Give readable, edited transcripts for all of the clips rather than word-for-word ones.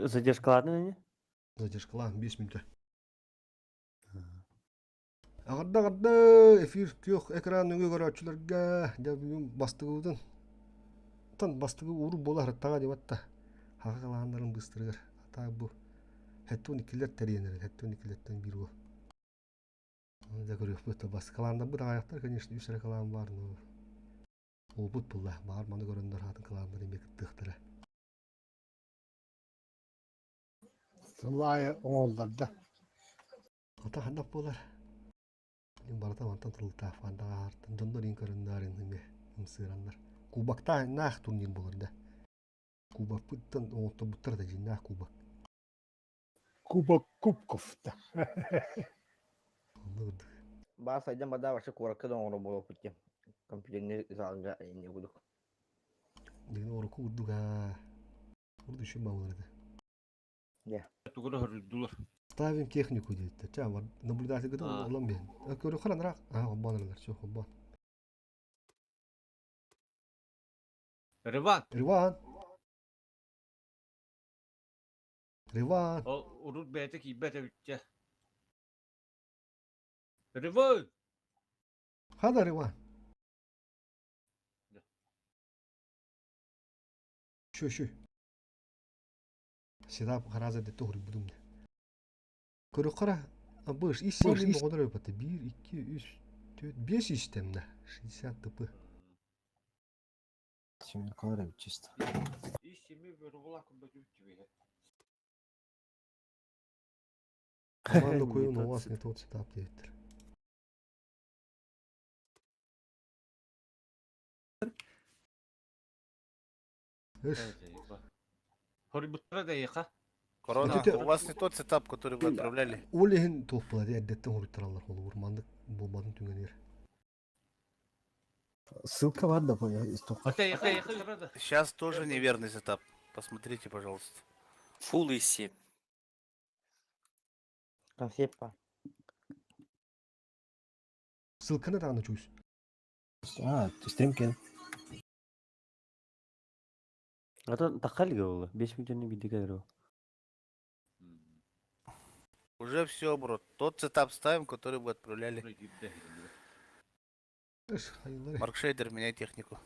Задержкалаатын ини? Задержкалаан 5 мүнүүтэ. Аҕырда аҕырда эфир күөх экран нөҥүө көрөөччүлэргэ дьэ бүгүн бастыгыбытын тан бастыгы ууру буола сырыттаҕа диэбэт да хаха халааннарын быыстарыгар атаа бу хэттуун иккилэр тэрийэн эрэр хэттуун иккилэртэн биир уол дьэ көрүөхпүт бастыкалааннарбыт аҕайахтар конечно үс эрэ кылаан баар но уопут булла баар маны көрөннөр хаатын кылааннар эмиэ кыттыахтара. Сыл аайы оҥоһуллар да. Ата ханнах буолар? Барыта мантан тыллаах фандаҕаартан дьоннор иин көрөннөөрүн эмиэ ымсыыраннар. Кубоктаах турнир буолар да. Кубокпыттан оҥотторбуттар да дьиҥнээх кубок. Кубок кубков да. Онно курдук. Баа сайдан бадаа вообще куоракка да оҥорор буолуохпут диэн. Компьютерный залга инне курдук. Дигин оруку курдук аа. Урду үчүн баалар этэ. Тугу да хөрүлдүлэр. Ставим технику диэттэр. Ча бар наблюдатель олом биһин. Көрү харанраах. Аа холбоон эрэлэр. Чө холбоон. Риван. Риван. Риван. Ол урут бэйэтэ киирбэт эбит Риван. Хада Риван. Шү шү. Сидап хараза дette хоруйбутум дэ. Көрөххөрө быш ис сиэмин оҕолор өпөтө биир, икки, үс, түөрт, биэс истэмнэ. 60 тп. Семеркалар эбит чисто. Ис семи бөрүгулак бөтүбүт Команда куйун у вас не тот сетап диэттэр. Хоруйбуттара да эйиэхэ. Корона, у вас не тот сетап, который вы отправляли. Ол иһин туох буолар эрдэттэн хоруйтараллар холобур маннык буолбатын түгэнигэр. Ссылка бар да истокка. Сейчас тоже неверный сетап. Посмотрите, пожалуйста. Full и Концепт Ссылканы даҕаны чуус. А, стрим кен. Атын тахха буолла. 5 мүнүүтүнү биирдэ кэлэр ол. Уже все, бро. Тот сетап ставим, который вы отправляли. Маркшейдер, меняй технику.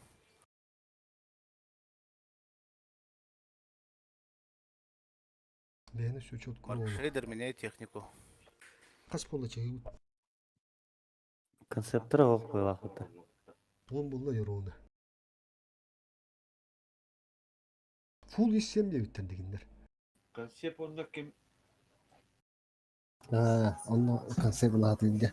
Бэйэни все четко Маркшейдер, меняй технику. Хас буолла чаһыыбыт? Концептора ох буолаахпыта. Уон буолла Еруна. Фул иссем диэбиттэр дигиннэр. Концепт онно ким А, онно концепт улаатыйда.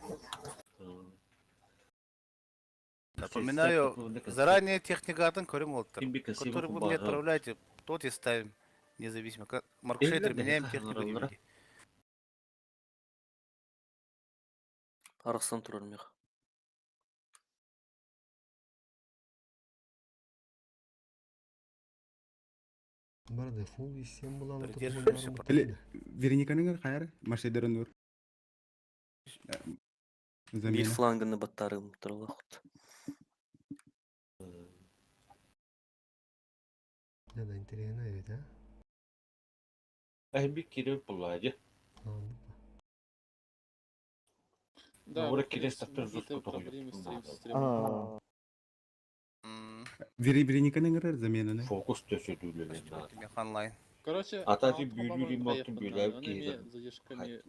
Напоминаю, заранее техникатын көрүҥ уолаттар. Который вы мне отправляете, тот и ставим. Независимо. Маркшейдер, меняем технику DVD. Арахсан турар мех. Барды фул иссем булан Или Верониканы хайар Маршейдерын ур. Биир фланганы баттарым туралахт. Да, да, интересно ведь, а? Эһби кирил буллади. Да, Ура вот кирил есть тахтар какие-то жестко проблемы с стримом. Верониканы ыңырар заменаны. Фокус төсөдүүлэнэн. Онлайн. Короче, Ата аккаунт ти бүүлүүр по-моему, иммоттун проехал, бүүлээбит он киһи имеет задержками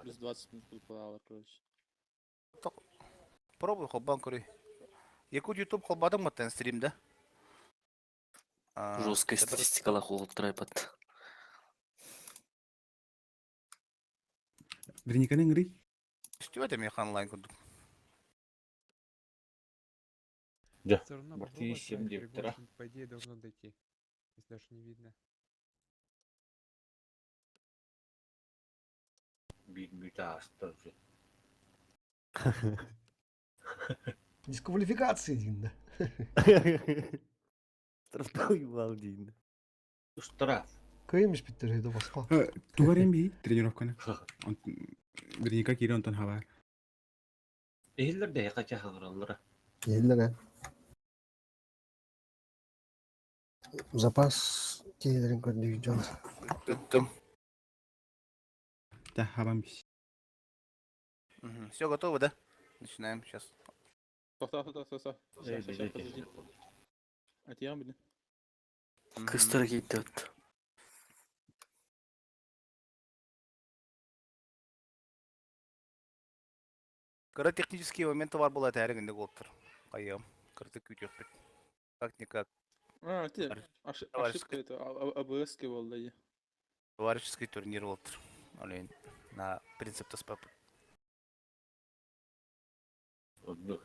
плюс 20 минут подплывало, короче. Пробуй холбан көрүй. Якут YouTube холбадың маттан стрим, да? Жесткая статистикалах уолаттар айпат. Верониканы ыңырый. Үстүбэт эмиэ онлайн курдук. Да. Все равно Марти попробовать семь отправить директора. Пригожин, по идее, должно дойти. Если даже не видно. Биир мүтэ ааста уже. Дисквалификация диин да. Штрафной уебал диин. Штраф. Кыйым испиттер өйдө босхо. Тугар эми тренировканы. Вероника кири онтон хабар. Иһиллэр да эйиэхэ хаҥыраллара. Иһиллэр Запас киһилэрин көрдүү дьон. Ыттым. Да, хабан бис. Все готово, да? Начинаем сейчас. Стоп, стоп, стоп, стоп, стоп. Сейчас, сейчас, подожди. Атьян, блин. Кыстара киирдэ. Кыра технические моменты бар була тәрігінде болыптыр. Қайым. Кырты күтеппіт. Как-никак. А, те, ошибка это, АБС болды, да. Товарищеский турнир болыптыр. Олейін. На принцип таспап. Оннук.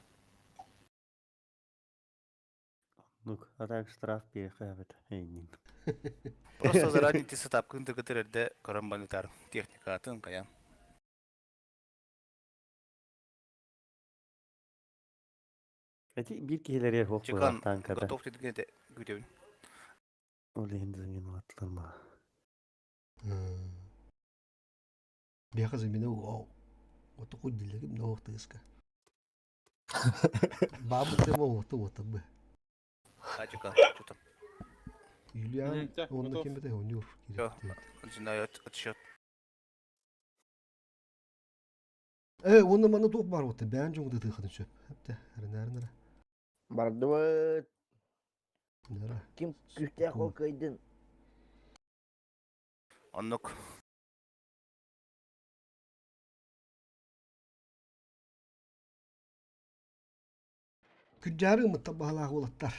Ну, а так штраф перехабит. Эй, Просто заранее ти сетап күнді көтерерді көрін банитар. Техника атын қаян. Эти бир киһилэр хоқ Чекан, танкада. готов дегенде күтебін. Ол енді замена аттылар ма. Бияха замена вау. Вот такой дилегим на охтыска. Бабы тема оты оты бы. А, Чекан, что там? Юлиан, Да, он на готов. кем это он Всё. Начинаю отсчет. Оны маны тоқ бар оты, бән жоңды тыхын сөп. Хәпті, әрін Бардыбыт. әрін. Ким күстә кол кыйдын. Оннук. Күджары мытта бағалағы олаттар.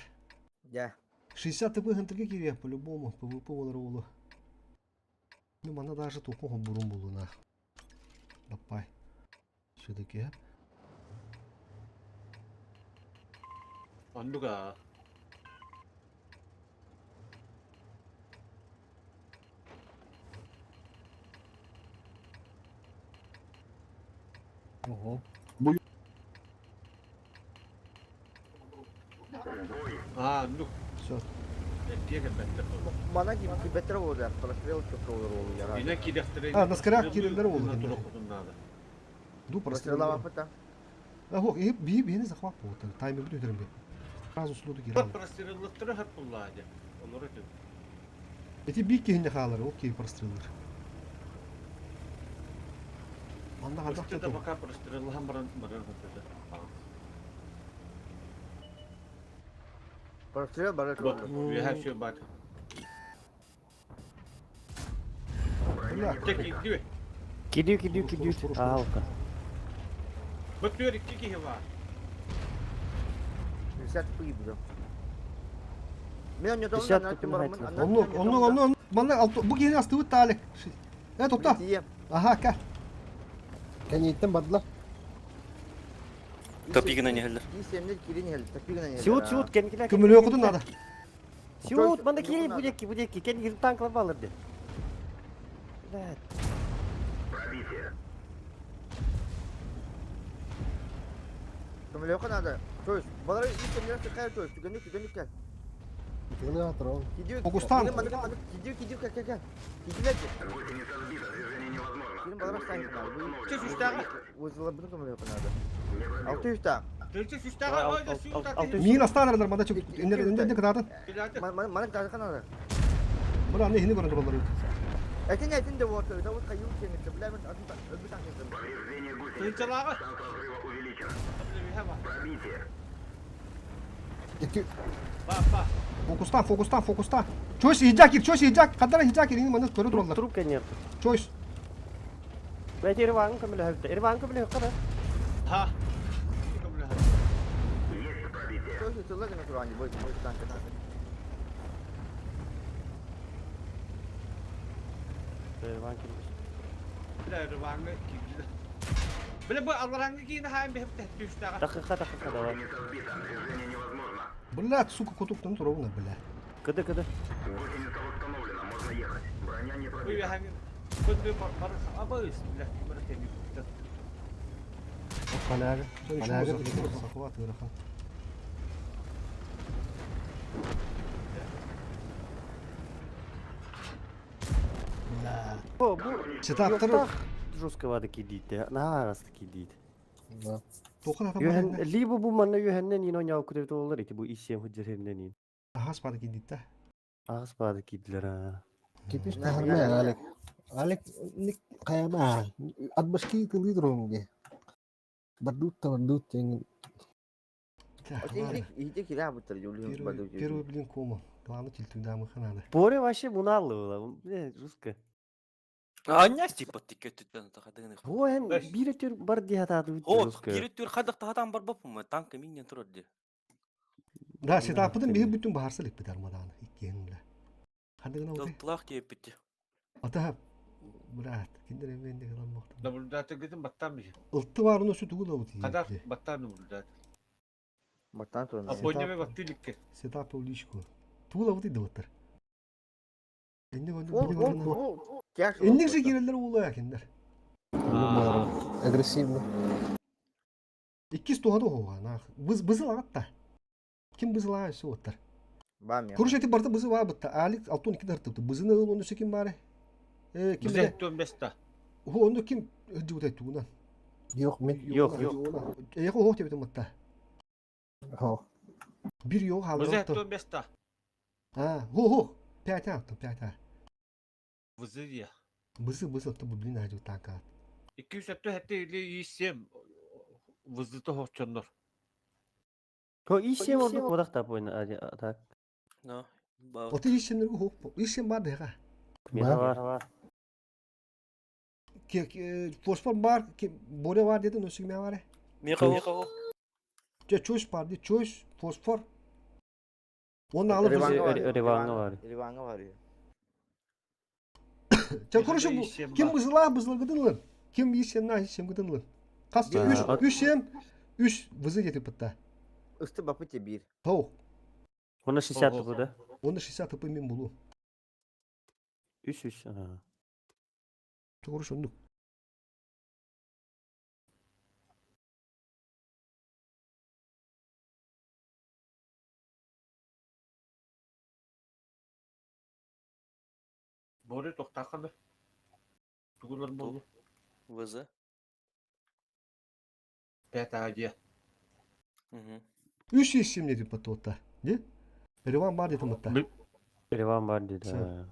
Я. 60 ТП хынтырга кире по-любому, ПВП олар олу. Ну, мана даже тоқын бурун болуна. Бапай. Все-таки, Оннук а. Ого. А, оннук. Все. Мана ким кибетер болды. Прострел çok olur oldu ya. Ине кидехтере. А, наскоряк кирелер болду. Надо. Ду Прострел прострел. апата. Ах, и би би не захват болду. Таймер бүтүрүм би. Сразу слуду кирем. Простреллыктыры хат буллады. Олар өтө. Эти би кихине хаалар, окей, простреллер. Анда хадак Өстө та пока простреллахан баран баран хатты. Прострел бар. Вот, we have your back. Бля, Тек иди. Кидю, кидю, Хорош, кидю. хорош, хорош. Алка. Вот түр икки кихи бар. 60 пыйбы. Мен не 50 тупин Оннук, оннук, оннук. Мана алты бу кихине астыбыт таалек. Топта. Аха, ка. Кәнеттен бардылар. Топигына не хәлләр. Сиут, сиут, кенкилер. Көмөлө окудун надо. Сиут, манда кири будеки, будеки, кен танклар балыр де. Блядь. Көмөлө надо. То есть, балар исемнер тыкай то есть, түгөнүк түгөнүк кел. Итигini атыр ол. Кидиу. Фокустан. Кидиу, кидиу, кел, кел, кел. Кидиу, Кирин балар станет надо. Че сүстәгә? Вызыла бу көмөлө надо. Алты үстә. Төлчө сүстәгә ойда сүйүтә. Мин астанардар манда чөк. Эндер эндер кытатын. Мана кытатын надо. Бура аны хини көрөн туралар. Этин этин де вот, да вот кайын кеңет, бля мен атын өбү таңкы. Тынчалага. Ити Ба, ба. Фокустан, фокустан, фокустан. Чойс хиджакир, чойс хиджак. Кадара хиджакир ини мана көрө туралар. Трубка нет. Чойс. Блядь, Ирван көмөлө хөптө. Ирван көмөлө хөптө. Ха. Тоже тылла гына туран, бой бой танкы. Ирван килmiş. Бля, рваңы килде. Бля, бу алраңы кийин хайм бехеп төштәгә. Дакыйка, дакыйка давай. Блядь, сука, кутуктан туровна, бля. Кыды, кыды. Бу яһаңы көндө бар абыз, бля, бер теми. Қалағы. Қалағы. Захват ырахан. Бля. Бу, бу Сетаптар Yoktah жестковады кидит. Наарасты кидит. Да. тоқын ата Юһен бар. либо бу манна юһеннен ин оняу күтеп олар ити бу исем худжереннен ин. Ахас бады кидит да. Ағыз бады кидлер а. Кипиш таһарма Алек. Алек ник хайама. Атбашки тылы дронге. Бардут та бардут теңин. Иһите килә буттар Первый, первый блин кома. Главное тильтудамыха надо. Боре вообще муналы было. Бля, жестко. Аннас типа тикет түттен тахадыгын. Бу эн бире төр бар дии хатаады О, жестко. бири түр хадак тахатан бар бапым, танка минен турар ди. Да, сетапыдын биһи бүтүн баһарса липпит армадааны иккиэн бля. Хандыгына ути. Тылтылах диэппитти. Ата брат, киндер эмен деген мохтан. Наблюдатель баттан бiji. Ылты барын өсү тугу да ути. Кадар баттан наблюдатель. Баттан туран. А подняме баттылыкке. Сетапы в личку. Тугу да ути дылыттар. Энник Ол ол ол тяж. Энник же кирелер уулая киндер. Агрессивно. Иккис туһады оҕа Быз бызыл агатта. Ким бызылаа өсү оттар. Бам я. Куруш эти барта бызы баа бытта. Алик алтон ики тартыпты. Бызыны ыл оны ким бары? Э, ким Бизе төмбеста. Хо онду ким жутай тугунан. Yok мен. Yok, yok. Эйхо хо тебетим атта. Хо. Бир yok Бизе алды. төмбеста. А, хо хо. Пять аттым, пять а. Вызы я. Бызы бызы атты бу блин ажу танка. 207 хәтте или 7 вызы тохчоннор. Ко ишем ордук бодак тап ойна так. Но. Ба. Оты ишенер хо. Ишен бар дега. Меха бар. Ке фосфор бар, ке боре бар дедин өсүг ме бар. Меха о. Же чөш бар ди, чөш, фосфор. Оны алып Реванга бар. Реванга бар. Ча короче бу ким бызыла бызылгыдын Ким ишен на ишен гыдын Кас үш үш сем үш бызы кетип бытта. Ысты бапы те бир. Хо. Оны 60 бу да. Оны 60 тп мен булу. 3 3. Ага. Doğru şunduk. Боре тохтаканы. Тугулар болду. ВЗ. Пять адия. Мгм. Үш ишем не деп бытта отта. Не? Реван бар дедим отта. Реван бар диди. Всё.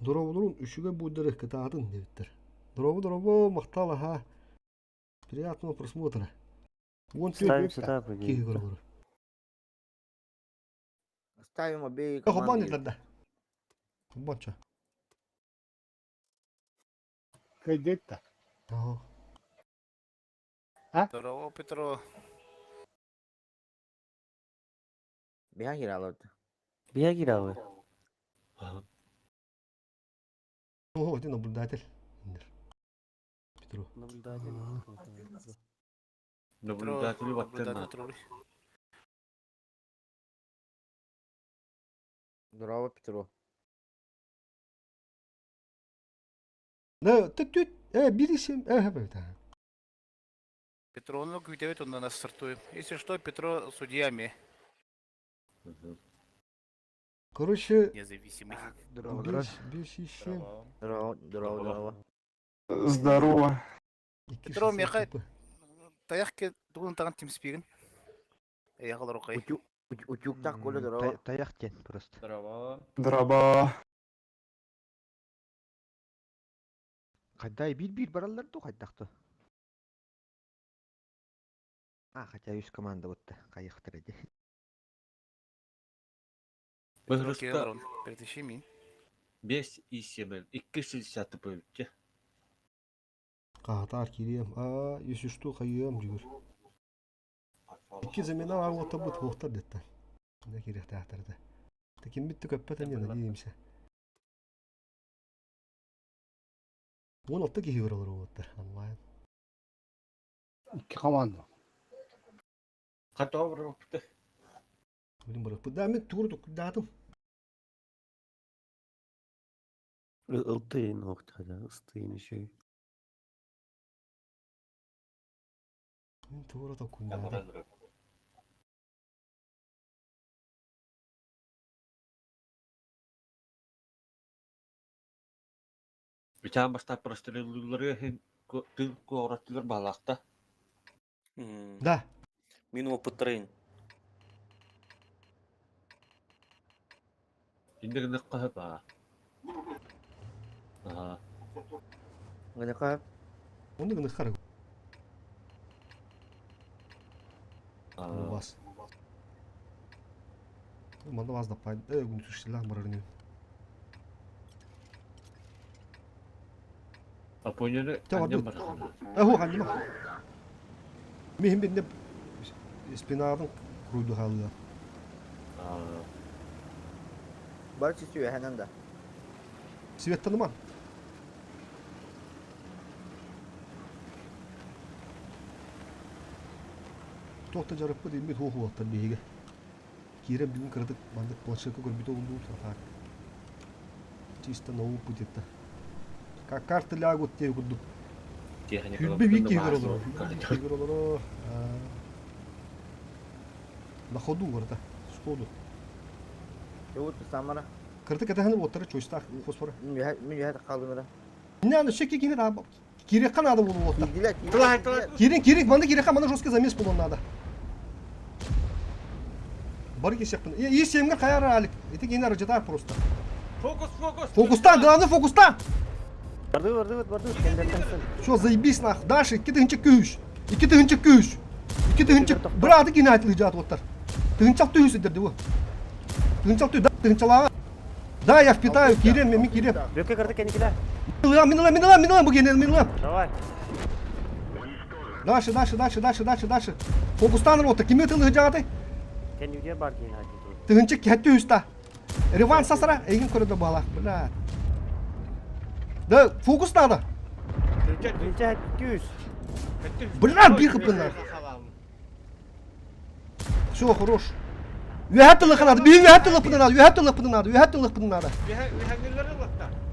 Доробулурун үшүгө буддары кытаатын дебиттер. Доробу доробу мактал аха. Приятного просмотра. Вон Ставим сетапы. Киһи көрөр. Ставим обеи Хобан команды. дедер да. Хобанча. Кайдетта. Ага. Здорово, Петро. Биха кираларды. Бия кирабы. Ого, ты наблюдатель. Индер. Петро. Наблюдатель. Наблюдатель баттан. Наблюдатель. Здорово, Петро. Да, ты тут, бир ишем, хэ, да. Петро, он күтебет, он на нас стартует. Если что, Петро судьями Короче, независимый. беш, беш ишем. Здорово, здорово, здорово. Здорово. Икки Петро, шестьдесят меха- тп. Таяқке тугун таган тимспигин. Аяғылар оқай. Утюг, утюг так коля здорово. Таяқ тен просто. Здорово. Здорово. Кайдай бир-бир баралар ду кайдакты. А, хотя үс команда бутта. Кайыктыр эди. Петро Быһырыста Кириллович, перетащи ми. 5 и 7. 260 тп битте. Каатар кирием. А, если что, хайым жүгүр. Икки замена бар ота бут хоқтар детті. Не керек театрда. Таким битті көппәтен не надеемся. Он алты киһи көрөлөр оттар онлайн. Икки команда. Ката бир битте. Билим барып. Да мен тур датым. Ылтыйын оқтада, ыстыйын еще. Мен тур токундадым. Бичан башта простреллары хин тыл коораттылар балакта. Да. Мин опыттырайын. Инде гыныкка хөп аа. Аха. Гыныкка Онно гыныххар. Аа. Бас. Манна вас да пай. Э, күн сүрсилах барарын. Апойнаны Чэ, анньан бардыбыт. барахана. Э, ху ханньыма. Миһин бинне спинабын куруйду хаалыа. Аа. Бар чүсүөһэнэн да. Светтаныма. Туох да дьарыкпыт иммит хуох уолаттар биһиги. Киирэн бүгүн кыратык маннык планшетка көрбүтэ уһуннуу так. Чисто на опыте это. Как карты лягут те курдук. Техникалар Хүлбэ бутун биир да киһи олорор. баар Хүлбэ биир киһи олорор. На ходу барыта. Сходу. Чуут самара. Кыртык кэтэһэн уоттара чойстаах фосфора. Мин үһэ хаалым эрэ. Не, ну шеки кини да кириэххэ наада буолуо уоттар. Киирдилэр, Тылай, киирдилэр, тылай. киирдилэр. Киирин, киирин, манна киириэххэ, манна жесткий замес буолуон наада. Бары киирсиэхпин. И семҥэ хайа Алик. Ити киһини арыдьатаар просто. Фокус, фокус. Фокустан, главное фокустан. Бардыбыт, бардыбыт, бардыбыт. Кендерден Все, заебись нах. Дальше, 2 күүс. 2 күүс. 2 Браты кини айтылыжаат уоттар. Тыһынчак түйүс дерди бу. Тыһынчак түй, тыһынчалааҕа. Да, я впитаю, киирем, мен киирем. Бөккө кырды кеникиле. Мин ылам, мин ылам, мин ылам, мин ылам, бу киһини мин ылам. Давай. Дальше, дальше, дальше, дальше, дальше, дальше. Фокустан рота, кими тылыжааты? Кенюге бар кийин айтылды. Тыһынчык кэттүү үста. Реван сасара, эйгин көрөдө бала. Бля. Да, фокус надо. Тыһынча 200. Бля, биир хыппыннар. Все, хорош. Үөһэ тылыхын надо, биир үөһэ тылыхпын надо, үөһэ тылыхпын надо, үөһэ тылыхпын надо.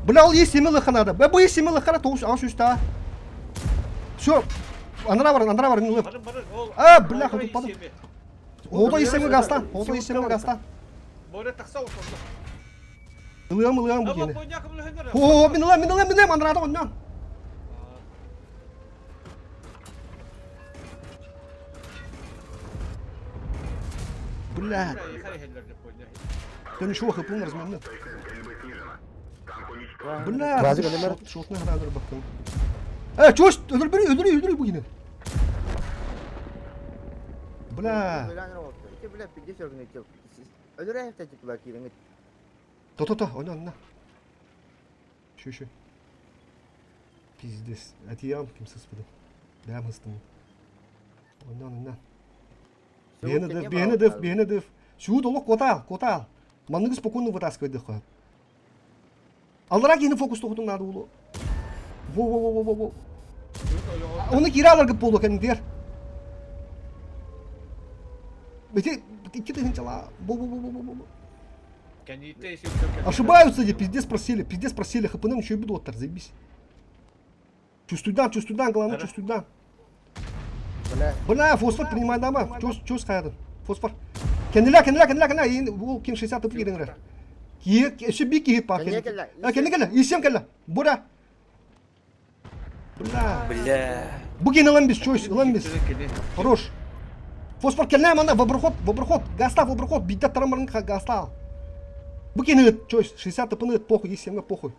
Бля, ол есть семи лыха надо. Бля, бу есть семи лыха, тоғыз ағаш үсті. Все, андыра барın, андыра барın, ылып. А, бля, хотуппадым. Оҕото исэмҥэ гастан, оҕото исэмҥэ гастан. Ылыам, ылыам бу киһини. О, мин ылам, мин ылам, мин ылам, андараата онньоон. Бля, да ничего, хапун разменный. Бля, Базик өлемер. шотный хараадыр бактым. Э, чуш, өлөр бери, өлөр, өлөр бу киһини. Бля, Ити бля, пиздец өргүнэ Өлөрө типла киирэн. то-то-то, онно, онно. Şu şu. Пиздец. Атиям ким сыспыдым. Бэм хыстым. Оннан, оннан. Биһиэнэ дыв, биһиэнэ дыв, биһиэнэ дыв. Сүүт олох куотаал, куотаал. Манныгы спокойно вытаскивай дых Аллара киһини фокус тоҕутун наада буолуо. Во-во-во-во-во. Оны киирэ аларгыт буолуо кэннитигэр. Ити икки тыһынчалаа. Бу-бу-бу-бу-бу. Ошибаются, где пиздец просили, пиздец просили, хпнм еще и буду оттар, заебись. Чувствуй дан, чувствуй дан, главное чувствуй дан. Бля. Бля, фосфор принимай дама, чус, чус хайадын. Фосфор. Кенделя, кенделя, кенделя, кенделя, ин, ол ким 60 тып киреңер. Кие, еще би кие па. Кенде кэллэ. А, кенде кэллэ, исем кэллэ. Бура. Бля. Бля. Бугин ылан бис, чуйс, ылан бис. Хорош. Фосфор кэллэ мана, воброход, воброход, гаста, воброход, бидда тарамарын гаста. Бугин ыт, чуйс, 60 тыпын ыт, похуй, исемге похуй.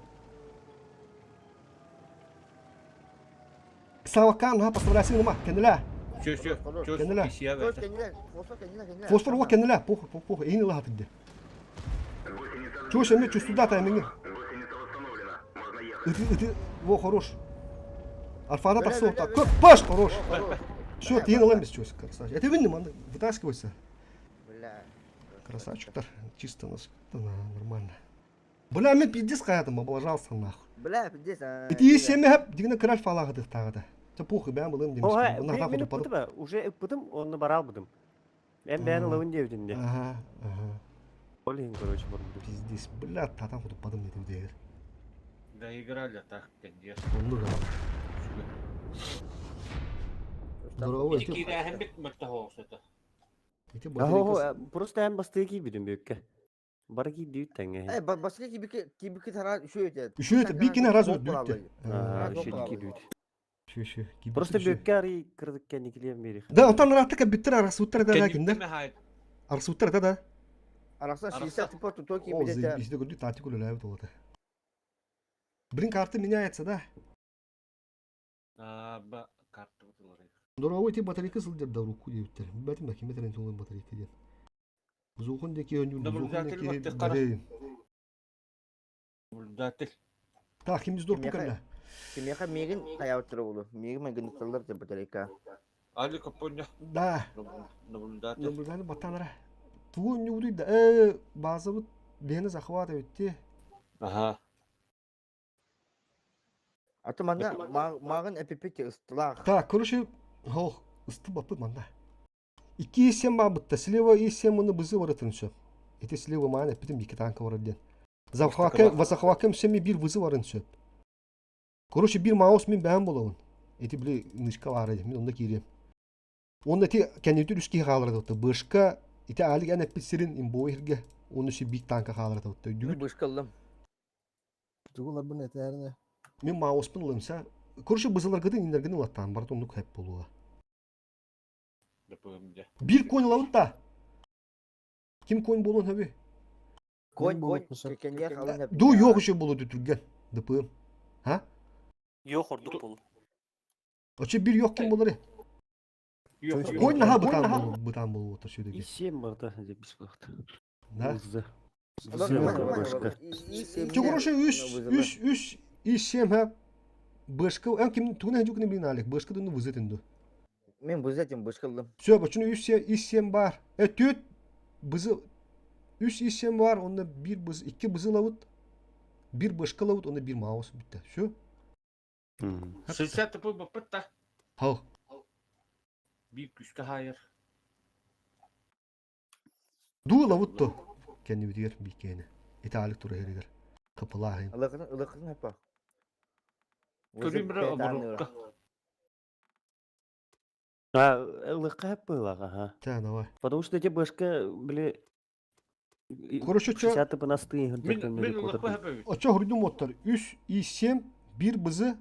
Савакан, ха, поставляй ма, кенделя. Все, все, Кенделя. Чуус кэннилэр, фосфор кэннилэр, кэннилэр. Фосфор уа кенделя, похуй, похуй, похуй, эйин ыла хатырды. Чуйс, эме, чуйс туда, та эмеңе. Ыты, ыты, во, хорош. Альфада Бля, тахсо, бля, так, бля. паш, хорош. Хорош. Все, тиин ылан бис, чуйс, красавчик. Это винный, манда, вытаскивайся. Бля. Красавчиктар, чисто нас, да, нормально. Бля, мен пиздец каятым, облажался нахуй. Бля, пиздец. а, Ити есть семь хэп, дигне краль фалагы тагыда. Та похуй, бәм булым Оха, демеш. Буна мен хапы падып. ыппытым, уже ыппытым, онны барал быдым. Мен бэйэн ылабын диэбитин де. Ага, ага. Ол иһин короче барбытым. Пиздец, бля, татан худуп падым дедим дегер. Доиграли так, конечно. Онну да. Здорово, ити. Ити Ахо, просто эн бастыы киирбитим бүккэ. Бары киирдибит тэҥҥэ. Э, баска кибики кибики тара үшөө эте. Үшөө эте, бикини раз өтдү. Аа, үшөө киирдибит. Үшөө, үшөө. Просто бүккэ арый кырдык кэнникилиэн биэрих. Да, отан раттыка биттер арасуттар да да киндер. Арасуттар да да. Арахсан 60 типа тутуо О, киирбит этэ. заебись, да көрдүү тактика үлэлээбит уолата. Блин, карта меняется, да? Аа, ба карта бутылары. Дорообо ити батарейка сылдьар да урукку диэбиттэр. Билбэтим да ким этэрин туһунан батарейка диэн. Бузуухун диэки оонньуур, бузуухун Наблюдатель диэки баттык хара. бэрэй. Наблюдатель. Так, ким дорпу Кимиэхэ кэллэ? кимиэхэ миигин хайаабыттара буолуо. Миигин майгыннытталлар диэн батарейка. Али Капоня. Да, Наблюдатель. наблюдатель баттаанара. Тугу оонньуубутуй да? Э, базабыт бэйэни захват эбитти. Аха. А то манна мааҕын эпиппит ыстылаах. Так, короче, ох, ысты баппыт манна. Икки исем баабытта, слева исем уну бызы барытын сөп. Ити слева маан эппитим икки танка барар диэн. Захвакем, захвакем семи бир вызы барын сөп. Короче, бир маус мин бэһэн буолабын. Ити били нычка баар этэ, мин онно киириэм. Уонна ити кэннибитин үс киһи хаалар этэ. Бышка, ити Алик эн эппит сирин имбовой сиргэ, уонна үсү биир танка хаалар этэ. Мин Өйдүүгүт? бышка ыллым. Тугу ыларбын этээринэ. Мин мауспун ылым сэ. Короче, бызыларгытын иннэргин ылаттаан барыт оннук хэп буолуо. ДПМ Биир конь ылабыт да. Ким конь буолуон сөбүй? Конь Мин конь буолуохпун сөп. кэнниэх алын эп. Ду yok еще буолуо түргэн. ДПМ. Ха? Yok ордук болу. Очо бир yok ким болар? Yok. Конь наха бытаан буолуо, бытаан буолуо отор И сүдөги. 7 барда запись было. Да. Узы. Чо короче үс үс үс и семь ха. Бышка, эн ким тугuna жүкүнэ билин алек. Бышка дunu вызытын ду. Мин бызы этим бышка ыллым. Все, бачыны үс и семь бар. Э төт бызы үс и семь бар, онда бир быз, икки бызы лавыт. Бир бышка лавыт, онда бир маус битте. Все. 60 ТП баппыт та. Хал. Бир күскә хайыр. Ду лавыт то. Кенни битигер бикене. Италик тура херигер. Капылахын. Ылыкын ылыкын хапа. Көрүм бир оборотка. А, ЛК было, ага. Та, давай. Потому что эти башка, били... Короче, чё- 60 по насты, Мин мин ылыкка хапа. Очо хурдум оттар. Үс и семь, бир бызы.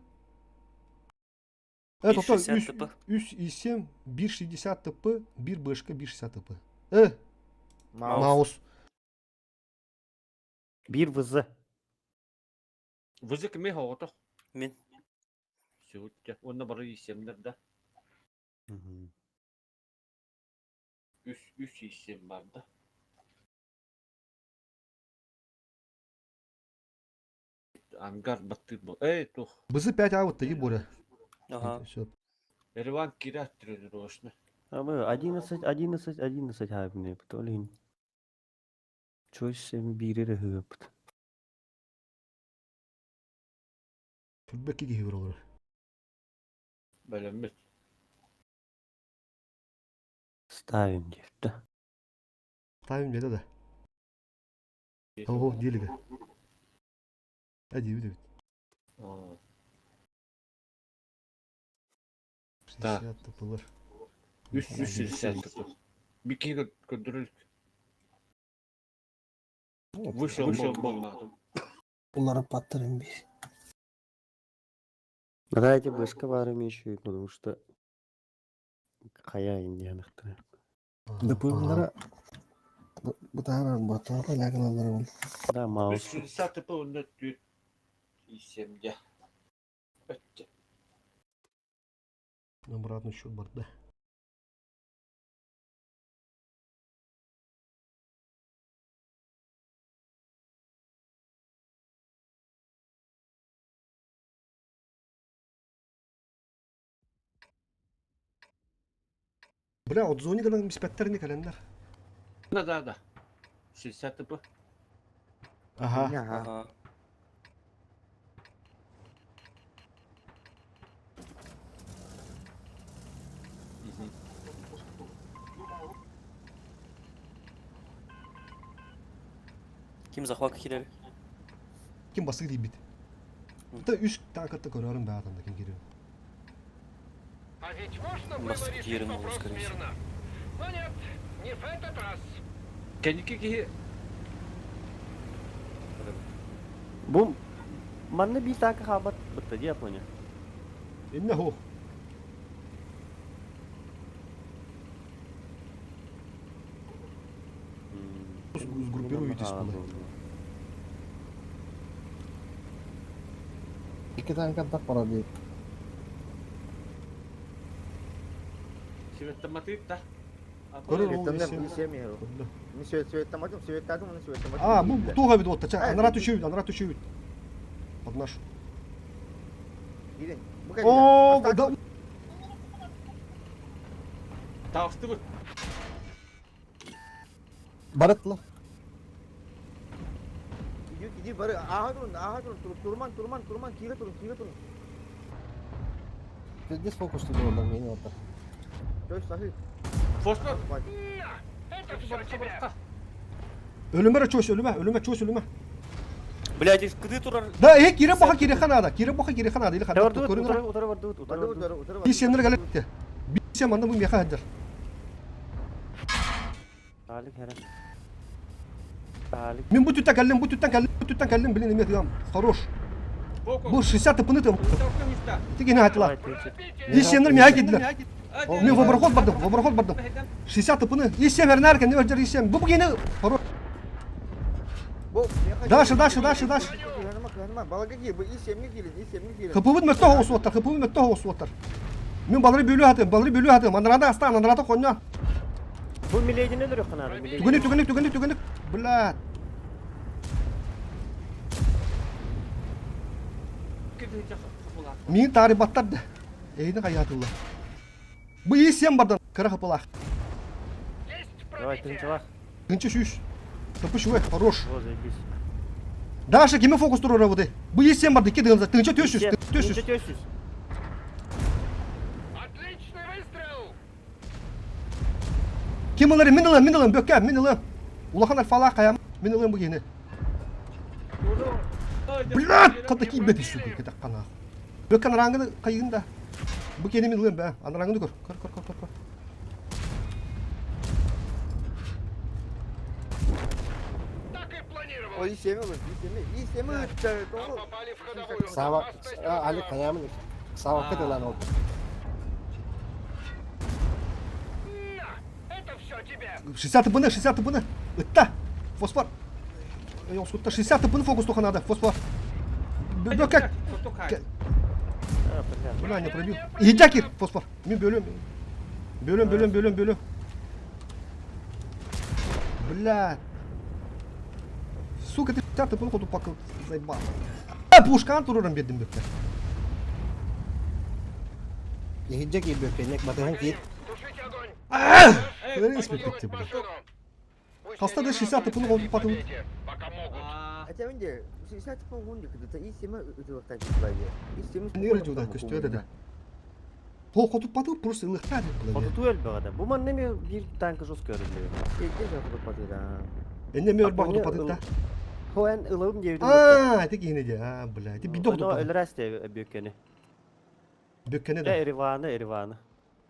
Э, тоқтар, 1,60 үс, ТП. үс и семь, бир 60 ТП, бир бышка, бир 60 ТП. Э, Маус. маус. Бир ВЗ. Вызы кеме хогото. Мин. Сегодня онна бары исемнер да. Үс үс исем бар да. Ангар батты бу. Эй, тух. Бызы 5 аут таги боря. Ага. Все. Ереван кира тренировочный. А мы 11, 11, 11 хабне, потолин. Чой сем бири хөпт. Түрбекки киһи олор. Бөлөммүт. Ставим деп. Тайм деді да. Ого, делігі. Ә, дейбі дейбі. Да. 60 ТПлар. Үс үс 60 ТП. Бики көдүрүл. Вышел вышел болмады. Уларып баттырын бир. Да, эти башка бар еще, потому что Кая индианахтар. ДПМлара бытаарар баттаата лягыналар бол. Да, маус. Үс 60 ТП онда түт исемде. Өттө. Обратно счет бар да. Бля, от зони гынан миспеттерни календар. Да да да. 60 ТП. Ага. Ага. Ага. Ким захват киrer? Ким басыр дейбит. Та үш танкатта көрөрүм баатанда ким кириyor. Басып киерин болу, скорее всего. Кеники кихи Бум. Манна би так хабат бытта ди Япония. Инне хо. Сгруппируйтесь була. Икки танкаттах бара дии. Сибеттаматыт да. Көрөр ол Светтамнар исем. исем яро. Ми свет светтаматым, светтатым, оны светтаматым. А, бу туға бит отта. Анара түшүбүт, анара түшүбүт. Под наш. Кирин. О, да. Тағысты бұл. Барытла. Иди, иди, бары, аха турун, аха турун, турман, турман, турман, кире турун, кире турун. Здесь фокус туда мени отар. Чөй, сахи. Фосфор. Ölüme чөс, ölüme, ölüme чөс, ölüme. Блядь, кыды турар. Да, э, кире боха кире ханада, кире боха кире ханада, или ханада. Бардыбыт, утары утары бардыбыт, утары бардыбыт. Би сенер галетте. Би сен манда бу меха хаджар. Алик хәрә. Алик. Мен бу түттен кәллем, бу түттен кәллем, бу түттен кәллем, блин, эме тыгам. Хорош. Бу 60 тыпыны тым. Тигене атла. И сенер меха кидлер. Мен в обраход бардым, в обраход бардым. 60 тыпыны. И сен вернар кен, өрдер и сен. Бу бугене хорош. Дальше, дальше, дальше, дальше. Хыпыбыт мөттө оҕус уоттар, хыпыбыт мөттө оҕус уоттар. Мин балары бөлүү хатым, балары бөлүү хатым. Анарада астан, анарада конья. Бу милейдин өлөрө ханады, милейдин. Түгенек, түгенек, түгенек, түгенек. Блядь. Мин тары баттар да. Эйни каятылла. Бу исем бардан кыра хыпылах. Давай, тынчылах. Тынчы шүш. Тыпы шуэ, хорош. Во, заебись. Даша киме фокус турура буды. Бу исем барды, ки дыгынза. Тынчы төшүс, төшүс. Тынчы төшүс. Ким ылары, мин ылым, мин ылым, бөккә, мин ылым. Улахан альфала каям, мин ылым бу гене. Блядь, ката ки бети сука, кета кана. Бөккә рангы кайында. Бу кене мин ылым бә. Аны рангны көр. Көр, көр, көр, көр, көр. Ой, исеми, исеми, исеми, Сава, Алик хаямын. Сава кытылан ол. 60 бны, 60 бны. Ытта. Фосфор. Йоқсутта 60 бны фокус туханада. Фосфор. Бөккә. Бля, не пробил. Едякир, фосфор. Мен бөлем. Бөлем, бөлем, бөлем, бөлем. Бля. Сука, ты 60 бны ходу пакыл заебал. А, пушкан турурам бедим бөккә. Ехиджек бөккә, батыхан киит. В принципе, битти, бля. Хаста да 60 бны ходу пакыл. Хотя менде 60 полгондик, это исеми ытылыктан Исеми. Не радиода көстө да. Пол хоту патыл просто ылыктар деп Хоту туэл бага. Бу ман неме бир танка жестко өрүлдү. Энне мөр баг хоту патыл да. Хоэн ылым дебидим. А, это кийине де. А, бля, это бидо хоту патыл. Өлөрәсте бөккәне. Бөккәне да. Эриваны, Эриваны.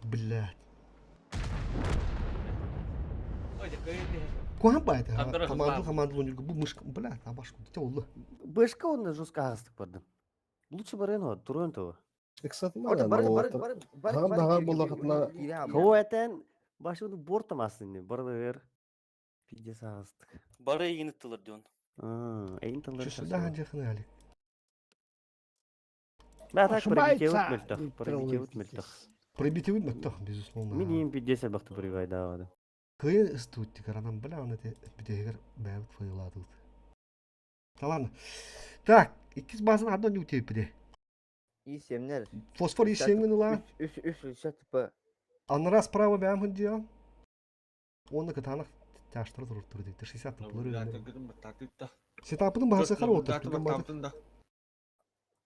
Бля. Куан ба это? Команду, команду бу мышка, бля, табашку. Те олду. Бышка онда жестко агыстык бардым. Лучше барен турон того. Хоэтен башыны бортамасын бардыр. Пиздец агыстык. Бары егин тылыр дион. А, эйин тылыр. Чүсүдә ханжахны алик. Бә так пробитие өтмөлтөх, пробитие өтмөлтөх. Пробитие өтмөлтөх, безусловно. Мин им пиздец бакты пробивай Кыйын ыстуут тикаранан бля, аны те битегер бәбит файладыт. Да ладно. Так, иккис базын адон ютепиде. Исемнер. Фосфор исемин ыла. Үс үс 60 тп. Анра справа бәм хындия. Оны кытанах тяштыр туруп тур дейт. 60 тыплыр. Сетапының баһасы хар отыр.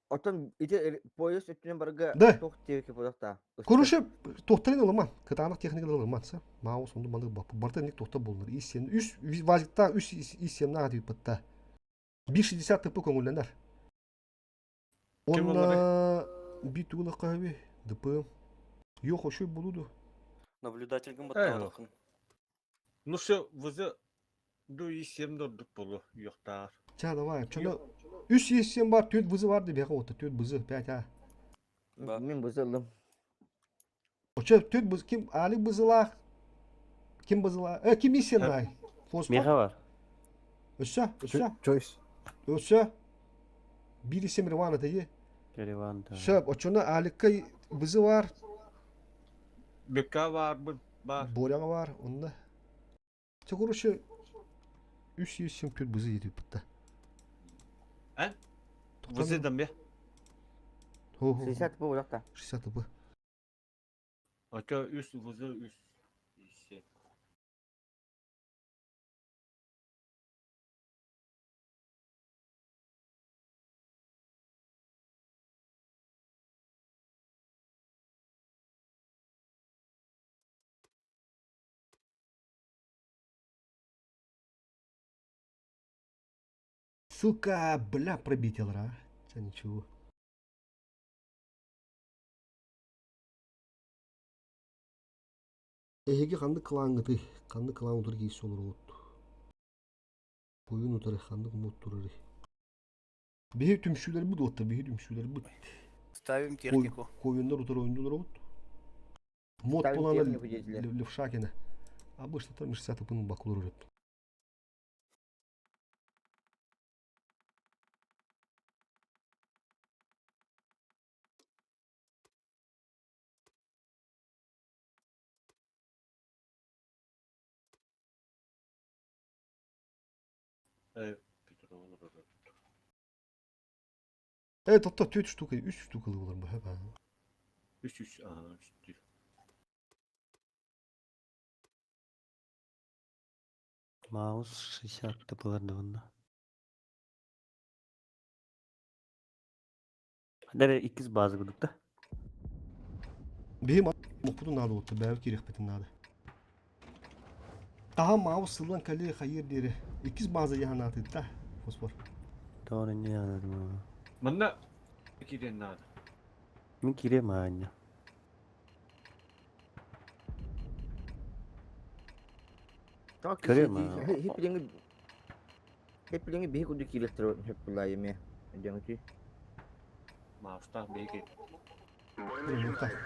Отон ити поезд өттүнен барга тох тебеке бодакта. Короче, тохтарын ылыман. Кытанах техникалар ылыман. Маус онду мандык бап. Барта ник тохта болнар. Исем үс вазикта үс исемна дип битта. 560 тп көңүлләнәр. Онна бит ула каби ДП. Йох ошой булуду. Наблюдатель гымбаттаадакын. Ну все, вызы ду исем дордук болу йоктар. Ча давай, чоно үс исем бар, төт вызы бар деп яка отыр, төт бызы 5 а. Мен бызылдым. Оча төт быз ким али бызылах? Ким бызыла? Э, ким исем дай? Фосфор. Меха бар. Өссө, өссө. Choice. Өссө. Биир сем Риван это Риван да. Сөп, оччону Аликка бызы бар. Бекка бар, бар. Боряга бар, онда. Чэ, короче, 374 бызы етіпті. А? Бызы дам бе? 60 бу улакта. 60 бу. Ача 3 бызы 3. Сука, бля, пробитил, а? Хотя ничего. Эһиги ханнык клаҥҥытый? Ханнык клан утары киирсэ олороҕут? Буйун утары ханнык муут турарый? Биһи түмсүүлэрбит уотта, биһи түмсүүлэрбит. Ставим технику. Ковеннар утары ойнуулар олоробут. Мод Ставим плана технику диэтилэр. Левшакина. Обычно там 60 пын бакулар үрөп. Evet hatta 4 штука, 3 штука болар бу. 3 3 aa 3. Маус 60 тыпылар да онно. Дere иккис база курдук да. Биһи моппутун наада болта, бәбі кирехпетин наада. Таха маус сыллан кале хайыр диэри. Иккис база яханаатыта фосфор. Тоҕо не янаадым. Манна киирэн наада. Мин киириэм аанньа. Так, Көрүөм аа. Хиплиңи Хиплиңи биһи курдук киириэхтэр хөп булаа эме. Дьоҥути. Маустаах биһиги.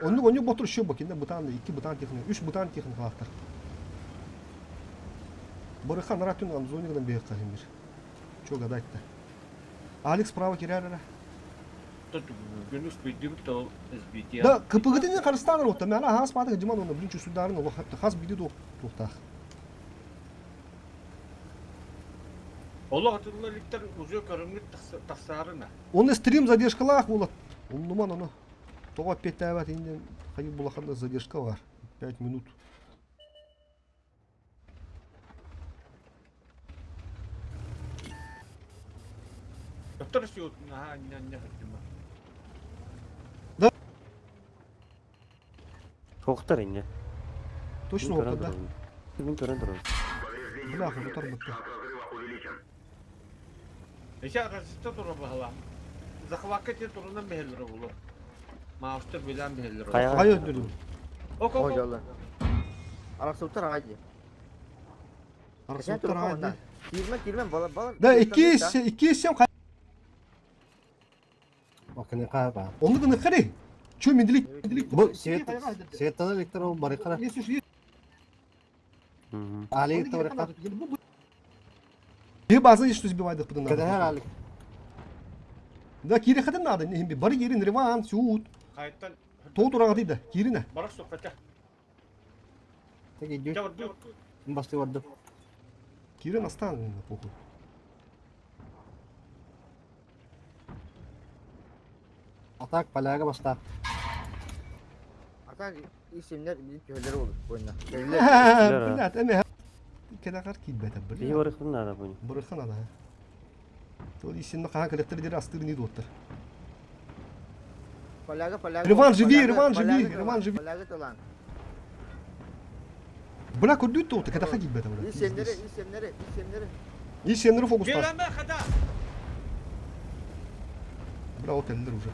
Оннук оннук ботур еще бакинда бытаан икки бытаан техника, үс бытаан техникалаахтар. Барыха наратын Амзонигынан биһиэххэ химир. Чё гадать-то? Алекс справа кирэр Күнүс бүйдүбүт ол SBT. Да, КПГ-тин харыстаанар отта. Мен хас патыга жыман оны блин чусударын олох хас биди туохтаах. Олох атыллар иликтер узуя көрүҥҥүт тахсаарына. Оны стрим задержкалаах болот. Умнуман ону. Тоҕо эппиэттээбэт иннин хайы булаханда задержка бар. 5 минут. Доктор сиот наһаа анньа хаттыма. Да. Тоқтар инне. Точно Мин көрөн опта да. турабын. Мин көрөн турабын. Бляха, тутар бытта. Эча расиста тура баһалам. Захвакка те турунан бэһэллэр булу. Маустар билэн бэһэллэр. Хайа Хайа өндөрүм. Ок Ой, ок. дьолло. Арахсыбыттар аҕай дии. Арасыттар аҕай. Киирмэн, киирмэн, балар, балар. Да, икки икки сем Окене хаба. Онну гына хари. Чё менделик менделик. Бу свет светтан электр барыкара. Али барыкара. Bir bazen hiç düz bir vaydık bıdın. Кадахар Алик. Да кири хатын надо, не химби. Бары кирин Риван, Сют. Хайттан Тоғ тураға дейді, кирине. барак соккача. Так идет. Жабыр Басты барды. Кирин астан, на похуй. Атак поляга баста. Ата исемнер билип төһөлөр болуп бойна. Блядь, эме кедагар кийбете, Биһи блядь. барыхпын наада буни. Барыхан ана. Тол исинне хаан коллектор дери астыр не доттар. Поляга, поляга. Риван живи, Риван живи, Риван живи. Поляга талан. Бля, көрдүт тоты, кедаха кийбете, блядь. Исемнери, исемнери, исемнери. Исеннери фокустар. Келеме хата. Бля, ол келдер уже.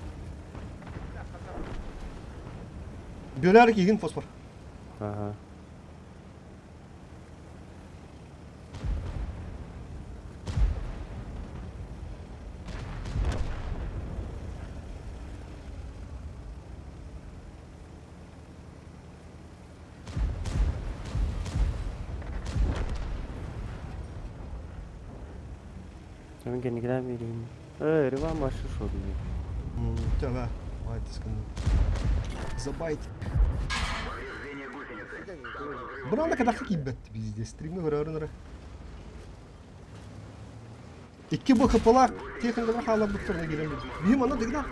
Бөләрік егін фосфор. Ага. Мин кэнникилээн биэриим. Ээ, Риван башы шо дии. Тяга, байтыскын. Забайт. Бырана кадахы киирбэт пиздец. Стримҥэ көрөөрүн эрэ. Икки БХПлаах техникалар хааларбыттарына киирэн Биһи манна дыгна.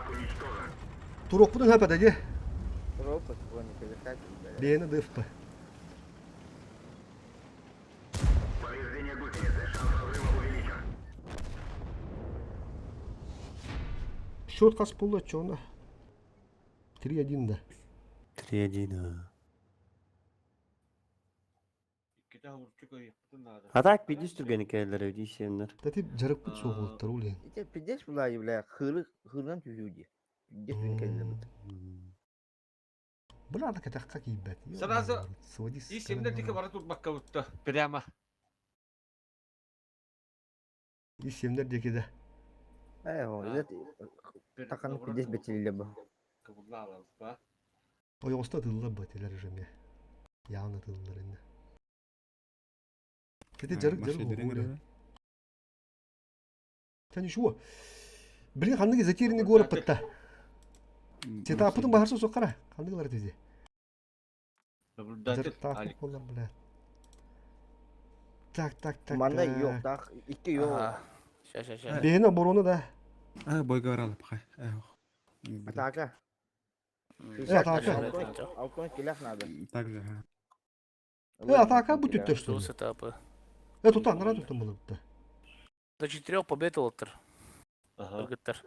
Туруохпутун хөп дии. Робот, вон, не привлекать. Бэйэни дыфпы. Счет хас буолла чона? 3-1 да. 3-1. Иккитэ хурчук ыйыппытын наада. А так пиздец түргэнник кэлэллэр эбит сиэннэр. Тати дьарыкпыт суох улин. Ити пиздец была, бля, хыры, хырынан түһүү дии. Пиздец түһэн кэллэ быт. Бля, да кэтэххэ киирбэт. Сразу Сводись. И семнер диэки бара турбакка бутта. Прямо. И семнер диэки да. Э, о, это таканы пиздец бетилиле бу. Кыбыллаалалба. Ойоҕосто тыллар бэтилэр уже мне. Явно тыллар инне. Кэти дьарык дьарык оҕуруй. Та ничего. Блин, ханнык затерянный город пытта. Сетапытын баһарса суққара. Ханнык тизи. Наблюдатель Дьарыктаах буолар, бля. Так, так, так. Манна yok, так, икки yok. Ага. Ща, ща, ща. Бэйэни оборона да. А, бойга баралы пахай. Атака. Э, атака. Алкон килях надо. Так же, ага. Э, атака будет то что Жду ли? сетапы. Э, тут анара тут было бутта. До четырех побед олтыр. Ага. Ыргыттар.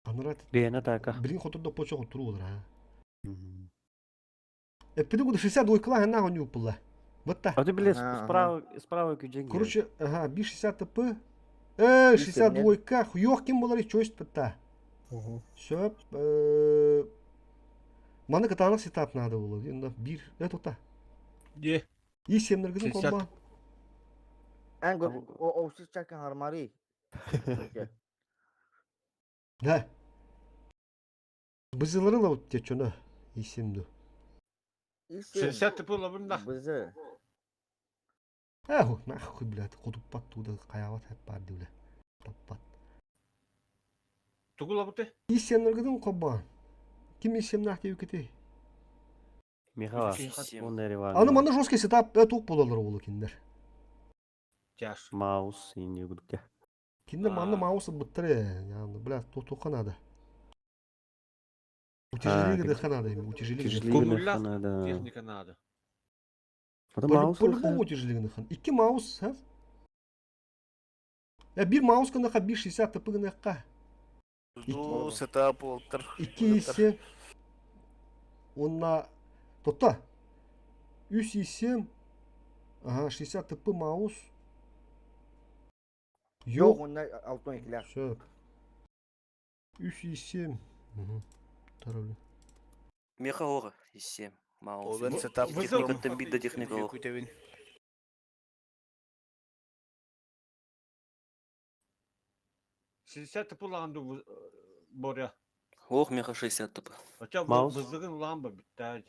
Анара Бэйэни атака. Блин, хотурда поча хотуру олар, а. Эппиди куда 62 класс на гоню пула. Вот так. А ты, блин, Ага, справа, справа күдьэн Короче, ага, B60 ТП. Э, 62 К, хуёх ким болар чөст пытта. Сөп, Маны кытаанах сетап надо было. Инда бир, э тута. Де. И семнергин 60. колба. Эн о о чакан хармари. Да. Бызылары ла вот те чона. И семду. 60 типы лабында. Бызы. Эху, нахуй, блядь, хотуппат туда каяват хеп бар диуле. Таппат. Тугу лабыты. И семнергин колба. Ким и семнах тиюкете. Михала, Семь. он Риван. Аны маны жесткий сетап э тук болалар олы киндер. Тяж. Маус инде гудукте. Киндер манны А. маусы быттыры. Яны, блядь, тутука надо. Утяжелили А, надо им, утяжелили. Көмүлләх надо. Техника надо. Потом маус По-любому утяжелили хан. Икки маус, ха? Я бир маус кыныха, бир 60 тпы гыныха. Жду сетап олтыр. Икки есе. Онна тота. Үс есе. Ага, 60 тп маус. Yok Yok. онна алтон килях. Все. Үс есе. Угу. Таравлю. Меха оҕа, исем. Маус. Обен сетап Техникаттан биир да техника оҕо. Күтебин. 60 типы ланду Боря. Ох, меха 60 типы. Хотя Маус. бызыгын ламба битті.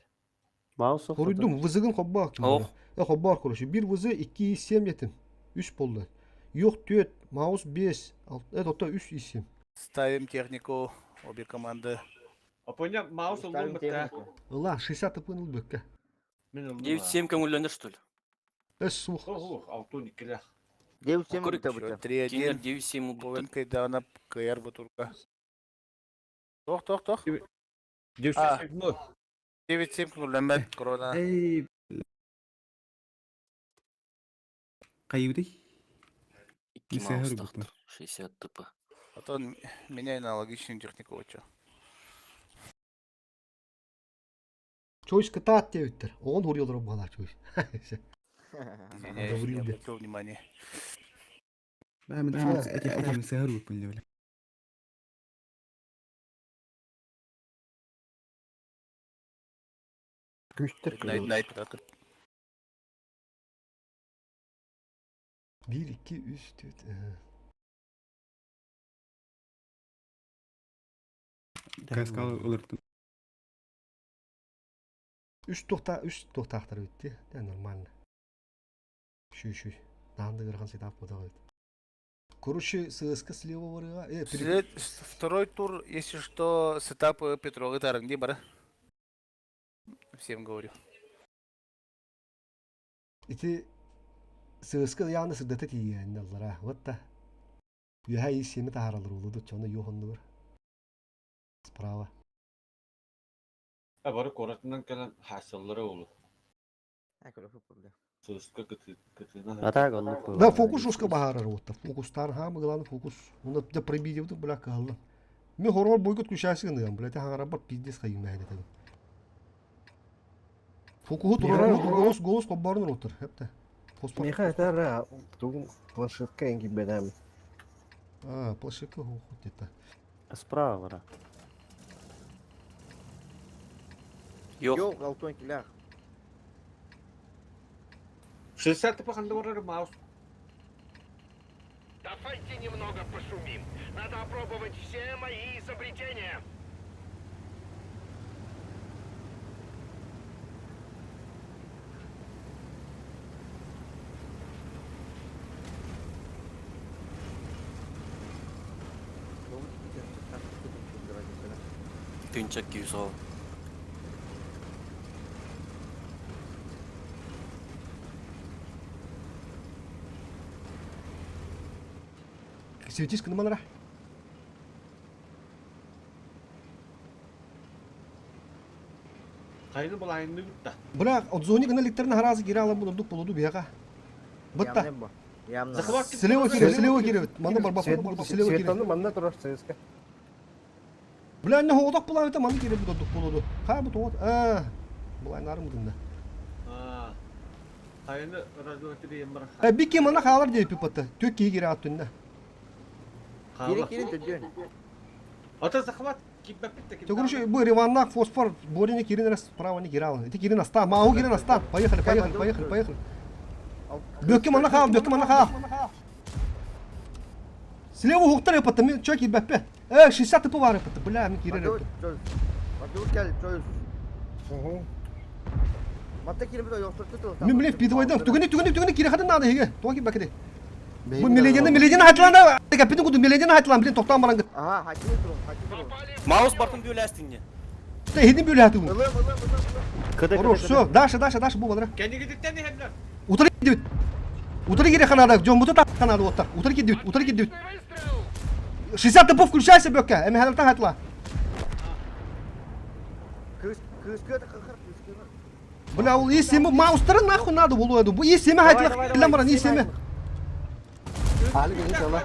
Маус ох. Koruydum, vızıgın хоббар. Ох. Я хоббар, короче. Бир вызы, 2 7 етім. Үш болды. Yok 4, маус 5. Это то үш исем. Ставим технику обе команды. Апоня маус олдун битті. Ыла, 60 тпы ныл бөкке. Мен олдум. 9-7 көҥүллэнэр, что ли? Эс сух. Ох, алтон иккилэх. Девять семь Короче, бутта бутта. Кинилэр 3-1. 9-7 убуттар. Повен кайдана КР бутурка. Тох, тох, тох. 9-7. 9-7 күлләмәт корона. Эй, Кайыбыды? Икки Мисэхэр маус убуттар. тахтар. 60 типы. А то меняй на логичную технику очо. Чойс кытаат диэбиттэр. Оҕон хуруйаллар буолар чойс. Извиняюсь, не Гаврил, обратил внимания. Бә, мен техника мисэхэр убуппун дебиле. Күүстэр Найт, найт. 1, 2, 3, 4. КСК олыртын. Үс тухта, үс тухтаахтар битти. Дэ нормально. Шүй шүй. Наанды гырхан сетап бодоо бит. Короче, ССК слева барыга. Э, След... Второй тур, если что, сетап Петрова Таран, бара. Всем говорю. Ити ССК яаны сырдата тиийэннэллара. Вот та. Үөһэ ис сиэми таһаараллар улуду чону юхоннугар. Справа. А бары куоратынан кэлэн хаасаллара улу. А, көрө бля. Сыска кытыына. А так оннук Да, фокус жестко баһаарар вот. Фокустар хаамы главный фокус. Уна да пробить бля каалла. Мен хорор бойкот күшәсі гыныгам, бля, хаҥарабар пиздец хайым мәһәне тагын. Фокуһу турар голос голос хоббарын ротор, хепте. Фосфор. Миха это тугун планшетка энги бенам. А, планшетка хохот это. Справа бара. Yok. Yok, алтон килях. 60 тп ханды барар маус. Давайте немного пошумим. Надо опробовать все мои изобретения. Тынчак 200. Светись кыныманара. Хайны булайынны бутта. Бля, отзони гына лектерин харазы кире алам буну дук болуду бияга. Бытта. Явно. Захват Слева кире, слева кире. Манда бар бар бар слева кире. Светаны манна турар ЦСК. Бля, не хоодок була это манда кире буду дук болуду. Ха бу тоот. А. Булай нарым гында. А. Хайны развиватель ембар. Э, бики мана хаалар деп пипатта. Төк кире кире аттынна. Кири кири төдөн. Ата захват киббеп битте. Ты короче, бу Риваннак, фосфор, Борина кирин раз справа не кирал. Это кирин аста, мау кирин аста. Поехали, поехали, поехали, поехали. Бөкке мана хаал, бөкке мана хаал. Слева хуктар япатта, мен чок ебәппе. Э, 60 тп бар япатта. Бля, мен кирин Бадыр чөз. Бадыр кел чөз. Батта кири бит yoxdur tutul. Мен биле пидвайдан. Түгүнү түгүнү түгүнү кире хатын надо хеге. Туа ки бакеде. Бу меледияны меледияны хатланда. Капитан куду меледияны хатлан, блин, токтан баран. Ага, хаким турун, хаким турун. Маус бартын бөләстиңне. Та хидин бөле хату. Ылым, ылым, ылым, ылым. Кыды Хорош, все, Даша, Даша, Даша бу балара. Кенигидиттен хемлер. Утыры кидүт. Утыры кире ханада, жомбуту та ханада оттар. Утыры кидүт, утыры кидүт. 60 тп включайся бөккә. Эми хәлтан хатла. Кыз, кыз кыз кыз кыз. Бля, ул исеме маустары нахуй надо булу эду. Бу исеме хатла киләм баран исеме. Али гени чала.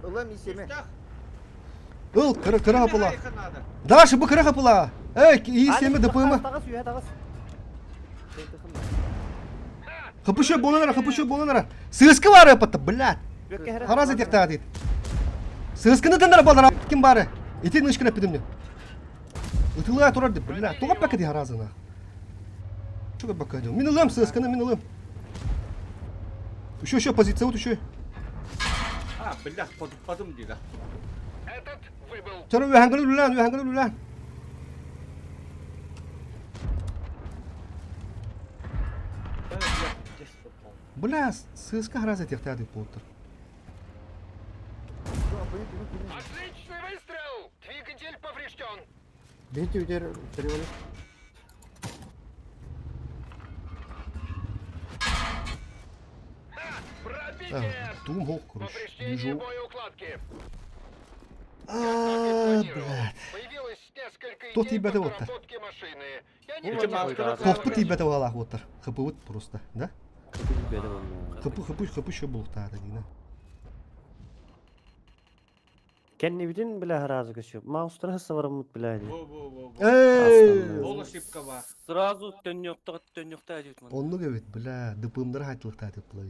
Ылым исеме. Ыл кыры кыры хапыла. Даша бу кыры хапыла. Эй, исеме ДПМ. Тагыс, үйә тагыс. Хапышы боланара, хапышы боланара. Сыскы бар япатта, блядь. Хараз этек та дейт. Сыскыны тендер балара ким бары? Ити нышкына пидимне. Ытылая турар деп, бля, туга пакети харазына. Чуга бака дел. Мин ылым сыскыны, мин ылым. Еще еще позиция вот еще. А, бля, подупадым дида. Этот выбыл. Чары үһәнгән үлән, үһәнгән үлән. Бля, сыска хараз этек та дейт болуптур. Отличный выстрел! Двигатель поврежден. Бейти үтер переволи. Пробитие! Тум хок, короче. Повреждение Вижу. боеукладки. А, блядь. Появилось несколько Тут идей ребята по вот так. доработке машины. Я не Эти могу маустары Тохпут ебята валах оттар. Хапы просто, да? Кыды беде онны. Хапы хапы хапы еще был та дина. Кенни бүтүн биле харазы көчү. Маустар хасса барамыт биле. Во во во во. Эй! Ол ошибка бар. Сразу төннөктө төннөктө әдет мын. Онну кебит, бля, ДПМдер хайтылыкта деп була.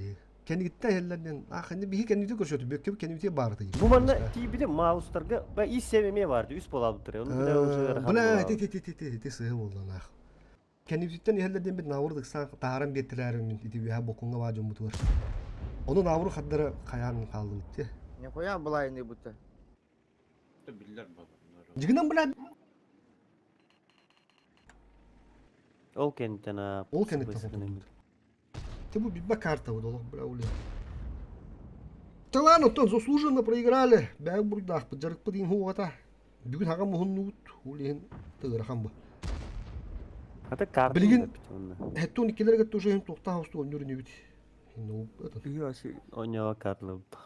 Кенигитте хеллерден, ах, инде биһи кенигите көрсөтү, бөккө кенигите барды. Бу манна тибиде маустарга ба исеме барды, үс болабы тур. Оны биле уже Бля, ти ти ти ти ти ти сыгы болду нах. Кенигиттен хеллерден бит навырдык сан тааран беттилер мин ити бия бокунга ба жомбуту бар. Оны навыр хаддары каян калды битти. Не хуя была не будто. Биллер баба. Жигинен бля, Ол кенттен а. Ол кенттен. Ти бу битбе карта бу долог бля ули. Талаан оттон заслуженно проиграли. Бэйэ буруйдаахпыт, дьарыкпыт иһин уоҕата. Бүгүн хаҕам уһуннубут, ол иһин тыгырахан бу. Ата карта Билигин хеттон иккилэргэ тоже иһин туохтаах усту оонньуур инибит. Оонньоого карталабыт.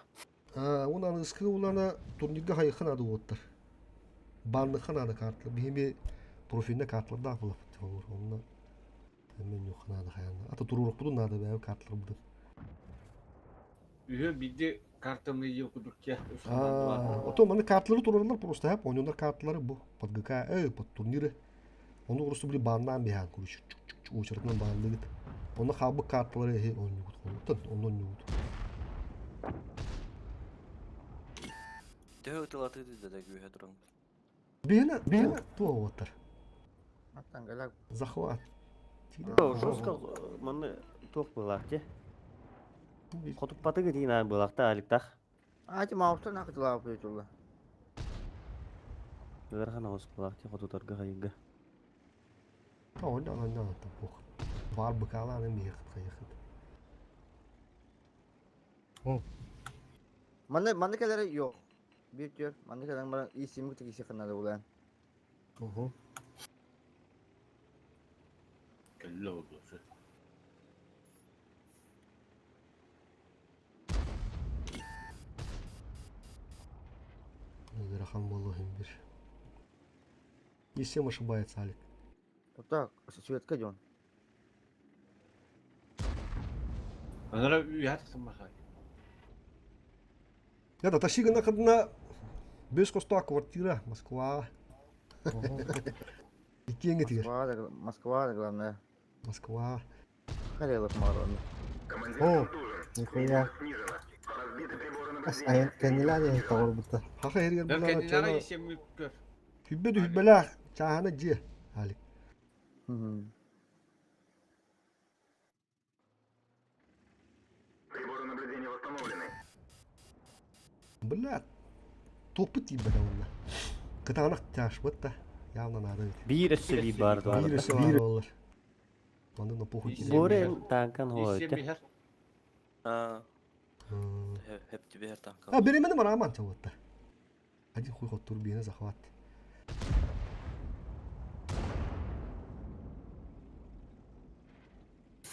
Уон аныгыскы улана турнирга хайыхха наада уоттар. Банныхха наада карталар. Биһими профильна карталардаах булаппыт. Онно Менюха наада хайаан. Ата туруорукпутун наада бэйэ карталарбытын. Үһү биирдэ картаны ел кудук кэ. Ото маны карталары тураралар просто хап ойнонор карталары бу под ГК, под турниры. Ону просто били баннаан биһаан короче очередынан баанныгыт. Онно хаалбыт карталары эһи ойнугут холуттан онно ойнугут. Төһө ытылатыы да күүһэ туран. Биһиэнэ биһиэнэ туох уоттар? Захват. Жестко манны туох буолаах дии. Хотуппатыгы диин аан буолаахта аликтах. Аати маустан акытылаах тула. Ыарахан оҕус буолаах дии хотутарга хайыга. Оонньоон оонньоон буох. Баар быкаалаан биһиэхит хайыхыт. Манна манна кэлэрэ yok. Биир түөр манна кэлэн баран иисимик тикиси ханнада булаан. Угу. Кэллэ oldu. Ыарахан буолуо бир. Не всем ошибается, Алик. Вот так, Светка дьон. Анара үйэ тахсаммахай. Это тащи гына бес костоох квартира Москва. Иккиэҥҥэ тигэр. Москва, да, Москва, да, главное. Москва. Харелов морон. О, нихуя. Ас айан кэннилээн тоҕорбута. Хаха эригэр булаана Кэннилэри чана исеммит көр. хүббэ дүһүбэлээх чааһына дьиэ Алик. Приборы наблюдения восстановлены. Бля, туохпут тиийбэтэ уонна. Кытаанах тяжбыт да явно надо ведь. Биир өссө биир баар Биир өссө баар буоллар. Манна на похуй Боре таанкан хоойте. Исем Аа. Хеп тебе танка. А беремени мараман чабытта. Один хуй хот турбина захват.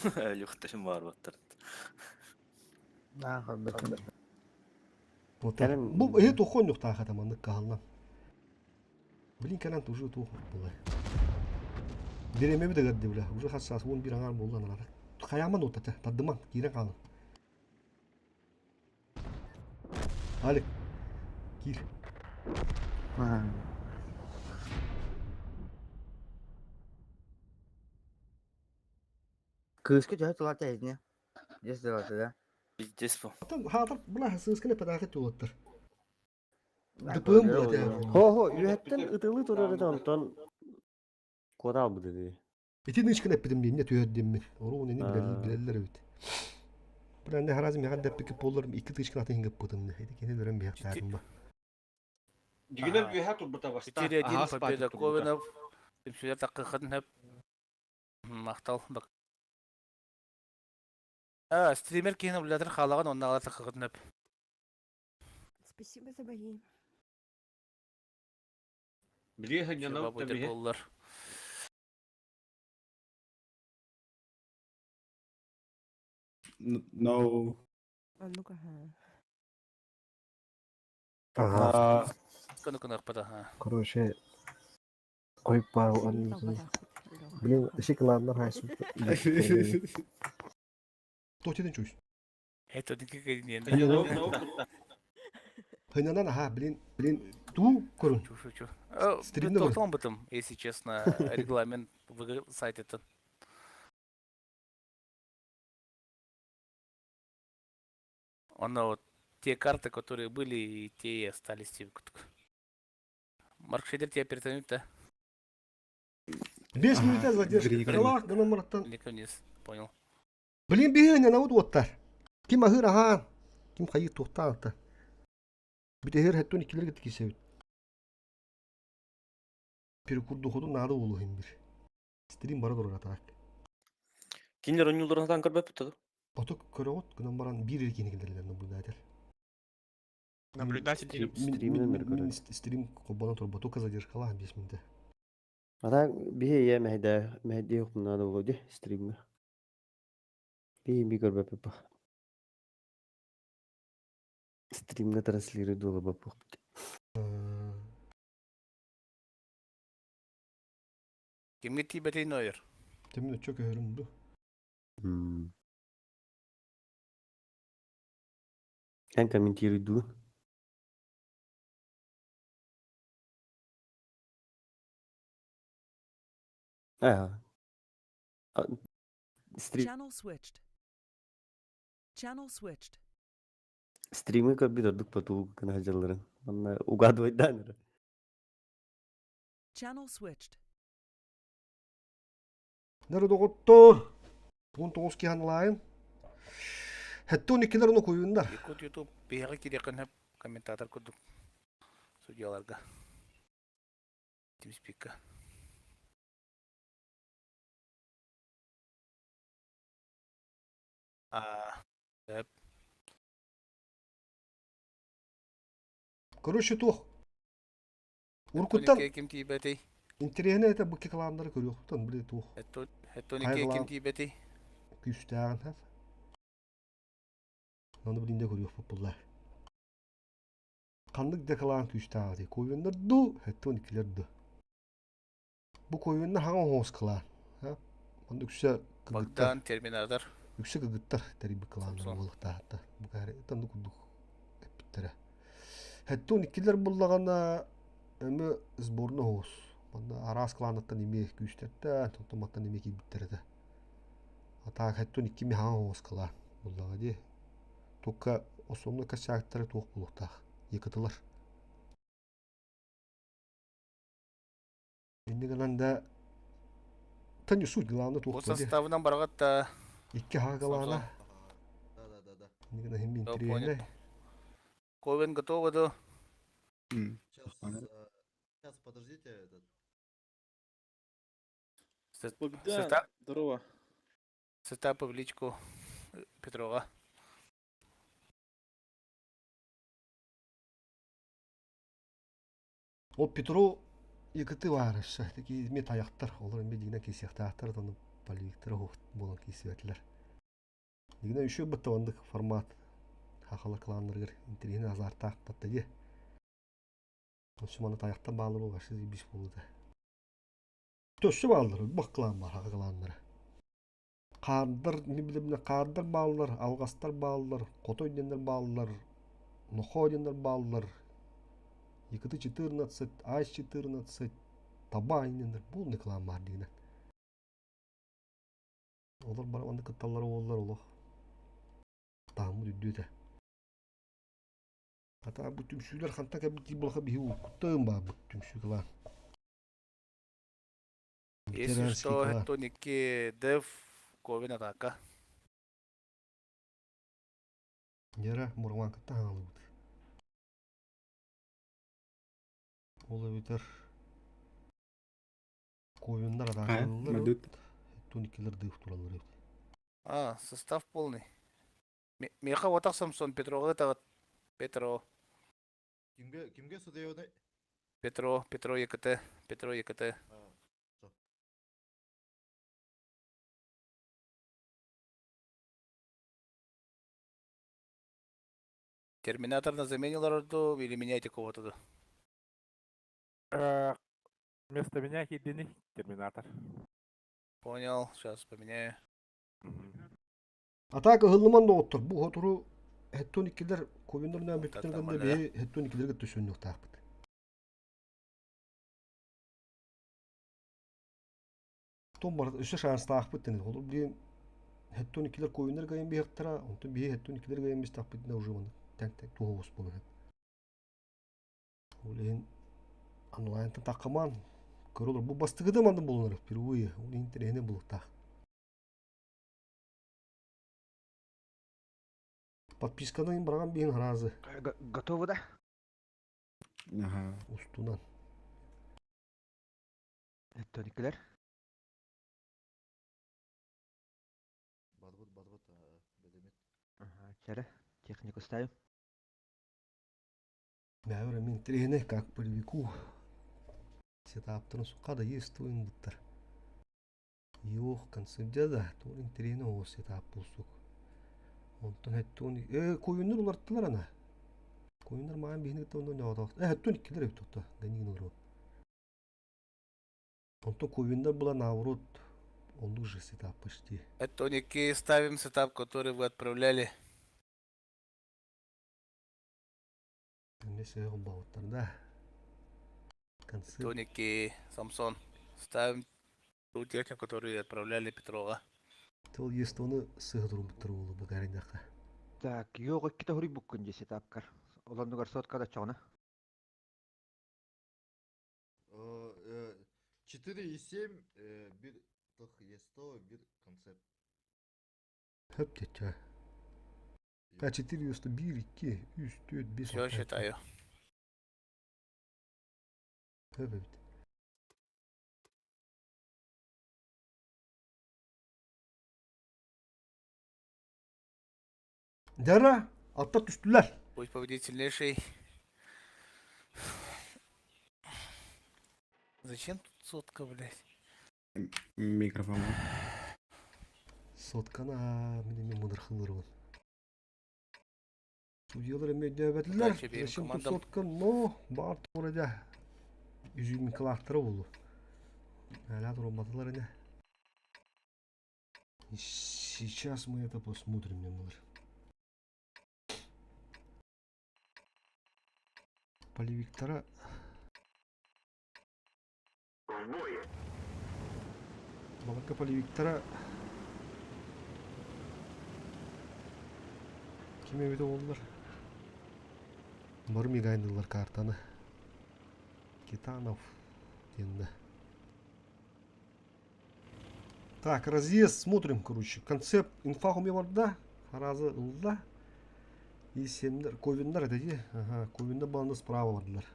Люхташым бар баттар. На, хаббат. Бу эһи тухон юхтаахата маннык каһаллан. Блин кэлэн уже туох буолай. Биремеби да көрдө бля. Уже хас саас 11 аҥаар буолла аналата. Хайааман уоттата, тардыман, киирэн хаалын. Алик, киир. Кыыска төһө тылата эһитине? Дес тылата да? Пиздец бу. Атын хаатар бля сыысканы патаахы туоттар. Дыпыым була Хо-хо, үөһэттэн ытылыы турар этэ онтон куотаал быды дии. Ити нычкын эппитим диэнне түһэрдиммин. Оруун ини билэллэр эбит. Бля, не харазым механ дэппики полларым икки тычкын атын хингаппытым. Ити кини өрөн биһактаатым ба. Дигинер үөһэ турбута баста. 4-1 победа Ковинов. Түмсүүлэр таккыхын хөп. Махтал. А, стример киһини улятыр хаалаҕын онно аҕала таккыхын хөп. Спасибо за бои. Били ханьянау табиһи. Боллар. No. А ну-ка, ага. Ага. Көну көну акпата. ха. Короче, қойып бар Блин, шоколадный хайсу. Тотиден чусь. Это никакой не. Хынанан аха, блин, блин, туу көрүн. Чу чу чу. Стримне көрүн. Тоқтон бытым, если честно, регламент в сайт этот. Оно вот те карты, которые были, и те и остались. Типа. Марк Шейдер тебя перетянуть, да? 5 минут задержка. Крылах, гынан мараттан. Далеко вниз, понял. Блин, биһиэнэ наут уоттар. Ким аһыыр аһаан, ким хайыы туохтаан Бүтэһэр хэттон иккилэргэ тикисэбит. Перекурдухутун наада буолуһун бир. Стрим бара турар атаак. Кинилер ойнууларын сатаан көрбөппүт да. Ото көрөҕүт гынан баран биир эркини киллэрилэр наблюдатель. Наблюдатель Стрим, Мин стриминен мин бер мин көрөр. стрим холбонон турба только задержкалаах 5 минутэ. А так биһи ийэ мэһэйдээ мэһэйдии наада буолуо дии стримҥа. Биһи би көрбөппүт. Стримҥа транслируй буолбаппыт. Кимге тиибэтий нойер? Тэмин өччө көһөрүм ду. Эн комментируйдуун. Аа. Стрим Channel switched. Channel switched. стримы көрбүт ордук потулук гына сылдьалларын. Манна угадывайдаан эрэ. Channel switched. Нары доҕоттоор! 19 киһи онлайн. Хэттон иккилэр ону куйундар. Якут Ютуб биһиэхэ киириэххин сөп комментатор курдук судьяларга. Тимспикка. А, сөп. Короче туох. Уруккуттан Хеттоникке ким тиийбэтий? интэриэһинэй этэ бу кланнары көрүөхтэн били туох. Хеттоникке ким тиийбэтий? Күүстээҕин хэп. Ону билинде көрүөхпүт булла. Ханнык да клан күүстээҕий? Койуннар ду, хэттон иккилэр ду. Бу койуннар хаҥа оһоос клан. Онно үксэ кыргыттар. Богдан, Терминатор. Үксэ кыргыттар тэрийбит кланнар буолуохтаахтар. Бу каары курдук эппиттэрэ. Хэттон иккилэр буллаҕына эмэ сборный оһоос. Манна араас кланнаттан эмиэ күүстэртэн, тонтоматтан эмиэ киирбиттэр этэ. А так хэттон икки хаҥа оһоос клан буллаҕа дии. Только основной косяктары туох буолуохтаах. Якытылар. Инни гынан да та не суть, главное Бу туох составынан бараҕыт да. Икки хаҕа галаана. Да, да, да, да. Инни гынан хим Понял. интэриэһинэй. Ковен готовы до? Сейчас, сейчас, подождите, этот. Богдан, Сетап, здорово. сетапы в личку Петрова. Ол Петро якыты баарыша, такие эми таяқтар, олар эми дигинен кисиэхтаахтар, ону поликтер буолан кисиэтилэр. Дигинен еще быттабандык формат хахала кланнарыгар интэриэһинэй азартаах батта дии. Осуманы таяқтан баалар ол вообще заебись буолута. Төссө баалар, бах клан бар, хаха кланнара. Хаардар, не билебine хаардар бааллар, алгастар бааллар, хотой диэннэр бааллар, нохоо диэннэр бааллар, Якыты 14, Айс 14, Таба инненер полный клан бар дигинен. Олар бар манны кытталлар олар олох. Таамы дүдүтэ. Ата бу түмсүүлэр ханта кэбит булаха биһи уккуттаын баа бу түмсүү клан. Если Ветеранский что, клан. Хеттоники Дев, Ковен атака. Нера Мурман кытта хаалыбыт. Ол эбитер Койуннар Хайа, атаакалылар мадут. Туникилер дыых тураллар эбит. А, состав полный. Меха вот Самсон, Петрова это Петро, Кимге, кимге судья Петро, Петро ЕКТ, Петро ЕКТ. А, что? Терминатор на замене Лорду или меняйте кого-то? Вместо меня единый терминатор. Понял, сейчас поменяю. Атака ыһыллыман доҕоттор бу хотору хэттон иккилер койуннар нөмүттэр Так, гында нормально, биһи хэттон иккилерге төсөннүөхтаахпыт. Том бар өссө шанстаахпыт дэнэ. Олор билин хэттон иккилер койуннар гайын биһактара, онтон биһи хэттон иккилер гайын бистахпыт уже маны тәң тәң туһуус болар. Ол иһин онлайнтан таккаман көрөлөр. Бу бастыгыда манды болунар впервые. Ол интэриэһинэй буолуохтаах. Подписканы барган биһин разы Готовы, да? Ага. устунан. Тоникелер. Барбыт, барбыт, бедемет. Ага, чары. Технику ставим. Бэбэр мин интэриэһинэй как полевику сетаптарын сукка да есть буттар. Йох концепция да туох интэриэһинэй оҕус сетап булсук. Онтон хэттуун э куйуннар уларыттылар ана. Куйуннар маан биһини кытта онно ньоҕотоох. Э хэттуун иккилэр эбит тутта Ганигин олору. Онтон куйуннар була наоборот оннук же сетап почти. Это 12 ставим сетап, который вы отправляли. Эмиэ сөҕө балыктар да. Концы. Тоники, Самсон. Ставим ту технику, которую отправляли Петрова. Тыл естоны сыһа турбуттар буолу бу кәриннэххэ. Так, йоҕ иккитэ хоруйбуккун дии сетапкар. Олоннугар сотка да чоҕуна. 4,7 бир тых есто бир концепт. Хөп тетя. А 491, 2, 3, 4, 5, Все считаю. Хөп эбит. Дара, атта түстүлэр. Пусть победит сильнейший. Зачем тут сотка, блядь? Микрофон. Сотканы мин эмиэ мунархылырбын. Судьялар эмиэ өйдөөбөтүлэр. Удачи обеим Зачем тут командам. сотка, но баар туора дьэ изюминкалаахтара буолуо. Ээлээ туруомматылар ини. Сейчас мы это посмотрим немного. Полевиктара Балыкка полевиктара ким эбитэ буоллар бары мигайнылар картаны Китанов диэн Так, разъезд смотрим, короче. Концепт инфа уме барда. Харазы ылла. И семнер, ковиннар это ди. Ага, ковиннар баланы справа бардылар.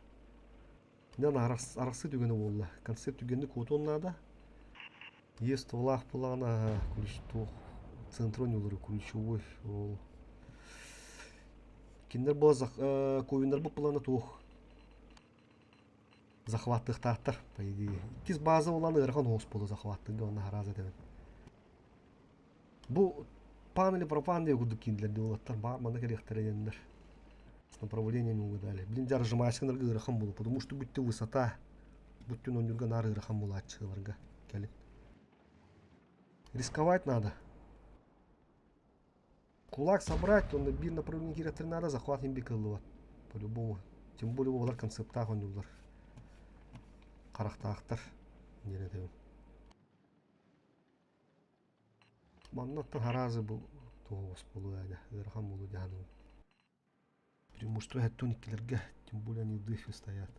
Дьон арахсыы түгэнэ буолла. Концерт түгэнник куотуон наада. Иэс туолаах буоллаҕына ключ туох центру ньулары ключевой ол кинилэр була коиннарбыт былаана туох захваттыахтаахтар по идее. Иккис база буолан ыарахан оҕус буолла захваттыырга уонна араас этэбин. Бу пан или пропан диye курдук киирдилэр дии уолаттар баар манна кэлиэхтэрэ диэннэр с направлением угадали. Блин, дьэ разжимайсканарга ыарахан буолуо, потому что бүттэ высота бүттүн оонньуурга наар ыарахан буолааччыларга кэлин. Рисковать надо. Кулак собрать, онно биир направление киирэттэр надо, захват им кыллыбат. По-любому. Тем более олар концептаах оонньууллар. Харахтаахтар диэн этэбин. Манна оттон араазы бу тоҕус буолуо ээ, ыарахан буолуо дии саныыбын. Преимущество хэттуун иккилэргэ, тем более они в дыфе стоят.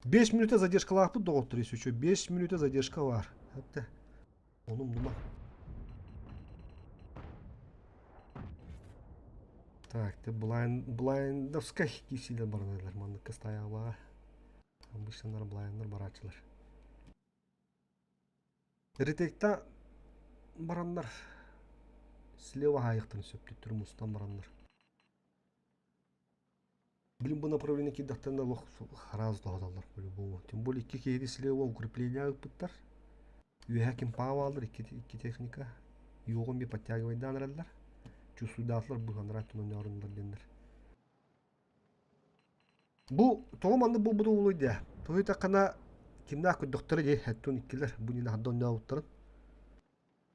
5 мүнүүтэ задержкалаахпыт доҕоттор если что 5 мүнүүтэ задержка баар. Хатта ону умнума. Так, те блайндовскай киирсиилэр баранылар манныкка стаябаҕа. Обычно блайннар барааччылар. Ретекта бараннар слева хаайыахтарын сөп төттөрү мустан бараннар. Блин, бу направление киирдэхтэринэ олох хараас тоһуталлар по-любому. Тем более икки киһини слева укрепление ыыппыттар. Үөһэ ким паавааллар икки, икки техника. Юоҕун би подтягивайдаан эрэллэр. Чувствуйдаатылар бу анараа өттүн оонньооруннар диэннэр. Бу тоҕо маннык буолбута буолуой дии. Тоҕо диэтэххинэ кимнээх көрдөхтөрө дии хэттун иккилэр бу иннинэ ханна оонньообуттарын.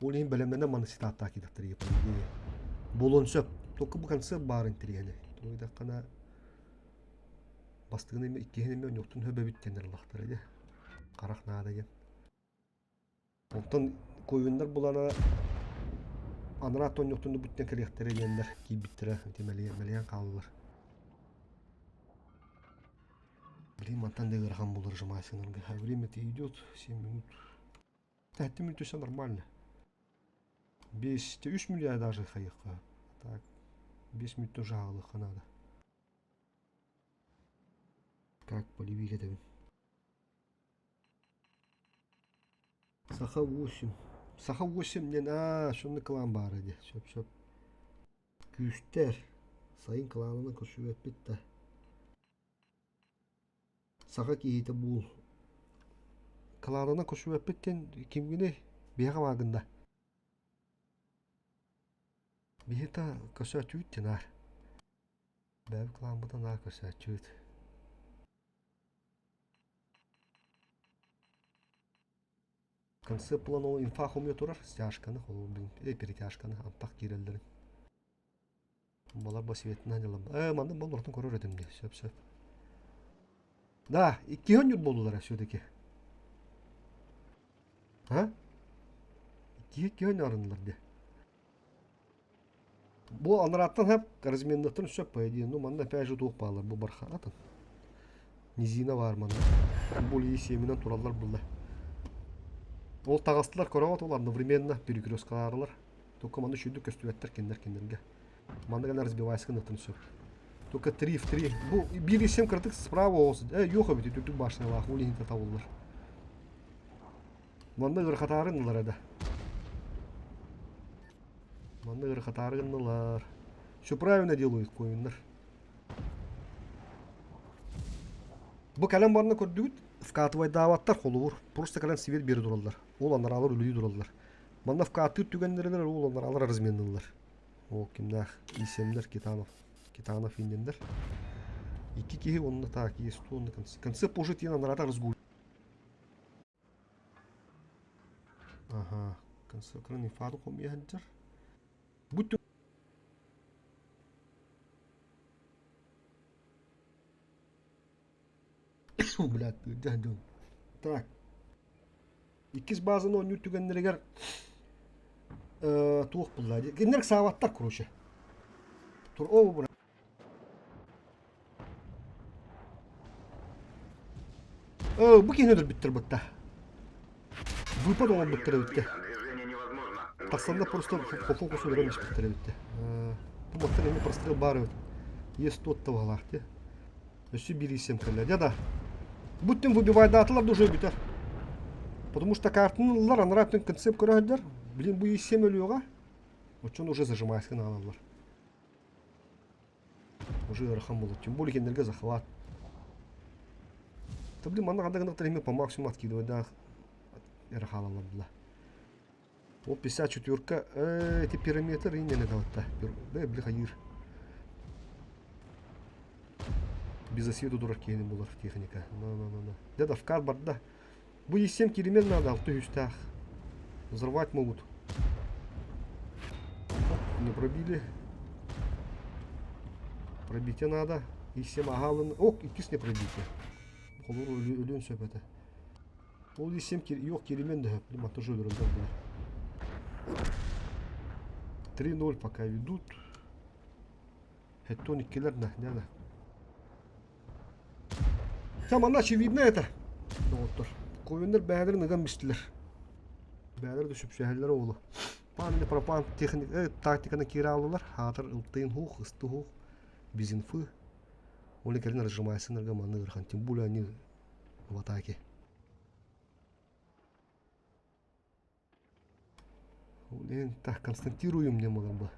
Ол иһин бэлэмнэнэн маннык ситааттаах киирдэхтэрэ дии. Буолуон сөп. Только бу концепт баар интэриэһинэй. Тоҕо диэтэххинэ бастыгын эмиэ иккиһин эмиэ онньуохтун сөп эбит диэн ыллахтара дии. Харах наада диэн. Онтон Ковиннар булана анараа тонньохтун бүттэн кэлиэхтэрэ диэннэр киирбиттэрэ ити мэлийэн, мэлийэн хааллылар. Блин, мантан да ыарахан буолар жемайсынарга. Время-то идет, 7 минут. 7 минут все нормально. 5, 3 минут даже хайыхха. Так, 5 минут тоже аҕалыахха надо. Как полевик этэбин. Саха 8. Саха 8 диэн аа, шунну кылаан баара дии. Сөп сөп. Күүстэр. Сайын кылаанынан көрсүбэппит да. Саха киһитэ буол. Кылаанынан көрсүбэппит диэн кимҥиний? Биһиэхэ бааргын да? Биһи та көрсөөччүбүт диэн аар. Бэйэбит кылааммытын наар көрсөөччүбүт. Концепт булан ол инфа хомуйа турар стяжканы, холобур, перетяжканы антах киирэллэрин. Балар светынан дьалам. Э, манна бол оротун көрөр этим дии. Сөп, сөп. Да, иккиһин ньут буоллулар все-таки. А? Иккиһи иккиһин арыннылар дии. Бу анараттан хэп разменныттан сөп по идее. Ну, манна опять же туох баалар бу барха атын. Низина баар манна. Бу семинан тураллар булла. Ол таҕыстылар көрөҕөт ол одновременно перекресткалаарлар. Только манна үчүгдүк көстүбэттэр кинилэр кинилэргэ. Манна гана разбивайскын ытын сөп. Только 3 в 3. Бу биир исем кыратык справа оҕус. Э, юох эбит үрдүк башнялаах ол иһин табыллар. Манна ыарахатаары гыннылар эдэ. Манна ыарахатаары гыннылар. Все правильно делают коиннар. Бу кэлэн барна көрдүгүт, вкатывайдаабаттар холобур. Просто кэлэн свет биэрэ тураллар. Ол анараалар үлүйүү тураллар. Манна вкаттыыр түгэннэринэр ол анараалар разменныллар. Ол кимнээх ИСМнэр Китанов. Китанов инниннэр. Икки киһи онно так есть онно концепт уже тиен анараата разгул. Аха, концепт инфару хомуйа сылдьар. Бу Блядь, дьон. Так. Иккис базаны оонньуур түгэннэригэр туох булла кинилэр саабаттар короче. Тур о Бу киһини өлөрбүттэр бытта. Выпад оҥорбуттар эбиттэ. Тахсанна просто фокус өлөрөн испиттэр эбиттэ. Бу маттан эмиэ прострел баар эбит. Есть тот табалаах те. Өссө биир исем кэллэ. Дьэ да. Буттин выбивайдаатылар да уже бүтэр. Потому что картаны ыллар, анараа өттүн концепт көрө Блин, бу исем өлүөҕэ. Оччон уже зажимайскын аалаллар. Уже ыарахан буолар. Тем более кинилэргэ захват. Да блин, манна ханна гынахтар эми по максимуму откидывайдаах эрэ хаалаллар була. Ол 54-ка эти пирометр иннене далатта. Да, били хайыр. Без освета турар киһини булар техника. На на на на. Дед Авкар барда. Бу 7 километр надо, алты үстээх. Взорвать могут. Не пробили. Пробитие надо. И 7 агалын. Ок, иккис не пробитие. Холур өлүөн сөп этэ. Ол 7 yok киримен да блин, тоже өлөрөллөр было. 3-0 пока ведут. Хеттон иккилер на, не на. Там она очевидно это. Доҕоттор. Коюннар бэйэлэрин ыган бистилэр. Бэйэлэр да сүпсэһэллэр оҕолу. Пан или пропан техник, тактиканы киирэ аллылар. Хаатар ылтыын хух, ысты хух, без инфы. Ол кэлин разжимайсынарга манны ыархан. Тем более они в атаке. Блин, так, констатируем не могу бы.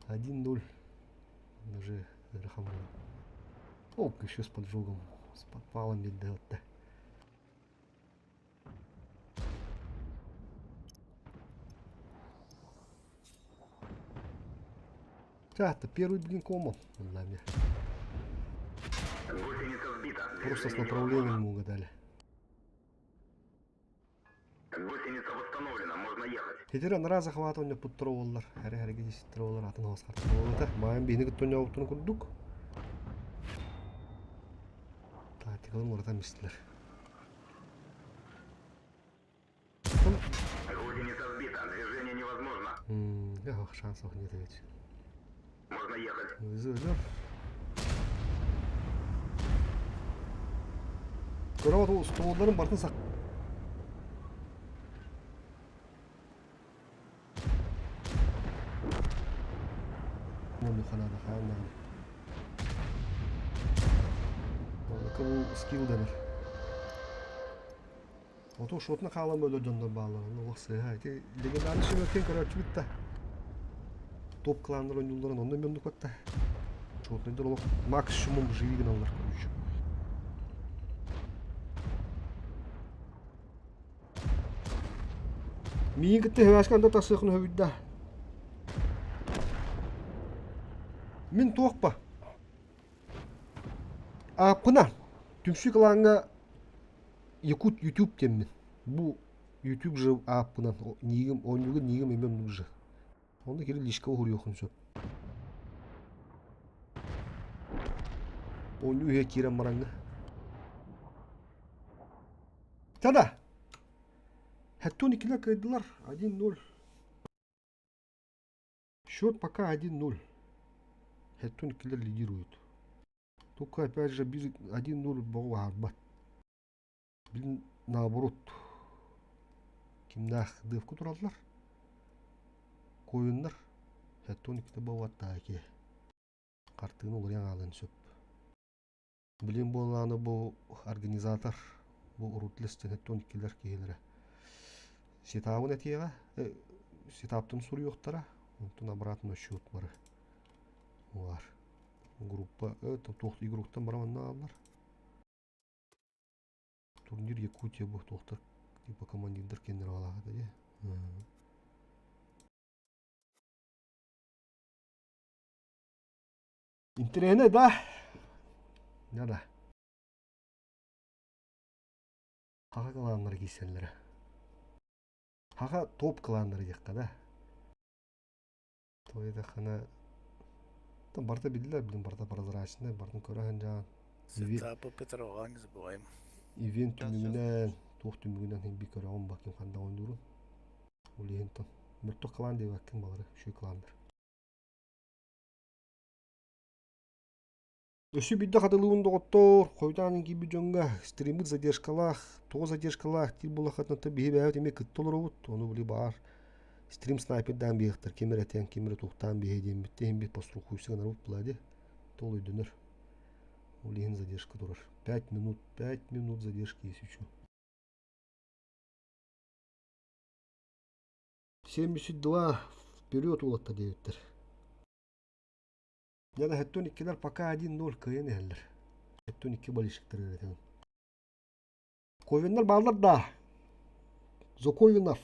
1-0. Даже ыарахан О, еще с поджогом. С подпалом ведет. Это первый блин комом над нами. Просто с направлением угадали. Гусеница восстановлена, можно ехать. Хитер анараа захватывание путтура Хэре-хэрэгэ диситтер атын хосхартыр Маайын биһини кытта ойнообуттун курдук. Тактикаларын уларытан бистилэр. Гусеница сбита, движение невозможно. Эх, шансов нет ведь. Можно ехать. Вызывер. Көрө стволларын бартын сақ. Бу скилл дэнэр. Оту шотна хаалан өлөр дьоннор бааллар. Онно олох сыыһа. Ити легендарный шемеркен көрөөччүбүт да. Топ кланнар ойнуулларын онно мөндүк батта. Чуотунайдар олох максимум живи гыналлар короче. Миигин кытта хөвээскэ анда тахсыахын хөбүйдэ. Мин туохпа? Ааппына түмсүү кылааҥҥа Якут YouTube диэммин. Бу YouTube же ааппынан ниигим оонньууга ниигим эмиэ оннук же. Онно кири лишка уһуруйуохун сөп. Оонньуу иһэ киирэн бараҥҥа. Тада! Хэттон иккилэр кыайдылар. 1-0. Счет пока 1-0. Хэттон иккилэр лидируют. Только опять же 1-0 боҕу баһарбат. Блин, наоборот. Кимнээх дыавка тураллар? Коиннар. Хэттон иккитэ бабаттааки. Хартыына уларыйан хаалыан сөп. Билим буоллаҕына бу организатор, бу Рутлес диэн 72-лэр киһилэрэ сетабын этиэҕэ, сетаптын суруйуохтара, онтон обратно счет бары баар. Группа туох игроктан бара манна ааллар. Турнир Якутия бу туохтар типа командирдар кэннэр аалаахата дии. Интэриэһинэй да? Да. Хаха кылааннара киирсэллэрэ. Хаха топ кылааннара диэххэ да. Тоҕо диэтэххинэ там барыта биллэр, блин, барыта прозрачный, барытын көрө сылдьаҕын. Сетапы Петрова не забываем. Ивент түмүгүнэн, туох түмүгүнэн иһин би көрөҕүн ба ким ханна оонньуурун. Ол иһин тон мөлтөх кылаан диэбэккин балары, үчүгэй кылааннар. Өссө биирдэ хатылыыбын доҕоттоор, хойутаан киирбит дьоҥҥо стриммит задержкалаах, тоҕо задержкалаах диир буоллаххытына биһи бэйэбит эмиэ кытта олоробут, ону били баар стрим снайпердаан биэхтэр, ким эрэ этэн, ким эрэ туохтаан биһи диэммит, иһин бит пострухуйса гынарбыт буолаа дии, то өйдөнөр. Ол иһин задержка турар. 5 минут, 5 минут задержки есть еще. 72 вперед уолаттар диэбиттэр. Дьэ, хэттон иккилэр пока 1-0 кыайан иһэллэр. Хэттон икки болельщиктар ыытан. Ковиннар бааллар да. Заковинов.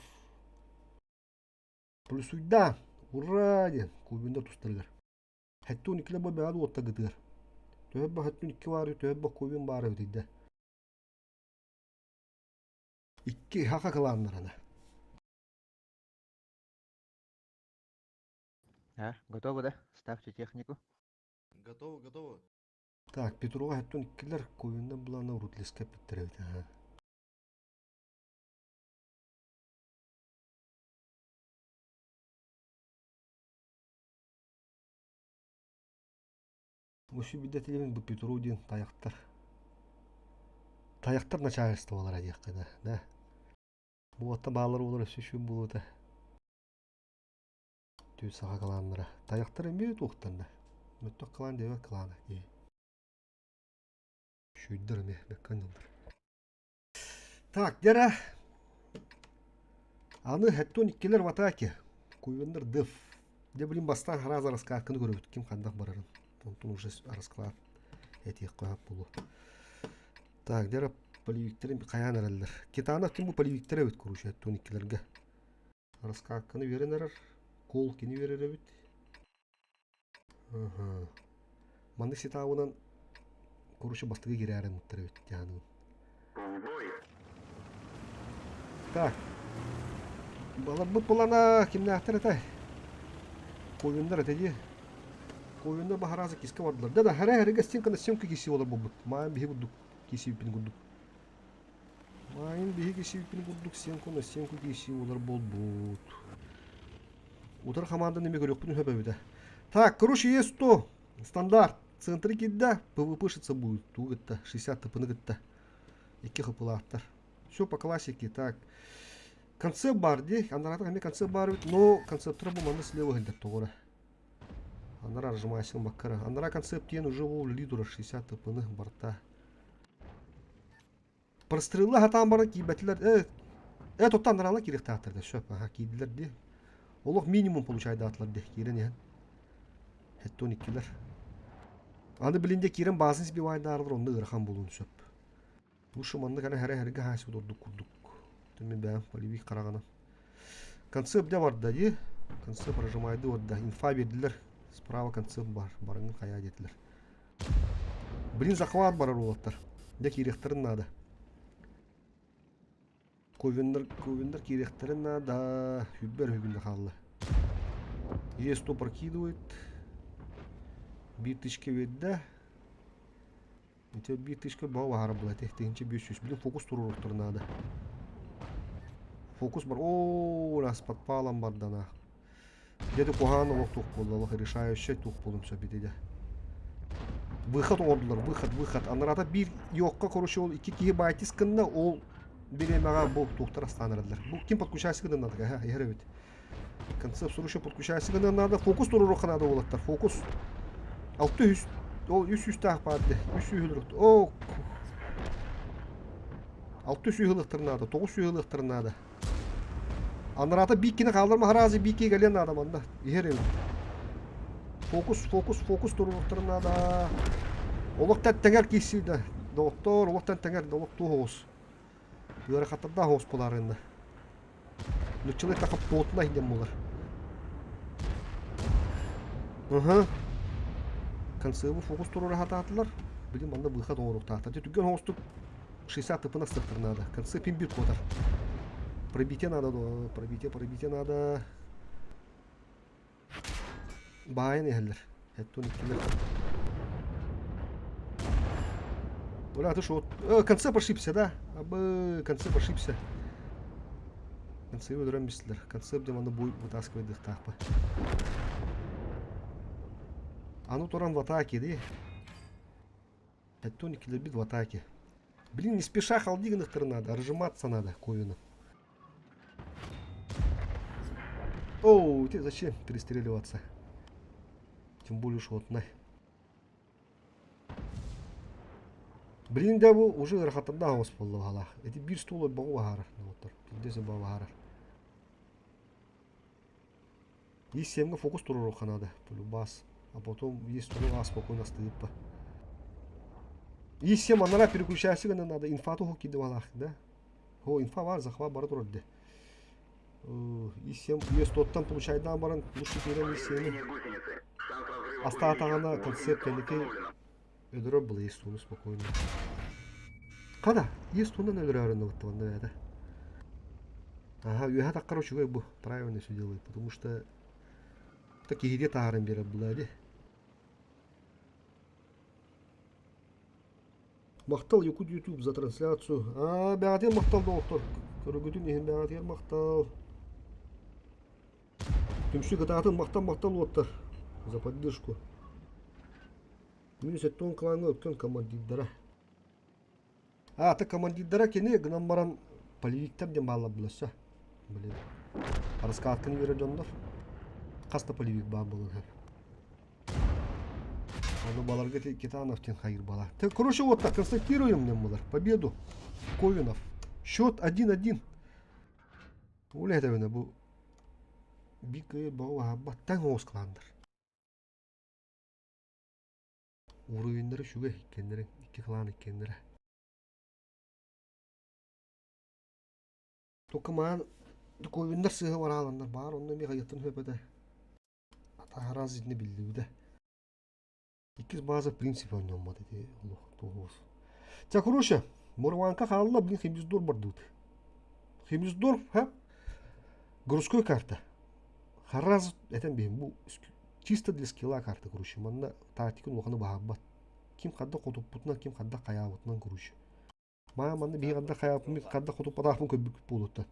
Плюсуйда. Ура диэн Ковиннар тустарыгар. Хэттон иккилэр бу бэҕэ уотта гытыгар. Төһө ба хэттон икки баары, төһө ба Ковин баары битийдэ. Икки хака кылааннарана. А, готовы, да? Ставьте технику. Готово, готово. Так, Петрова хэттон иккилэр Ковинна булана Рутлеска питтерэбит. Өссө биирдэ этилибин бу Петров диэн тайахтар. Тайахтар начальстволара диэххэ да, да. Бу уотта баалар буолар өссө үчүгэй буолуо этэ. Түүн саха кылааннара. Тайахтар эмиэ туохтанна. Мөттөх кылаан диэбэт кылаана дии. Шүйдэр эмиэ бэккэ анньаллар. Так, дьэрэ. Аны хэттон иккилэр в атаке. Куйвеннер деф. Дьэ, блин, бастаан хараас раскладканы көрөбүт. Ким ханнах барарын. Онтон уже расклад этиэххэ сөп буолуо. Так, дьэрэ полевиктерин хайаан эрэллэр. Китанов ким бу полевиктер эбит, короче, хэттон иккилэргэ. Раскаакканы үөрэн эрэр. Кол кини үөрэр эбит. Аха. Маннык сетабынан короче бастакы киирээри мыттар эбит дьаанын. Так. Баларбыт булана кимнээхтэр этэй? Ковиннар этэ дии. Ковиннар баһарааза киска бардылар. Да да, хара хара гостинка на съемка киси олар болбут. Маан биһи курдук кисибиппин курдук. Маайын биһиги сииппин курдук сиэн на стенку киирсии буолар буолбут. Утары хамаанданы эмиэ көрүөхпүн сөп эбитэ. Так, короче, есть то. Стандарт. Центры киирдэ. ПВПшиться будет. Туу кытта. 60 тпны кытта. Икки хпылааттар. Все по классике. Так. Концепт бар дии. Анараатах эмиэ концепт бар эбит. Но концепттара бу манна слева иһиллэр тоҕо эрэ. Анараа нажимайсың баккара. Анараа концепт диэн уже ол лидера 60 тпны барта. Прострелла сатаан баран киирбэтилэр. Э, э тоттон анаралар киириэхтээхтэр да сөп. Аха, киирдилэр дии. Олох минимум получайдаатылар дии киирэн иһэн. Хеттон иккилэр. Аны билинде киирэн баасын сбивайдаарылар онно ыарахан буолуон сөп. Лучше маннык эрэ хэрэ-хэргэ хаайсыбыт ордук курдук. Мин бэйэм полевик хараҕынан. Концепт дьэ барда дии. Концепт прожимайды барда. Инфа биэрдилэр. Справа концепт бар. Барыҥын хайаа диэтилэр. Блин, захват барар уолаттар. Дьэ киириэхтэрин наада. Ковеннар, Ковеннар киириэхтэрин наада. Хүббэр үһүгүнэ хаалла. Е100 прокидывает. Биир тычка биэрдэ. Ити биир тычка баҕа баһара була 1500. Блин, фокус туруоруохтар наада. Фокус бар. Оо, раз подпалом бардана. Где-то куһаҕан олох туох буолла, олох решающай туох буолуон сөп ити Выход оҥордулар, выход, выход. Анарата биир йокка, короче, ол икки киһи байтис гынна, ол бириэмэҕэ бу туохтар астаанараллар. Бу ким подключайся гынан надо, ха, иһэр эбит. Концепт срочно подключайся гынан надо, фокус туруруохха надо уолаттар, фокус. 600, ол 300 таах баар 300 өлөрөт. О, 600 ылыахтар наада, 900 ылыахтар наада. Анарата бииккини хааллар Махарази биикки кэлиэн наада манна. Иһэр эбит. Фокус, фокус, фокус туруохтарын наада. Олох тэҥэр киирсиидэ. Доҕоттоор, олох тэҥэр, олох туох оҕус. Ыарахаттардаах оҕус буолаарынна. Нуччалыы эттэххэ плотнай диэн буолар. Ыһы. Концеву фокус туруора сатаатылар. Билим манна выход оҥоруохтаахтар. Дьэ түргэн оҕустук 60 тыпын астыктар надо. Концы пимбир куотар. Пробитие надо, пробитие, пробитие надо. Баайын иһэллэр. Эттон иккилэр. Бля, ты шо? Концеп ошибся, да? Абы, концеп ошибся. Концеп өлөрөн бистилер. Концеп деп аны бой вытаскивать дыхтаахпы. Аны туран в атаке, ди. Эттон иккилэрбит в атаке. Блин, не спеша халди гыныхтары надо, разжиматься надо Ковину. Оу, тебе зачем перестреливаться? Тем более шотно. Блин, да бу уже ыарахаттардаах оҕус буолла баһалаах. Ити биир стол баҕу баһаарар, доҕоттор. Биирдэсэ баҕа баһаарар. Есть семга фокус туруоруохха надо, полюбас. А потом есть столу спокойно астыыппа. Есть сем анара переключайся гына надо, инфату хокки балах, да? О, инфа бар, захват бара турар де. И сем, есть тоттан получайдан баран, лучше кирен и семи. Астаатаҕына концепт кэнники өлөрөр была есть туну спокойно. Хада, есть тунан өлөрөөрүн ылыттыбанна бэйэтэ. Ага, үөһэ таххар үчүгэй бу, правильно все делает, потому что так киһигэ таһааран биэрэр була ди. Махтал Якут YouTube за трансляцию. Аа, бэҕэтигэр махтал доҕоттор. Көрөгүтүн иһин бэҕэтигэр махтал. Түмсүү кытаатын махтал махтал уоттар за поддержку. Минус 70 клаҥҥа өккөн командирдара. А, ты командирдара кини гынан баран полевиктар диэн бааллар буласса. Блин. Раскатканы берер дьоннор. Хас да полевик баар буолан Ону баларга Китанов диэн хайыр бала. Так, короче, вот так, констатируем нам булар. Победу. Ковинов. Счет 1-1. Оля это бу бик баҕа таҥ оҕус кылааннар. Уруйуннары үчүгэй иккиэннэрин икки кылаан иккиэннэрэ. Только маан документар сыыһа барааланнар баар онно эмиэ хайыттан хөпөтө. Атаараас итини биллибитэ. Иккис база принцип оонньоммот ити олох туоһуос. Ча короче, Мурванка хаалла блин Хемисдор бардыбыт. Хемисдор ха городской карта. Хараз этэн биһин бу чисто для скилла карта короче. Манна тактикын улаханы баһарбат. Ким хадда хотуппутунан, ким хадда хайаабытынан короче. Маа манна биһи хадда хайааппын, хадда хотуппатаахпын көрбүт буолуттан.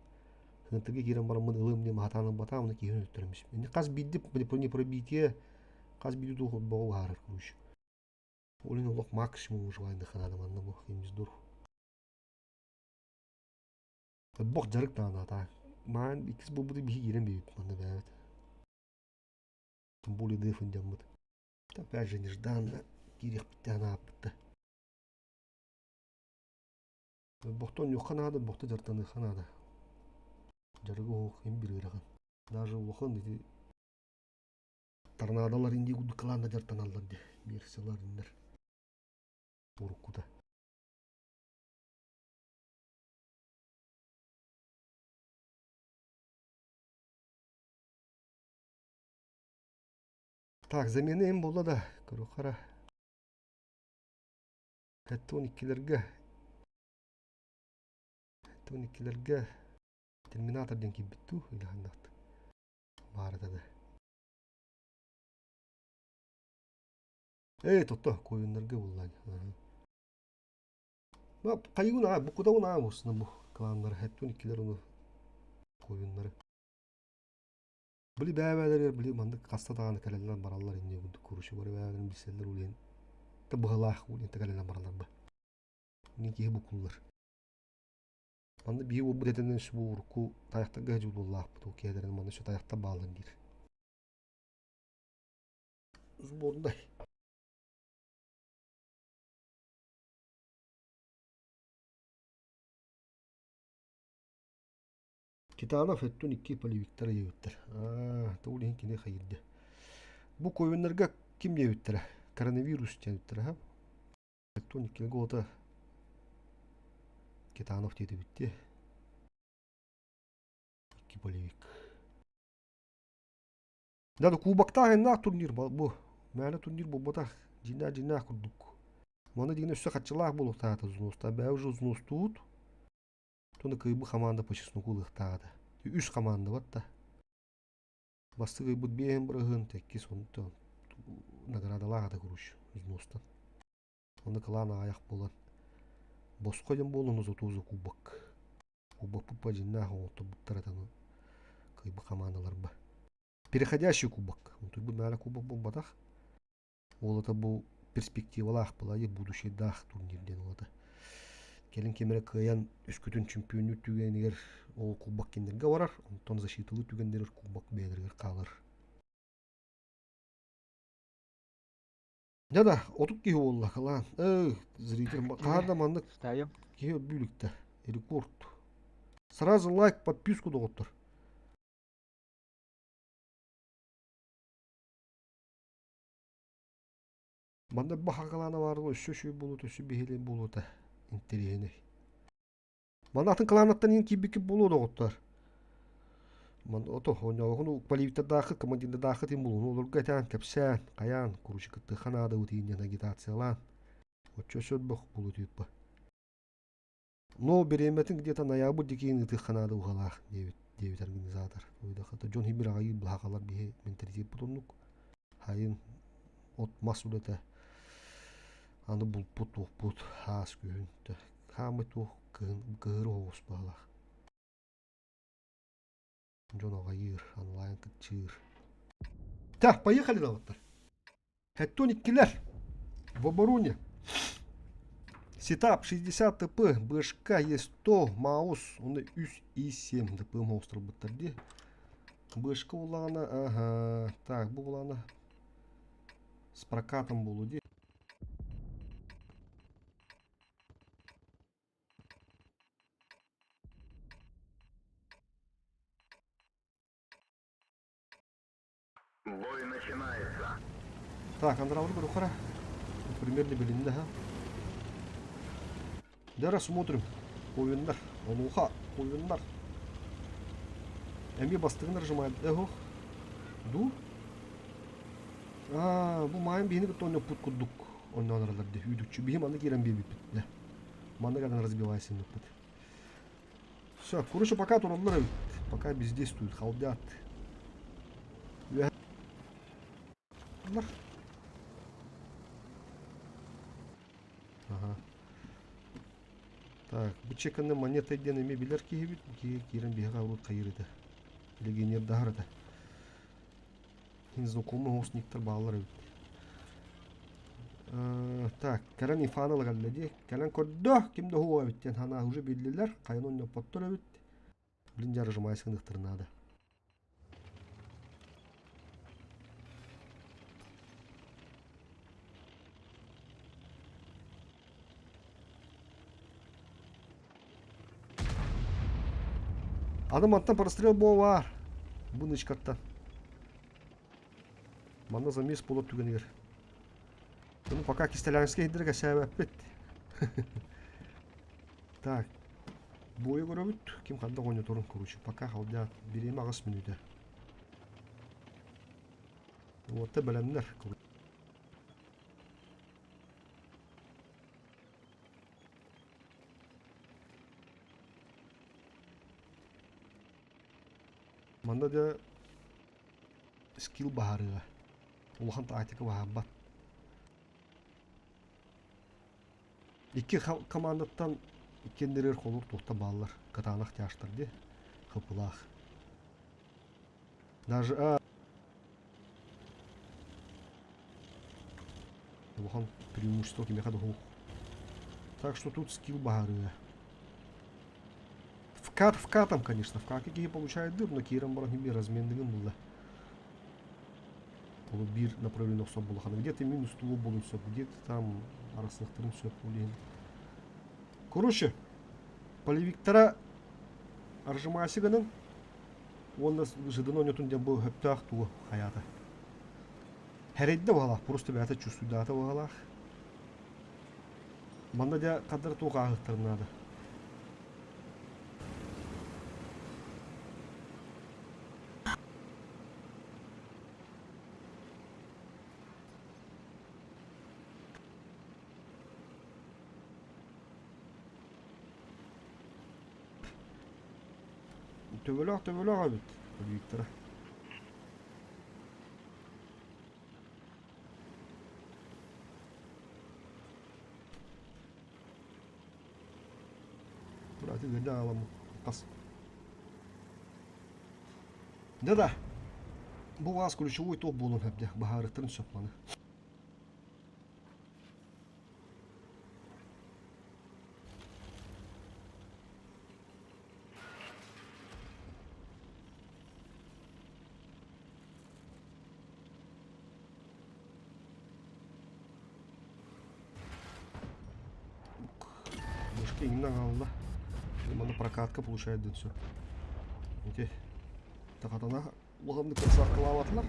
Сынтыга киирэн бараммын ылым диэн маһатаанын батаам, оны киһини өлөттөрөмүс. Инни хас биирди не пробитие, хас биирди дух боҕу баһарар короче. Олин олох максимум выживание ханада манна бу химиздур. Бох дьарык даҕаны атаа. Маан иккис буолбуту биһи киирэн биэрбит манна бэйэбит. Тем более дефын дьаммыт. Опять же нежданно киириэхпиттээн ааппытта. Бохтон ньуохха наада, бохто дьарыктаныахха наада. Дьарыгы оһох им бириэрэҕин. Даже улахан ити Торнадолар инди курдук кылаанна дьарыктаналлар дии биир сылар иннэр уруккута. Так, замена им буолла да, көрүөххэ Хэттон иккилэргэ Хэттон иккилэргэ Терминатор диэн киирбит дуу или ханнаат баар этэ да. Ээ, тотто куойуннарга буллаан. Хайыгын аа, букутабын аа буусна бу кланнары хэттон иккилэр ону куойуннары. Били бэйэ-бэйэлэригэр били маннык хаста даҕаны кэлэллэр бараллар инньэ курдук куручу бары бэйэ-бэйэлэрин билсэллэр улиэн та быһалаах улиэн та кэлэллэр бараллар ба. Мин киһи букуллар. Манна биһи уолбут этинэн субу урукку тайахтарга дьулууллаахпыт ол киһилэрин манна şu тайахтар бааллар диир. Сборнай. Титанов өттүн икки полевиктар диэбиттэр. Аа, ол иһин кини хайырда. Бу коиннарга ким диэбиттэрэ? Коронавирус диэбиттэрэ, ха? Өттүн икки гота Китанов диэтибит Икки полевик. Да, кубоктаах иннаах турнир бу. Мээнэ турнир буолбатах. Дьиҥнээх дьиҥнээх курдук. Маны дигин өссө хаччылаах буолуохтаата взноста. Бээ уже взностуут. Туна кыайбыт хамаанда по чесноку ылыахтаах этэ. Үс хамаанда батта. Бастакы ыйбыт биэһин быраһыан иккис онтон наградалаах этэ короче взностан. Онно кылаан аҕыйах буолан босхо диэн буолан зато за кубок. Кубокпут по дьиннээх оҥотторбуттар этэ кыайбыт хамаандаларба. Переходящий кубок. Онтуйбут наара кубок буолбатах. Ол это бу перспективалаах былайы будущайдаах турнир диэн ол это. Кэлин ким эрэ кыайан үскүтүн чемпионнуур түгэнигэр ол кубок кинилэргэ барар, онтон защиталыы түгэннэригэр кубок бэйэлэригэр хаалар. Дьэ да, 30 киһи буолла, кылаан. Эй, зритель, хаһан да маннык киһи өлбүүлүктэ. Рекорд. Сразу лайк, подписку доҕоттор. Манна баһагалаана баарга өссө үчүгэй буолуота, өссө биһилиэн буолуота интэриэһинэй. Манна атын кылаанаттан иһин киирбиккит буолуо доҕоттор. Ман ото оонньообокун полииктардаахыт, командирдаахыт иһин буолуону олорго этээн, кэпсээн, хайаан, короче кыттыахха наадабыт иһин диэн агитациялаан. Оччо өссө элбэх буолуо тиийбэ. Но бириэмэтин где-то ноябрь диэки ыытыахха наада уһалаах диэбит диэбит организатор. Ойдохото дьон иһин аҕайыы былаһаакалар биһи менталитеппыт оннук. Хайын от мас үлэтэ аны булпут туохпут хаас күһүн хааммыт туох кыһын кыһыры оҕус баһылаах. Дьон аҕайыыр, онлайн кыччыыр. Так, поехали доҕоттор. Хэттон иккилэр. В обороне. Сетап 60 ТП, БШК Е100, Маус, оны 3,7 ДП оҥостурбуттар дии. БШК буллаҕына, ага, так, бу буллаҕына с прокатом буолуо дии. Бой начинается. Так, Андравр Брухара. Примерно билиннэ, ха. Да рассмотрим. Ойуннар. Онуха. Ойуннар. Эми бастыгын нажимает. Эх, Ду? Аа, бу маайын биһини кытта ойноппут курдук ойноон аралар дии. Үүдүкчү. Биһи манна киирэн биэрбиппит. Да. Манна кэлэн разбивайся нуппут. Все, короче, пока тураллар эбит. Пока бездействуют, халдят. Ага. Так, бу чеканы монета диэн эмиэ билэр киһибит. Киһи киирэн биһиэхэ урут хайыр этэ. Легионердаһар этэ. Незнакомый хостниктар бааллар эбит. Так, кэлэн Ифаны ылыгалла дии. Кэлэн көрдө, ким да уһуга эбит диэн санаа уже биллилэр. Хайан онньоппоттор эбит. Блин, дьэ разжимайся гыныхтар наада. Аны мантан прострел буолар. Бу нычкаттан. Манна замес буолар түгэнигэр. Ну пока кистэлэҥскэй иһдэрэ кэсээбэппит. Так. Буойа көрөбүт. Ким ханна оонньоторун короче. Пока халдьаат. Бириэмэ 8 мүнүүтэ. Уотта бэлэмнэр. Манна да скилл баһарыга. Улахан тактика баһарбат. Икки командаттан иккиэннэригэр холуур туохта бааллар. Кытаанах тяжтар дии. Хапылаах. Даже а улахан преимущество кимиэхэ да суох. Так что тут скилл баһарыа. Вкат вкатом, конечно, вкаты киһи получает дыр, но киирэн баран биир разменныгын булла. Ол биир направление охсор булахана. Где-то минус тулу болун сөп, где-то там арасылыктарын сөп улиһин. Короче, полевиктара аржымаасы гынан уонна жыдын онньотун диэн бу хөптөөх тугу хайаата. Хэрэйдэ баҕалаах, просто бэйэтэ чувствуйдаата баҕалаах. Манна дьэ хаддар туох ааһыахтарын наада. Төбөлөөх төбөлөөх эбит Виктора. Турааты үөрдэ аҕаламмыт хас. Да-да. Бу вас ключевой топ буолуон сөп баһаарыттан сөп маны. Мышка иҥнэ хаалла. Манна прокатка получает дын все. Ити тахатана улаханнык красавкалаабатылар.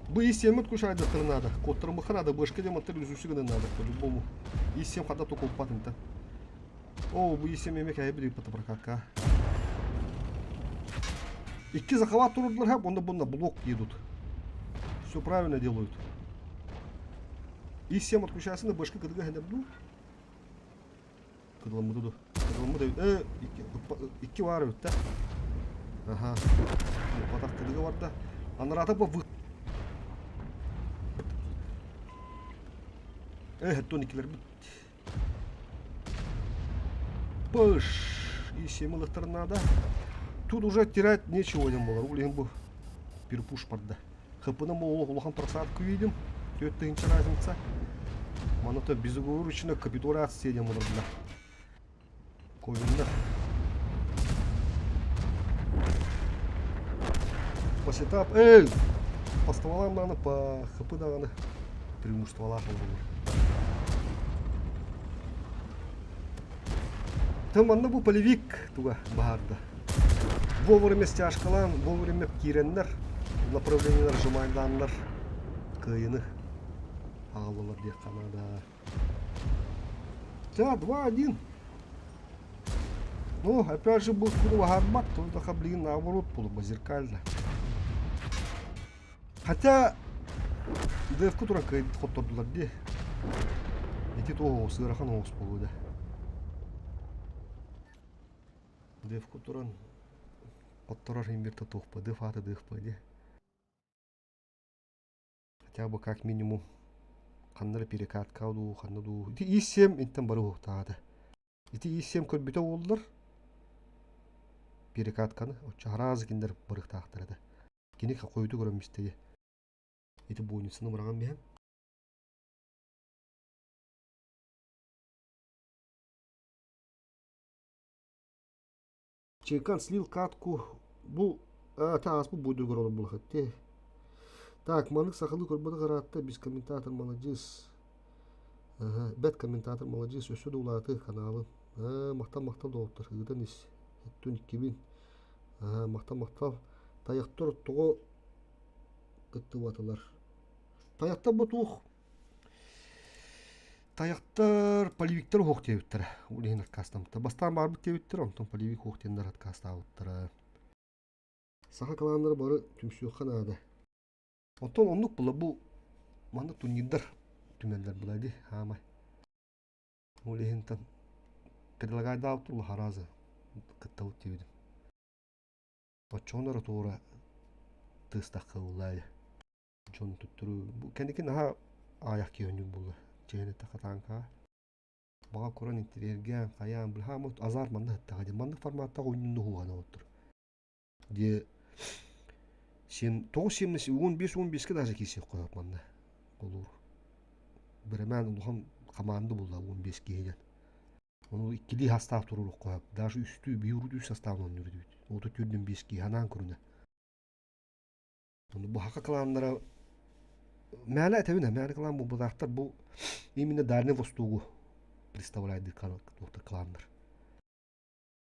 Бу ИС-7 кушайдаттары надо. Куоттарымыха надо, бышка дематтар үзүсү гынан надо, по-любому. ИС-7 хата токулпат инта. О, бу ИС-7 эме кэһэ билик прокатка. Икки захват турдулар хап, онда бунна блок едут. Все правильно делают. ИС-7 отключается на башка кыдыга хэнэбду. Кыдыламмыты ду. Кыдыламмыты икки баар эбит да. Аха. Батах кыдыга барда. Анарата бу Э, икилер бит. Пыш! И семь надо. Тут уже терять нечего дем было. Улин бу перепуш барда. ХП-ны улахан просадку видим. Төрт тысяча разница. Манато безоговорочно капитуляция дем было. Ковинна. По сетап. Эй! По стволам надо, по ХП даҕаны преимуществолаах олороллор. Тым манна бу полевик туга баһаарда. Вовремя стяжкалаан, вовремя киирэннэр, направлениелар жумайдааннар кыайыны аҕаллылар диэххэ наада. Да, 2-1. Ну, опять же, был баһаарбат, то блин, наоборот, было зеркально. Хотя, ДФ-ку туран кыайбыт хоттордулар дии. Ити туох ыарахан оҕус буолуо да. ДФ-ку туран хотторор иһин туохпа, ДФ аата ДФ дии. Хотя бы как минимум ханна эрэ перекатка дуу, ханна дуу. Ити И7 интэн бары уһуктаата. Ити И7 көрбүтэ буоллар перекатканы оччо араас кинилэр барыахтаахтар этэ. Кини хойуту көрөн истэйэ. Ити буойницаны быраҕан биһэн. Чекан слил катку бу ааспыт буйдугар олорбулахат Так, маннык сахалыы көрбөтөх ыраатта без комментатор маладьыас. Ага, бэт комментатор маладьыас өссө да улаатыы каналын. Аа, махтал махтал доҕоттор ыытан ис. Өттүн иккибин. Аа, махтал махтал. Тайахтар тоҕо кыттыбатылар. Тайахтар бу туох Тайахтар полевиктар уһуох диэбиттэрэ. Ол иһин отказтаммыттар. Бастаан баарбыт диэбиттэр, онтон полевик уһуох диэннэр отказтаабыттара. Саха кланнара бары түмсүөххэ наада. Оттон оннук була бу маннык турнирдар түмэллэр була дии хаамай. Ол иһинтэн предлагайдаабыт улахан кыттабыт диэбитим. Оччоҕуна эрэ туора тыастахха ыллаайа. Дьон туттарыы бу кэнники наһаа аҕыйах киһи оонньуур буолла. Чэйин эттэххэ тааҥкаҕа. Баҕа куран интириэргээн, хайаан, быһааммыт азарт манна сыттаҕа дии. Маннык форматтаах оонньууну уһугана оттор. Дии син тоҕус сиэмнэс 15-15-ке даже киирсиэх қойоп манна. Олуур. Бирэмээн улахан хамаанда булла 15 киһинэн. Ону иккилии састаав туруоруохха сөп. Даже үстүү, биир урут үс састаабын оонньуур этибит. Оту түүрдүн биэс киһи анаан көрүнэ. Ону бу хака кланнара мээнэ этэбин мээнэ клан буолбатахтар бу именно Дальний Востогу представляет кланнар.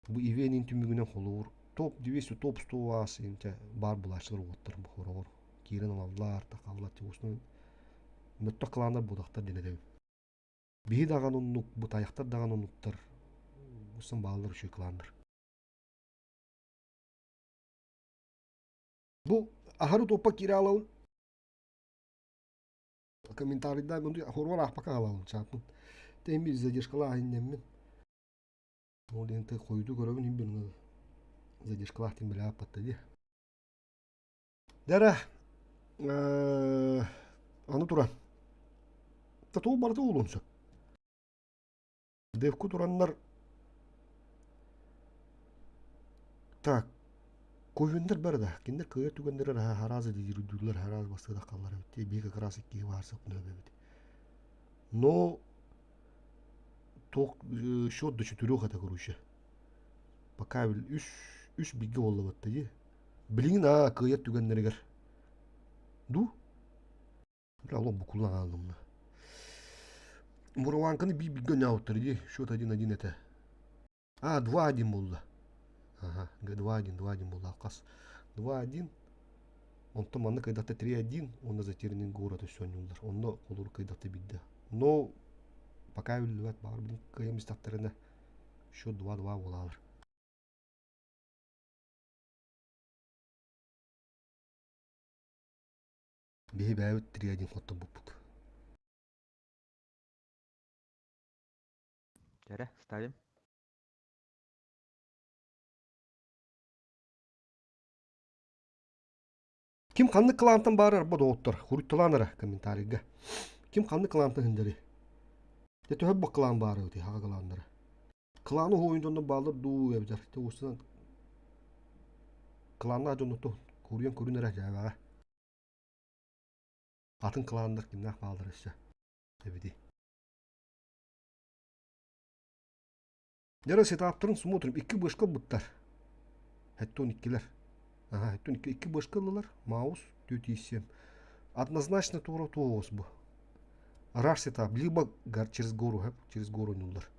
Бу ивенин түмүгүнэн холуур топ 200 топ 100 аас инчэ баар булааччылар уоттар хороҕор киирэн ылаллар тахаллар тигуснун мөттөх кланнар буолахтар диэн этэбин. Биһи даҕаны оннук, бу тайахтар даҕаны оннуктар, усан бааллар үчүгэй кланнар. Бу аһары топпа киирэ алабын. Комментарийда хоруор аахпакка хаалабын чааппын. Тэһин бир задержкалаах иннэммин. Ол диэн ты хойуту көрөбүн иһин бир задержкалаах тин билэ ааппатта дии. Дара аны туран татуу барыта уулун сөп. Девку тураннар так Ковеннер бары да кинилэр кыайар түгэннэрэ хараазы диирдүүллэр хараас бастыгы халлар эбит биир как раз иккиһи баарсап эбит но туох счет до четырех это короче пока үс үс бигэ буолла дии Билигин аа кыайар түгэннэригэр дуу? Бля, олох букуллан хааллым да. Мурованканы биир бииргэ ойнообуттар дии, счет 1-1 этэ. А, 2-1 буолла. Ага, 2-1, 2-1 буолла алкас. 2-1. Онтон манна кыйдахта 3-1, уонна затерянный город өссө оонньууллар. Онно холур кыйдахта биирдэ. Но пока биллибэт, баҕар билин кыайан истэхтэринэ счет 2-2 буолаалар. Биһи бэйэбит 3-1 хотторбуппут. Дьэрэ, ставим. Ким ханнык кылаантан баар арба доҕоттор, хурутталаан эрэ комментарийга. Ким ханнык кылаантан хиндэри? Дьэ төһө бу кылаан баар эбитий хаҕа кылааннара? Кланы уһуйун дьонно бааллар дуу эбитэр те устунан кланнаах дьонноту куруйан көрүн эрэ дьээбэҕэ. Атын кланнар кимнээх бааллар өссө эбитий. Дьэ сетаптарын смотрим икки бышка ылбыттар. Хэттон иккилэр. Ага, хэттон икки, икки бышка ыллылар. Маус 4,7. Однозначно туора туоҕус бу. Раш сетап либо через гору, через гору нуллар.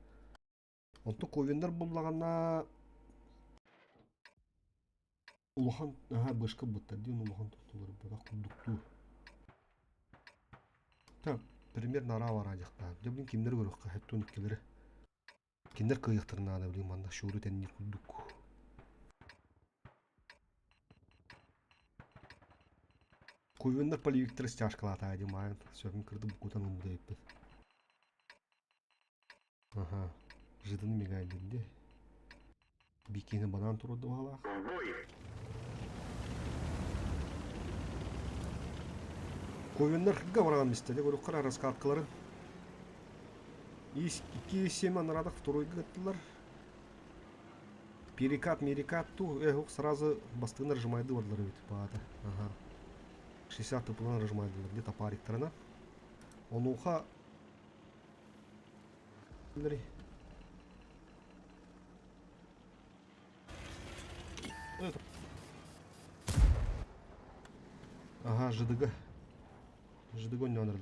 Онтон ковеннар буллаҕына улахан аһа бышка буттар диэн улахан туттулар бадах курдуктуу. Так, примерно араа бараа дьахтаах. Дьэ блин кимнэр көрүөххэ хэттон иккилэри. Кинилэр кыайыахтарын наада блин манна шууру тэнниир курдук. Ковеннар полевиктар стяжкалаатаа дии маайын сөбүн кырды букутан ылбыта эбиппит. Аха, жиданы мигайдырды. Бикини банан турду баҕалаах. Ковеннар хыгга бараҕан мистэ, көрүөххэ раскаткаларын. Икки семь анарадах второйга ыттылар. Перекат, мерекат ту, эх, сразу бастыгын нажимайды бардылар эбит баата. Ага. 60 тыпынан нажимайдылар, где-то париктарына. Онуха Ага, ЖДГ. ЖДГ ойноонор.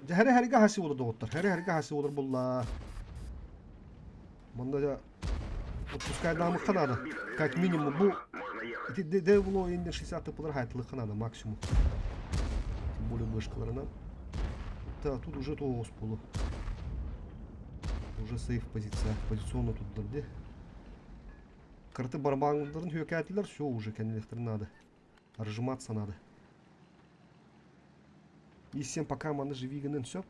Дьэ, хәрэ хаси болар доҕоттор. Хәрэ хэргэ хаси болар булла. Манна дьэ отпускайдаамыкка наада. Как минимум бу ити дэ було инде 60 тыпылар хайтылыкка наада максимум. Тем более бу. бышкаларынан. Да, тут уже тоҕус буолу. Уже сейф позиция. Позиционно тут дии. Карты барабаннарын хүөкээтилэр, все уже кэннилэхтэрин надо. Разжиматься надо. И всем пока маны живигинен сөп.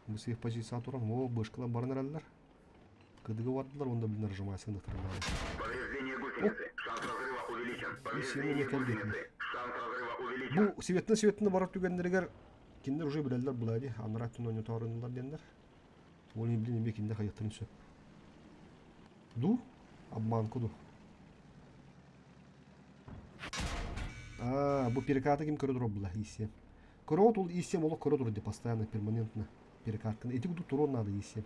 Бу сейф позиция туран, о, бышкалар баран эрэллэр. Кыдыгы бардылар, онда блин разжимайся надо. И сені не кэлбиэтилэр. Бу светно-светно барар түгэннэригэр кинилэр уже билэллэр булаа дии, анараа өттүн ойнотооруннулар диэннэр. Ол блин эмиэ кинилэр хайыахтарын сөп. Ду? Обманку ду? А, бу перекаты ким көрө турар була ИСМ. Көрө ол ИСМ олох көрө турар постоянно, перманентно перекатканы. Эти кудук турар надо ИСМ.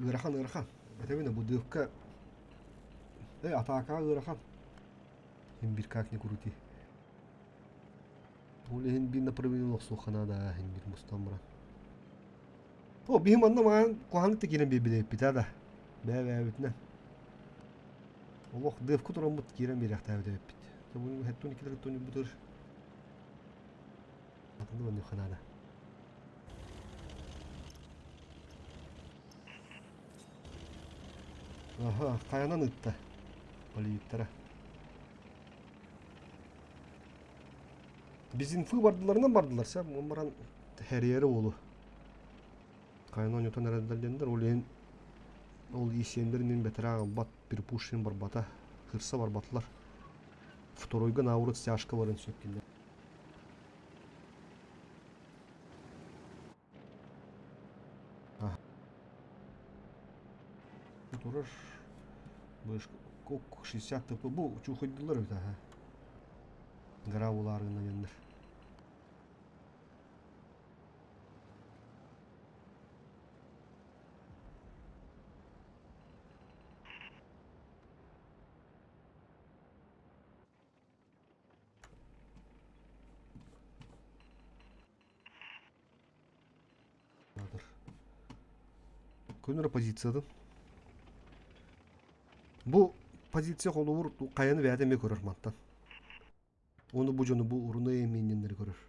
Ыарахан, ыарахан. Этэбин бу дыыкка Эй, атаакаҕа ыарахан. Иһин бир как не крути. Ол иһин биир направление охсуохха наада иһин бир мустан баран. О, биһи манна маҕан куһаҕаннык да киирэн биэрбит да. Бээ-бээбитинэн. Олох дыывка тураммыт киирэн биэриэхтээбит эбиппит. Хэттун иккилэр туонньуйбутугар атыннык онньуохха наада. Аха, хайанан ыытта полииттара. Без инфы бардыларынан бардылар, сәп, он баран хэрриери уолу. Хайан оонньотон эрэллэр диэннэр, ол иһин ол исиэннэр мин бэтэрээ аҕалбат Перепушин барбата, кырса барбатылар. Второйга наоборот стяжка баран сөп кинилэр. Турар Кок 60 ТП бу чухайдылар эбит аха. Гора улаарына диэннэр. Көнөр позициятын. Бу позиция холобур хайаны бэйэтэ эмиэ көрөр мантан. Ону бу дьону бу уруна эмиэннэннэри көрөр.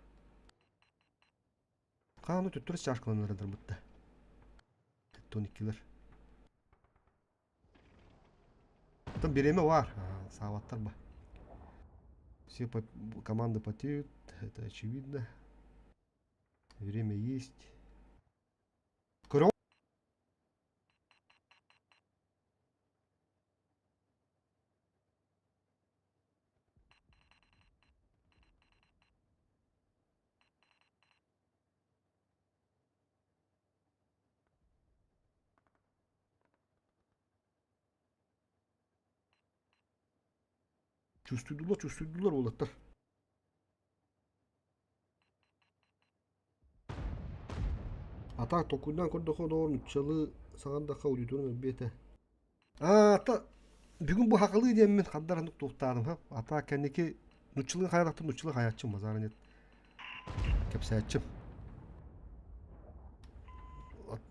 Хааны төттөрү чашкаланар бытта. Тон иккилер. Там береме бар. Саабаттар ба. Все по команды потеют, это очевидно. Время есть. Көрө Чувствуйдулар, чувствуйдулар уолаттар. А так толкуйдаан көрдөххө доҕор нуччалыы саҥардахха аудитория элбиэ этэ. Аата бүгүн бу хахалыы диэммин хандар ханнык туохтааным ха. Ата кэнники нуччалыы хайалахтан нуччалыы хайааччым базара нет. Кэпсээччим.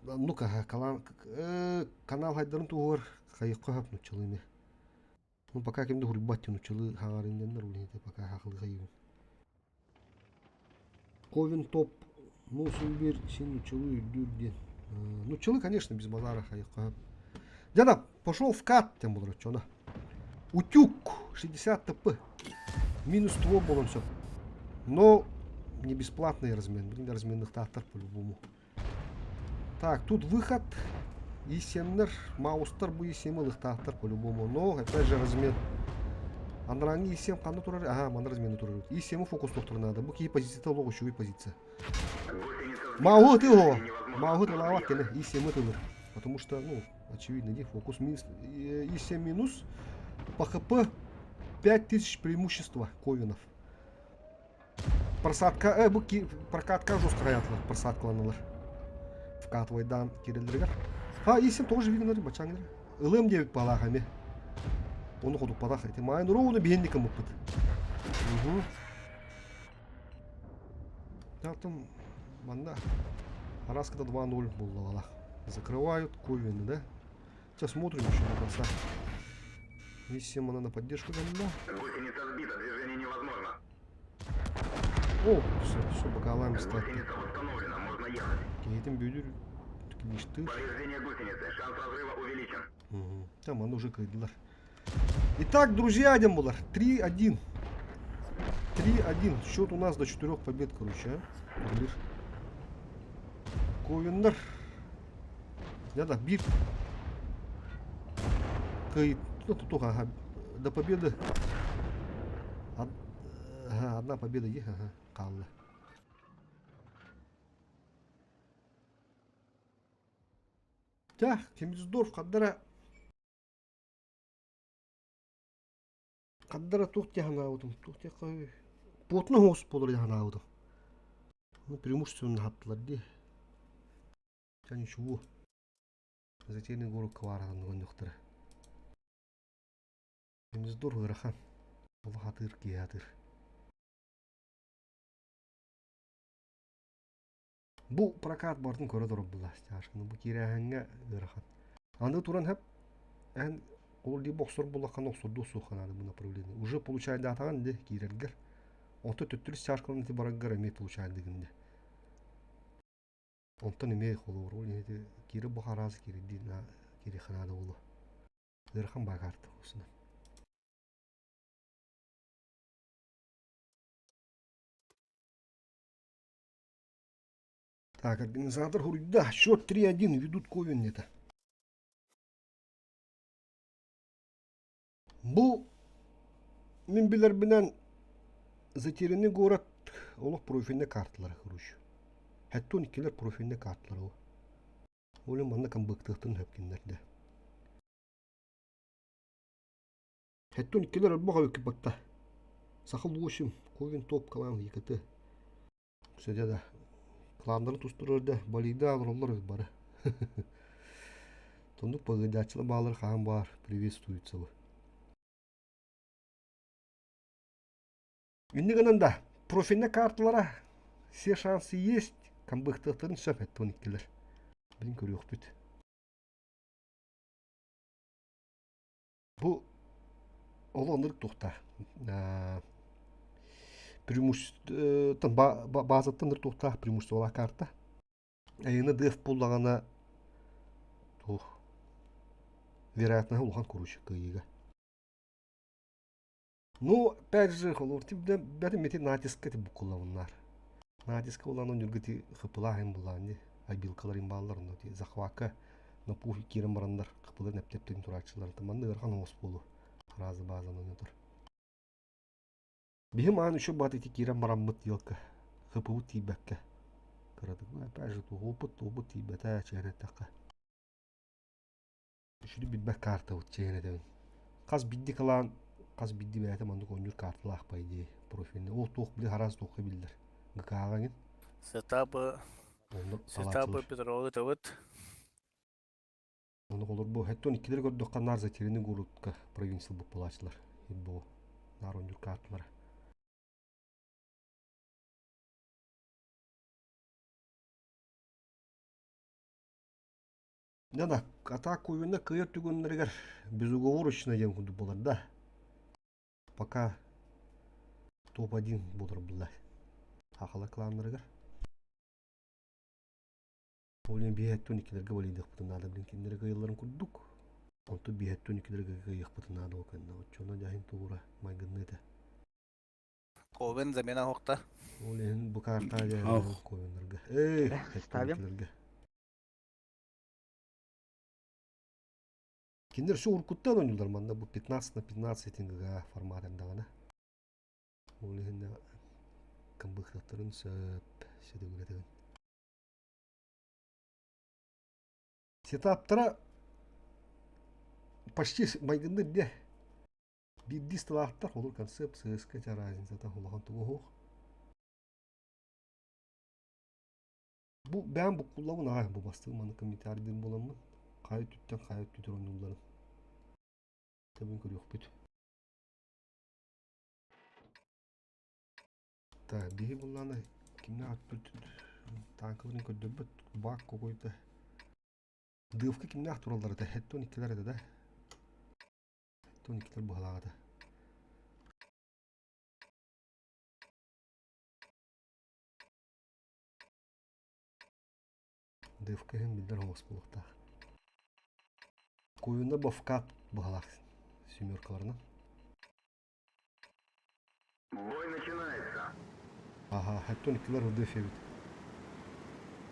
Ну-ка, канал хайдарын туһугар хайыкка хап нуччалыы ме. Ну пока ким да хурбат нуччалыы хаҥарын диэннэр улиһите пока хахалыы хайыыбын. Ковен топ, ну син син нуччалыы үрдүүр диэн. Нуччалыы, конечно, без базара хайыкка. Дяда, пошел в кат, тем буолар оччоно. Утюг 60 ТП. Минус 2 буолан сөп. Но не бесплатный размен. Блин, разменных по-любому. Так, тут выход. Исемнер, маустар бу исеми ылыхтаахтар по-любому. Но, опять же, размен. Анарааҥҥы исем ханна турар? Ага, манна размены турар. Исеми фокус надо. Бу киһи позицията олох үчүгэй позиция. Мауы ты его! Мауы тылаабат кene исеми тылыр. Потому что, ну, очевидно, не фокус минус, ИС минус. По ХП 5000 преимущества Ковинов. Просадка, бу прокатка жестко хаятылар, просадкаланалар. Вкатывайдан киреллеригер. А, исем тоже видно, бачаңыр. Ылым деп балаха ме. Оны ходук падах. Эти майын ровно биенником опыт. Угу. Там манна Араскада 2-0 булла Закрывают Ковины, да? Сейчас смотрим еще до конца. Миссия мана на поддержку кэллэ. Гусеница сбита, движение невозможно. О, все, все, бакалаем статты. Гусеница восстановлена, можно ехать. Киһитин бүдүр клиштыр. Повреждение гусеницы, шанс разрыва увеличен. Угу. Там аны уже кыйдылар. Итак, друзья, дем булар. 3-1. 3-1. Счет у нас до 4 побед, короче, а. Турнир. Ковеннер. Да-да, бир. Кый... Ну, тут ага. До победы. Ага, одна победа есть, ага, хаалла. Тях, Хемисдорф хаддара хаддара туох дии санаабытым, туох диэххэ плотно соҕус буолар дии санаабытым. Ну, преимущественно хаптылар дии. Чэ, ничего. Затерянный город кыбаараханныгын Хемисдорф ыарахан. Олох атыыр киһи атыыр. Бу прокат барытын көрө турар былаастаашканы бу киирээһиҥҥэ ыарахан. Аны туран хэп эн ол дии бохсор буллаххына охсордуох суохха наада бу направление. Уже получайдаатаҕын дии киирэргэр. Онто төттөрү стяжкаларын ити бараргар эмиэ получайдыгын дии. Онтон эмиэ холобур ол ити киирэ бу араас киирдии киириэххэ наада буолуо. Ыарахан баа карта осуна. Так, организатор Хуруйда. Счет 3-1 ведут Ковен это. Бу мин билэрбинэн затерянный город олох профильный карталара короче. Хэттон иккилэр профильный карталара ол. Ол манна камбыктыахтын хөпкиннэрдэ. Хэттон иккилэр өлбөх өккү Сахал 8, Ковен топ калаан ЕКТ. Кстати, да, кланнары тустурар да, балийда олороллор эбит бары. Тоннук пагыдаччылар баалар хаһан баар приветствуется бы. Инни гынан да, профильная карталара все шансы есть, камбыктыахтарын сөп эттон иккилер. Билин көрүөхпүт. Бу ол оннук туохта преимуществоттан баазаттан туохтаах преимуществолаах карта. Айыны дыах буллаҕына туох вероятноһа улахан короче кыайыыга. Ну, опять же, холур тибде бәрі мети натиска ти букуллабыннар. Натиска улан онюргы ти хыпылаахын булаан ди обилкалар имбаалар онно ти захвака на пух киирэн бараннар хыпылар нэптептин турааччылар манны ыарахан оҥос буолу разы баазан ойнотор. Биһи маан үчү баат ити киирэн бараммыт елка хыпыбыт тиийбэккэ кыратык опять же опыт опыт тиийбэтэ чээн эттэххэ. Үчүдү билбэт картабыт чээн этэбин. Хас бидди кылаан хас бидди бэйэтэ маннык оонньуур карталаах по идее профильный. Ол туох били араас туохха биллэр. ГК-ҕа эҥин. Сетабы Онно Сетабы талааччылар. Петровы табыт. Ону олорбу хэттон иккилери көрдөххө наар затерянный городка провинция буолааччылар. Бу наар оонньуур карталара. Да-да, атака уйуна кыайар түгэннэригэр безуговорочно диэн курдук буолар да. Пока топ-1 буолар булла. Хахала кланнарыгар. Ол иһин биэһэттэн иккилэргэ балыйдыахпытын наада блин кинилэри кыайалларын курдук. Онтон биэһэттэн иккилэргэ кыайыахпытын наада ол кэннэ. Оччоно дьаһын туура майгынныа этэ. Ковен замена хохта. Ол иһин бу картаа дьаһын Ах. Ковеннарга. Эй, Ставим. иккилэргэ. Кинилэр все уруккуттан оонньууллар манна бу 15 на 15 ГГ формат эрдэҕинэ. Ол иһин кымбыхтахтарын сөп сөдүгүлэтигин. Сетаптара почти майгынныыр дии. Биирдии стылаахтар, олор концепция, СК разницата улахан тугу суох. Бу бэйэм буккуллабын аҕай бу бастыҥ маны комментарийдыыр буоламмын хайа өттүттэн хайа өттүтүр оонньуулларын тэбин көрүөхпүт. Так, биһи буллаана кимнээх өттүт таанкаларын көрдөрбөт баак какой-то Дывка кимнээх тураллар этэ? Хэттон иккилэр этэ да? 12-лэр быһалаах этэ. Дывка иһин биллэр хомус буолуохтаах. Куйуна бовкат быһалаах семеркаларынан. Бой начинается. Ага, хаттон иккилэр РДФ эбит.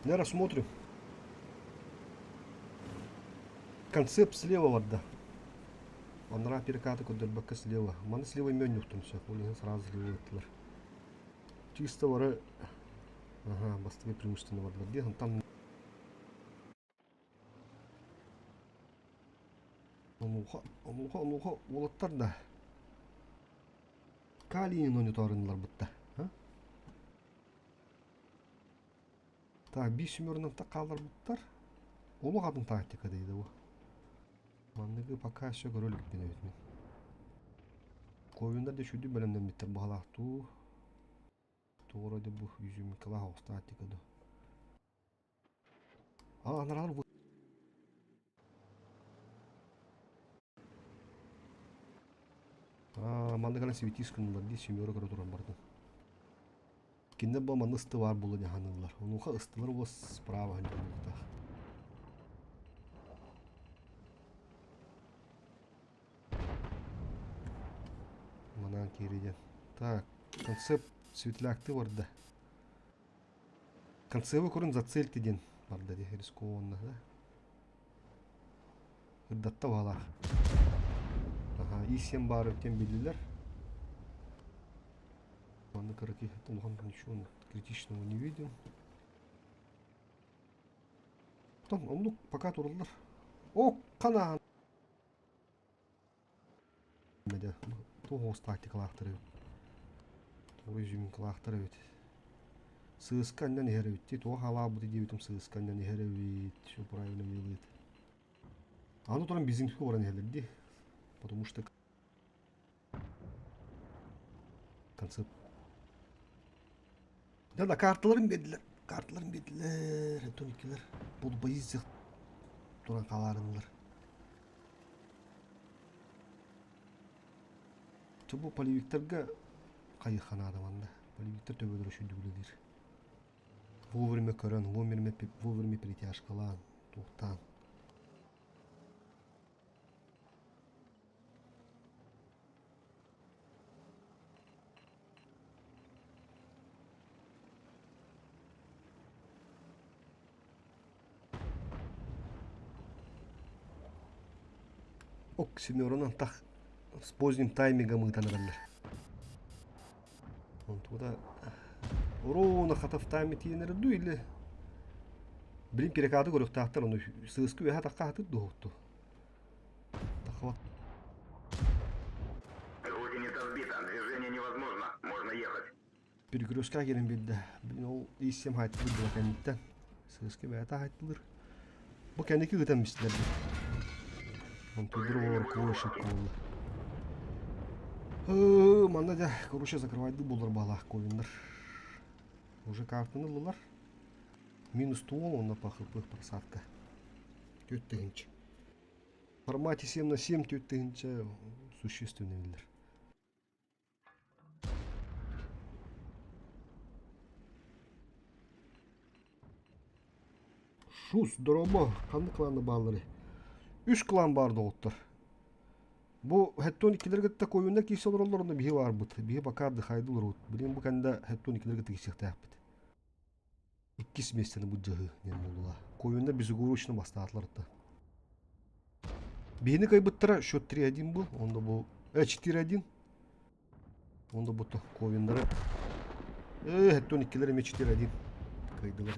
Не рассмотрим. Концепт слева барда. Анараа перекаты көрдөрбөккө слева. Маны слева мөннүктүм сөп. Ол иһин сразу слева ыттылар. Чисто бары Ага, бастакы преимущественно бардылар дии. Там Онуоха, онуоха, онуоха уолаттар да Калинин ойнотооруннулар бытта. Так, биир семерынан хаалларбыттар. Олох атын тактика дейді бу. Манныгы пока все көрө иликпин эбит мин. Ковиндар да үчүгдүк бэлэмнэммиттэр баһалаахтуу. Туора да бу изюминкалаах оҕус тактика ду. А, анараар бу. А, манна кэлэн сибитиис гыннылар дии семера көрө туран бардым. Кинилэр бу манна ысты баар буолуо диэн саныыллар. Онуоха ыстылар уос справа сылдьар буолуохтаах. Манаан киири диэн. Так, концепт светлякты барда. Концевы көрүн зацельте диэн барда дии рискованно, да? Ырдатта баалаах. Аха, И7 баар өттен биллилер. Манна кыракый улахан ничего критичного не видим. Оттон оннук пока тураллар. О, ханаан! Туох оҕус тактикалаахтар эбит. Туох изюминкалаахтар эбит. Сыыска анньан иһэр эбит дии. Туох халаабыт диэбитим сыыска анньан иһэр эбит. Все правильно делает. Аны туран безимки баран иһэллэр дии. Потому что концепт. Да, да, карталарын бердилер. Карталарын бердилер. Оттон иккилер полупозиция туран халаарынылар. Бу полевиктарга хайыха наада манна. Полевиктар төбөлөрө шүндүк үлэлиир. Вовремя көрөн, вовремя, вовремя перетяжкалаан, туохтаан. Ок, семеронан тах с поздним таймингом ыытан эрэллэр. Онтугуда ровно хатав тайме тиийэн эрэ дуу или Блин, перекаты көрүөхтаахтар, ону сыыскы үөһэ тахха хатыр дуоһутту. Таххабат. Гусеница сбита, движение невозможно, можно ехать. Перекрестка кэлэн биэрдэ. Блин, ол ииссэм хаайтылыр була кэнниттэн. Сыыска бэйэтэ хаайтылыр. Бу кэнники ыытан бистилэр. Онтуйдур олор кого ошибка буолла. Манна дьэ, короче, закрывайды буолар баалаах ковиннар. Уже картаны ыллылар. Минус ствол, онно по хп просадка. 4000. В формате 7 на 7 4000 существенный биллэр. Шус, дорообо, ханнык кланы бааллары? Үс клан баар доҕоттор. Бу хэттон иккилэр кытта койуна киирсэ олороллор онно биһи баарбыт. Биһи пока отдыхайды олоробут. Билигин бу кэннэ хэттон иккилэр кытта киирсиэхтээхпит. Иккис миэстэни былдьаһыы диэн буолла. Койуна безугурочно бастаатылар да. Биһини кыайбыттара счет 3-1 был, онно бу 4-1. Онно бу Ковиннары хэттон иккилэр эмиэ 4-1 кыайдылар.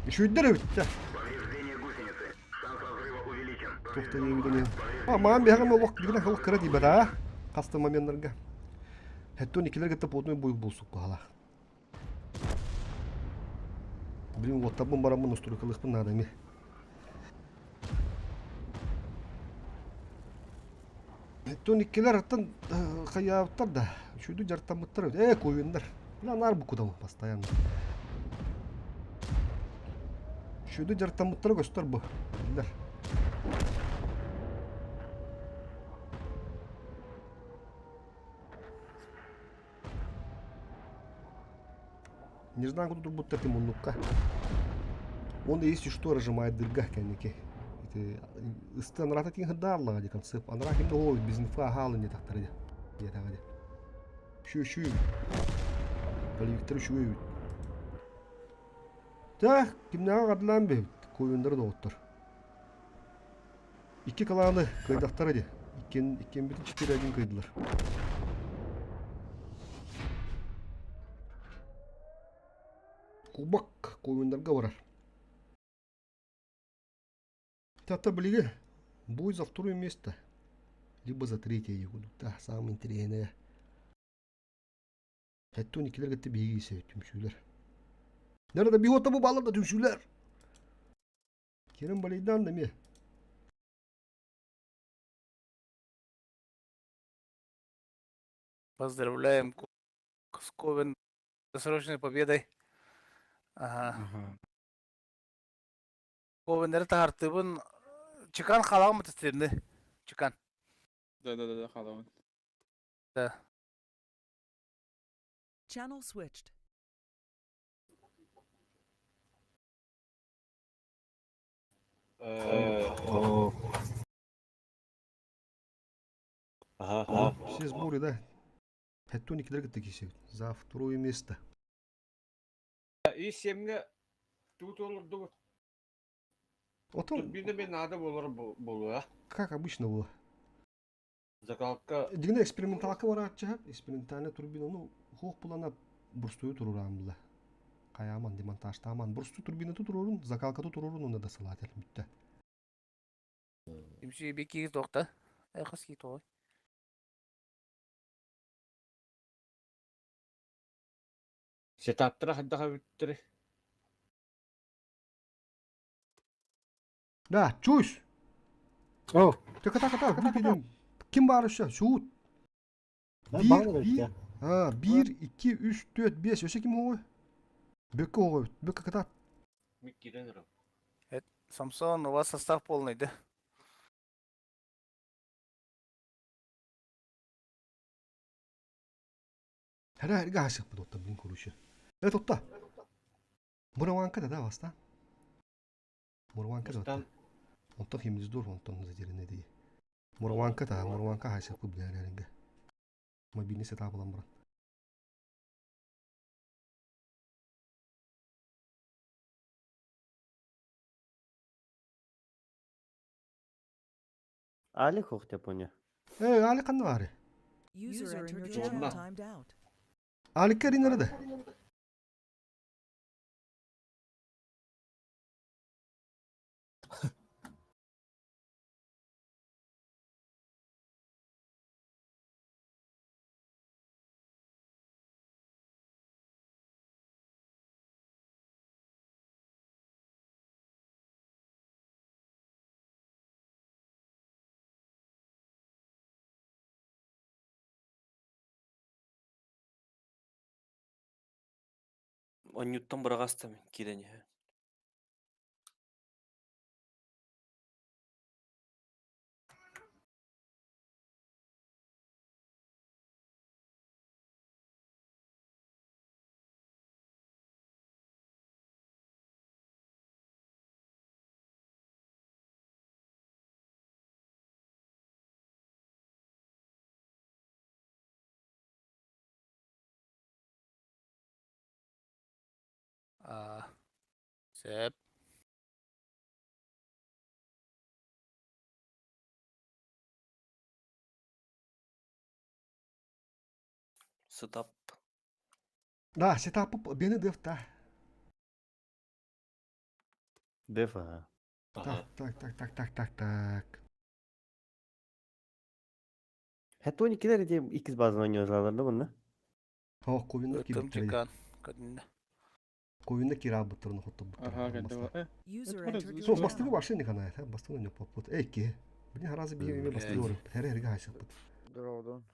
Үчүйдэр эбит да. Повреждение гусеницы. Шанс разрыва увеличен. Туох да диэбитин А, маан биһэҕим олох билигин олох кыра диибэт аа. Хаста моменнарга. Хэттон иккилэр кытта плотной бой булсук баһалаах. Блин, уоттарбын бараммын устурукалыахпын наада ими. Хэттон иккилэр аттан хайаабыттар да, үчүйдүк дьарыктаммыттар эбит. Ээ, куйуннар. Бля, наар букудам постоянно. Шүді дьарыктаммыттара көстөр бу. Биллэр. Не знаю, куда турбуттар ти муннукка. Он есть что разжимает дырга кэнники. Ити ысты анарата тиин хыддааллаҕа ди концепт. Анараа ким да ол бизнефа аһаалы не тахтара ди. Диэтэҕэ ди. Шү шү. Полевиктар үчүгэй эбит. Так, кимнээҕи хадылаан бэбит. Коюндары доҕоттор. Икки кылааны кыайдахтара ди. Иккиэн иккиэн бүтүн 4-1 кыайдылар. Кубок коюндарга барар. Тата билиги бой за второе место, либо за третье Да, самое интересное. Хэттуун иккилэр кытта биһиги ise түмсүүлэр. Нара да биһота бу балар да түмсүүлэр. Керем балейдан да ме. Поздравляем с Ковен досрочной победой. Ага. Ага. Ковеннери таһартыбын Чекан хаалаҕын бытыстырны. Чекан. Да-да-да, хаалабын. Да. Channel switched. Ага. Все сборы, да. Хэттуун иккилэр кытта киирсэбит. За второе место. И семге тут олордубут. Отон, Турбина мен надо болар болуа. как обычно было. Закалка Дигне эксперименталка барааччы, экспериментальная турбина, ну, хуох булана бурстую турураан була. Хайааман, демонтажтааман. Бурсту турбина турурун, закалка турурун, онна да салат бүттэ. Имши бики тоқта. Эхас ки той. сетаптара хаддаха бүттери. Да, чусь! О, Так, так, так, так, Ким бар еще? Суут. ben bana da Bir, ya. Ha, 1, 2, 3, 4, 5. Өсө ким оҕой? Бөккө оҕой. Бөккө кытаат. Миккиден ырым. Самсон, у вас состав полный, да? Хара эргэ хаасыахпыт оттон блин короче. Э тутта. Мураванка да да баста. Мураванка да. Бастан Онтон химиздур онтон затерянный дии. Мураванка та, мураванка хаасыахпыт билэр эргэ. Мобильный сетап булан баран. Али хох Япония. Э, али ханна баары. User entered your channel Онна. timed out. Аликка ринары да. Онньуттан быраҕастам киирэн иһэ. А, Сеп. Сетап. Да, сетап бени деф та. Деф, ага. Так, так, так, так, так, так, так. Хэт 12-лер ити иккис базан ойнуозалар да bunна. О, ковинна Ыттым киирбиттэр. чекан. Кадинна. Ковинна киирабыттарын хоттобуттар. Ага, кэнтэ. Э, User Это entered your Сол channel. бастыгы вообще не канает, а? Бастыгы не попут. Эй, ки. Блин, разы биһи эме бастыгы Блядь. бар. Хәрэ хэргэ хаасыахпыт. Дородон.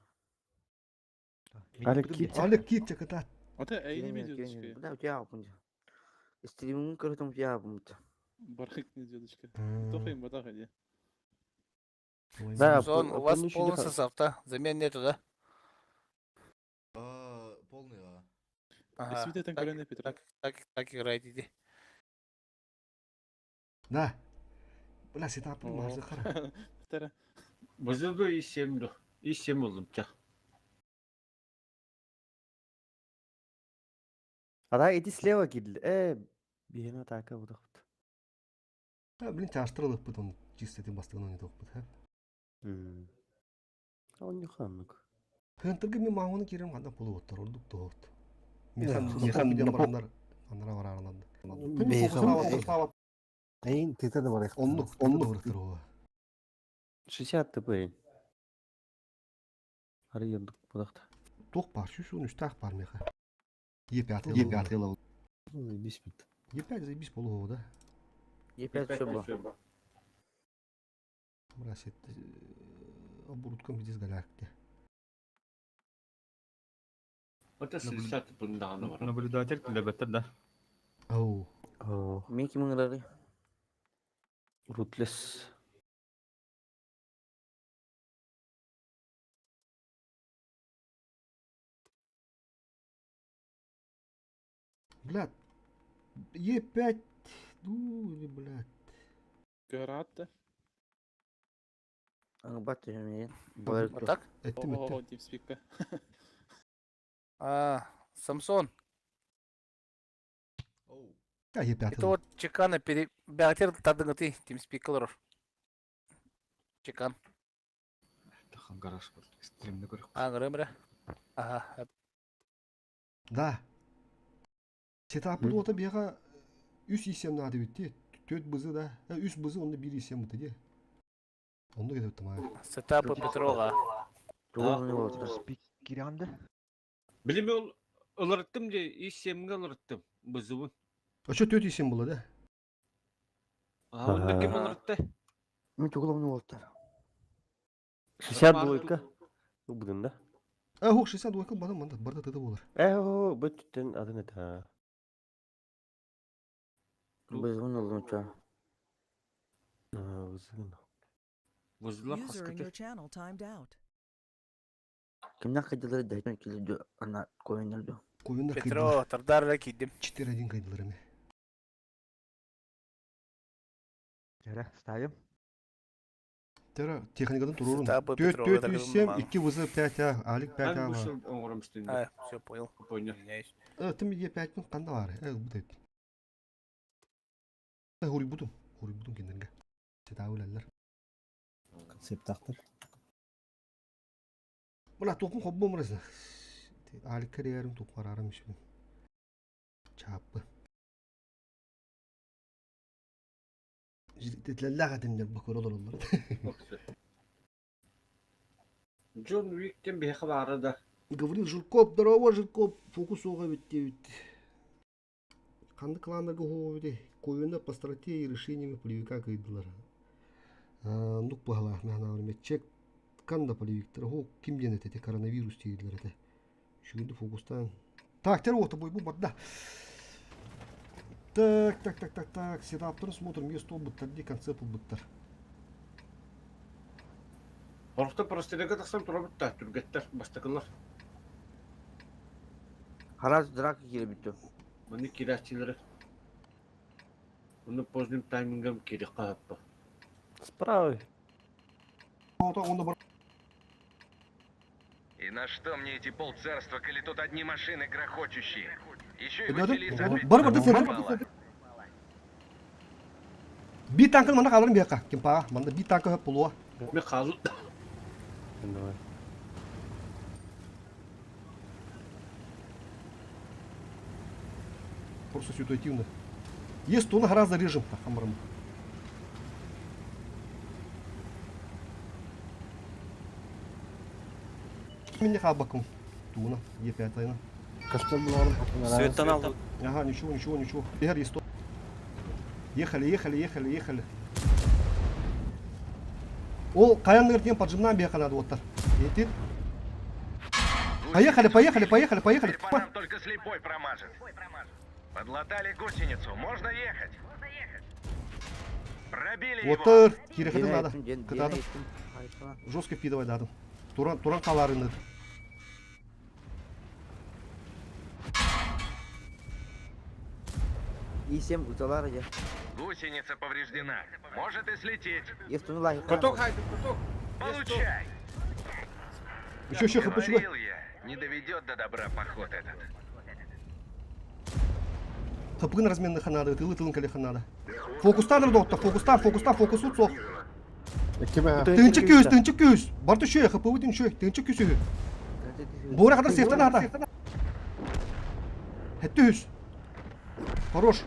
Али кит. Али кит кытаат. Ата эйни видео Да, у тебя пунь. Стриминг көрөтүм у тебя пунь. Бархатная звездочка. Тоха им батаха де. Да, Зон, у вас помню, еще полный дыха- состав, да? Замен нету, да? А, полный, а. Ага. Свита Так, там Петра. так, так, так играйте, иди. Да. Бля, сетапын марзы қара. Петра. Бызылды и семду. И сем oldum ча. А да, иди слева кидл. Биһиэнэ атака будахпыт. А, блин, чаштырылыппыт он чисто этим бастыгын ойнатыппыт, ха. А он не ханнык. Хынтыргы мен маңуны кирем қанда болу оттар, ордук тоғыт. Да, Механ, механ биден барандар, анара барарынан. Бейхам. Эйн тете да бар. Оннук, оннук барыктыр ола. 60 ТП. Ары ердік будахта. Тоқ бар, шүш он үш тақ бар меха. Е5, Е5 лавыл. Заебись бит. Е5 заебись болу да. Е5 все было. Мрась, оборудком здесь галякте. Это 60 бунданы бар. Наблюдатель лебеттер, да? Ау. Мики мыңрары. Рутлес. Бля, Е5, ну, или, блядь. Гарата. Аңбат мен. Вот так? Эттим, О, эттим. дипспика. А, Самсон, Оу. А, Е5. это вот чекана пере... Беатер тадынгаты, тимспикалар. Чекан. Гараж бар. Стримді көріп. Аңырымра. Ага. Да. Сетапы ота бега үс исем нады битти. Төт бызы да. Үс бызы онда бир исем быты де. Онда кетіп тамай. Сетапы Петрова. Киранды. Билим ол ылырттым де, и семге ылырттым. Бызыбын. Ошо төт исем була да. А, онда ким Ага. ылыртты? Мен тугулам болду. 60 двойка. Убудun да. А, хок 62 кыл бада манда барда тыды болар. О, бүттен адын это. Бызгын олдум ча. Бызыгын. Бызылар User in хаскыты. your channel timed out. Кимден кайдылары дайтон келди ана коюндарду. Коюндар Петро, тардар кидим. 4-1 кайдылар эми. Жара, ставим. Тера техникадан турурун. Сетапы Төт Петрова төт исем 2 вызы 5 а, алик 5 Ben а. bu бар. шыл оңырым үстінде. А, все, понял. Понял. Извиняюсь. Тим Е5 мин канда бар. Бу дейт. Хури бутум. Хури бутум киндерге. Сетапы билелер. Концепт Мына токун хоббо мырасы. Алик карьерим топ карарым ишбин. Чапы. Життетлелләгә тимдер бу көрөлөр олар. Джон Уиктен бейхі бары да. Говорил Жирков, здорово, Жирков, фокус оға бітті бітті. Қанды кланнарға хоға бітті. Койына по стратегии решениями полевика кайдылар. Нук бағала, мәхна время чек канда полевиктер. Хо ким ден эте коронавирус тегилер эте. Шүгүндү фокустан. Так, тер ота бой бу барда. Так, так, так, так, так. Сетаптарын смотрим. Е 100 буттар, де концепт буттар. Орықта простыреге тақсам тұра бітті. Түргеттер, бастықылар. Хараз драка келе бүттү. Мұны кирачилары. Мұны поздним таймингом керек қағаппы. Справа. Онда бар. И на что мне эти полцарства, коли тут одни машины грохочущие? Еще и Да, да. Василиса опять Бар, бар, центр. пропала. Би танкын мана қалырым бияққа. Кемпаға. Манда би танкы хөп болуа. Мен қазыл. Давай. Просто ситуативно. Есть то на раз режим. Хамрам. Меня хабаком. Туна, Е5 айна. Светтан алды. Ага, ничего, ничего, ничего. Егер есть то. Ехали, ехали, ехали, ехали. Ол қаян ертең поджимнан бияқанады оттар. Етет. Поехали, поехали, поехали, поехали. Теперь по нам только слепой промажет. Подлатали гусеницу, можно ехать. Пробили его. Отыр, кирэхэтин Диэн надо. айттым, диэн диэн Кытаатын. айттым. Айттым. Жестко пидовай дадым. Туран, туран қаларыны. И7 уталар я. Гусеница повреждена. Может и слететь. Ефтуну лайк. Каток хайдым, каток. Получай. Еще, еще, хп чего? Говорил я, не доведет до добра поход этот. Хпгын разменных надо, тылы тылын калеха надо. Фокустан доктор, фокустан, фокустан, фокусут сох. Киме? Тынчык күс, тынчык күс. Барты шөй, хп бүтін шөй, тынчык күсү. Бура кадар сефтен ата. Хетті үс. Хорош.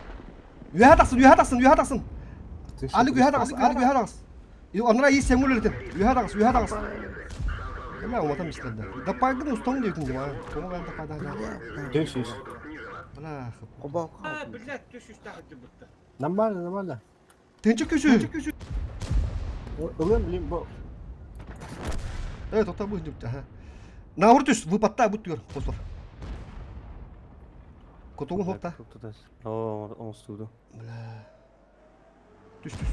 Үһә тахсын, үһә тахсын, үһә тахсын. Алик үһә тахсын, Алик үһә тахсын. Анра и сәңгүл үлетен. Үһә тахсын, үһә тахсын. Бля, уматам истәдә. Да пайгын устан дийтин дим, а. Кома ганда пайда. 500. Бля, Оба. А, блядь, түс үс тахы бутта. Нормально, нормально. Тынчык күсү. Ылым, блин, бу. Э, тоқта бұл деп. Аха. Наур түс, выпадта бұт түгер, қосыр. Котугун хопта. О, оңстуду. Бля. Түс, түс.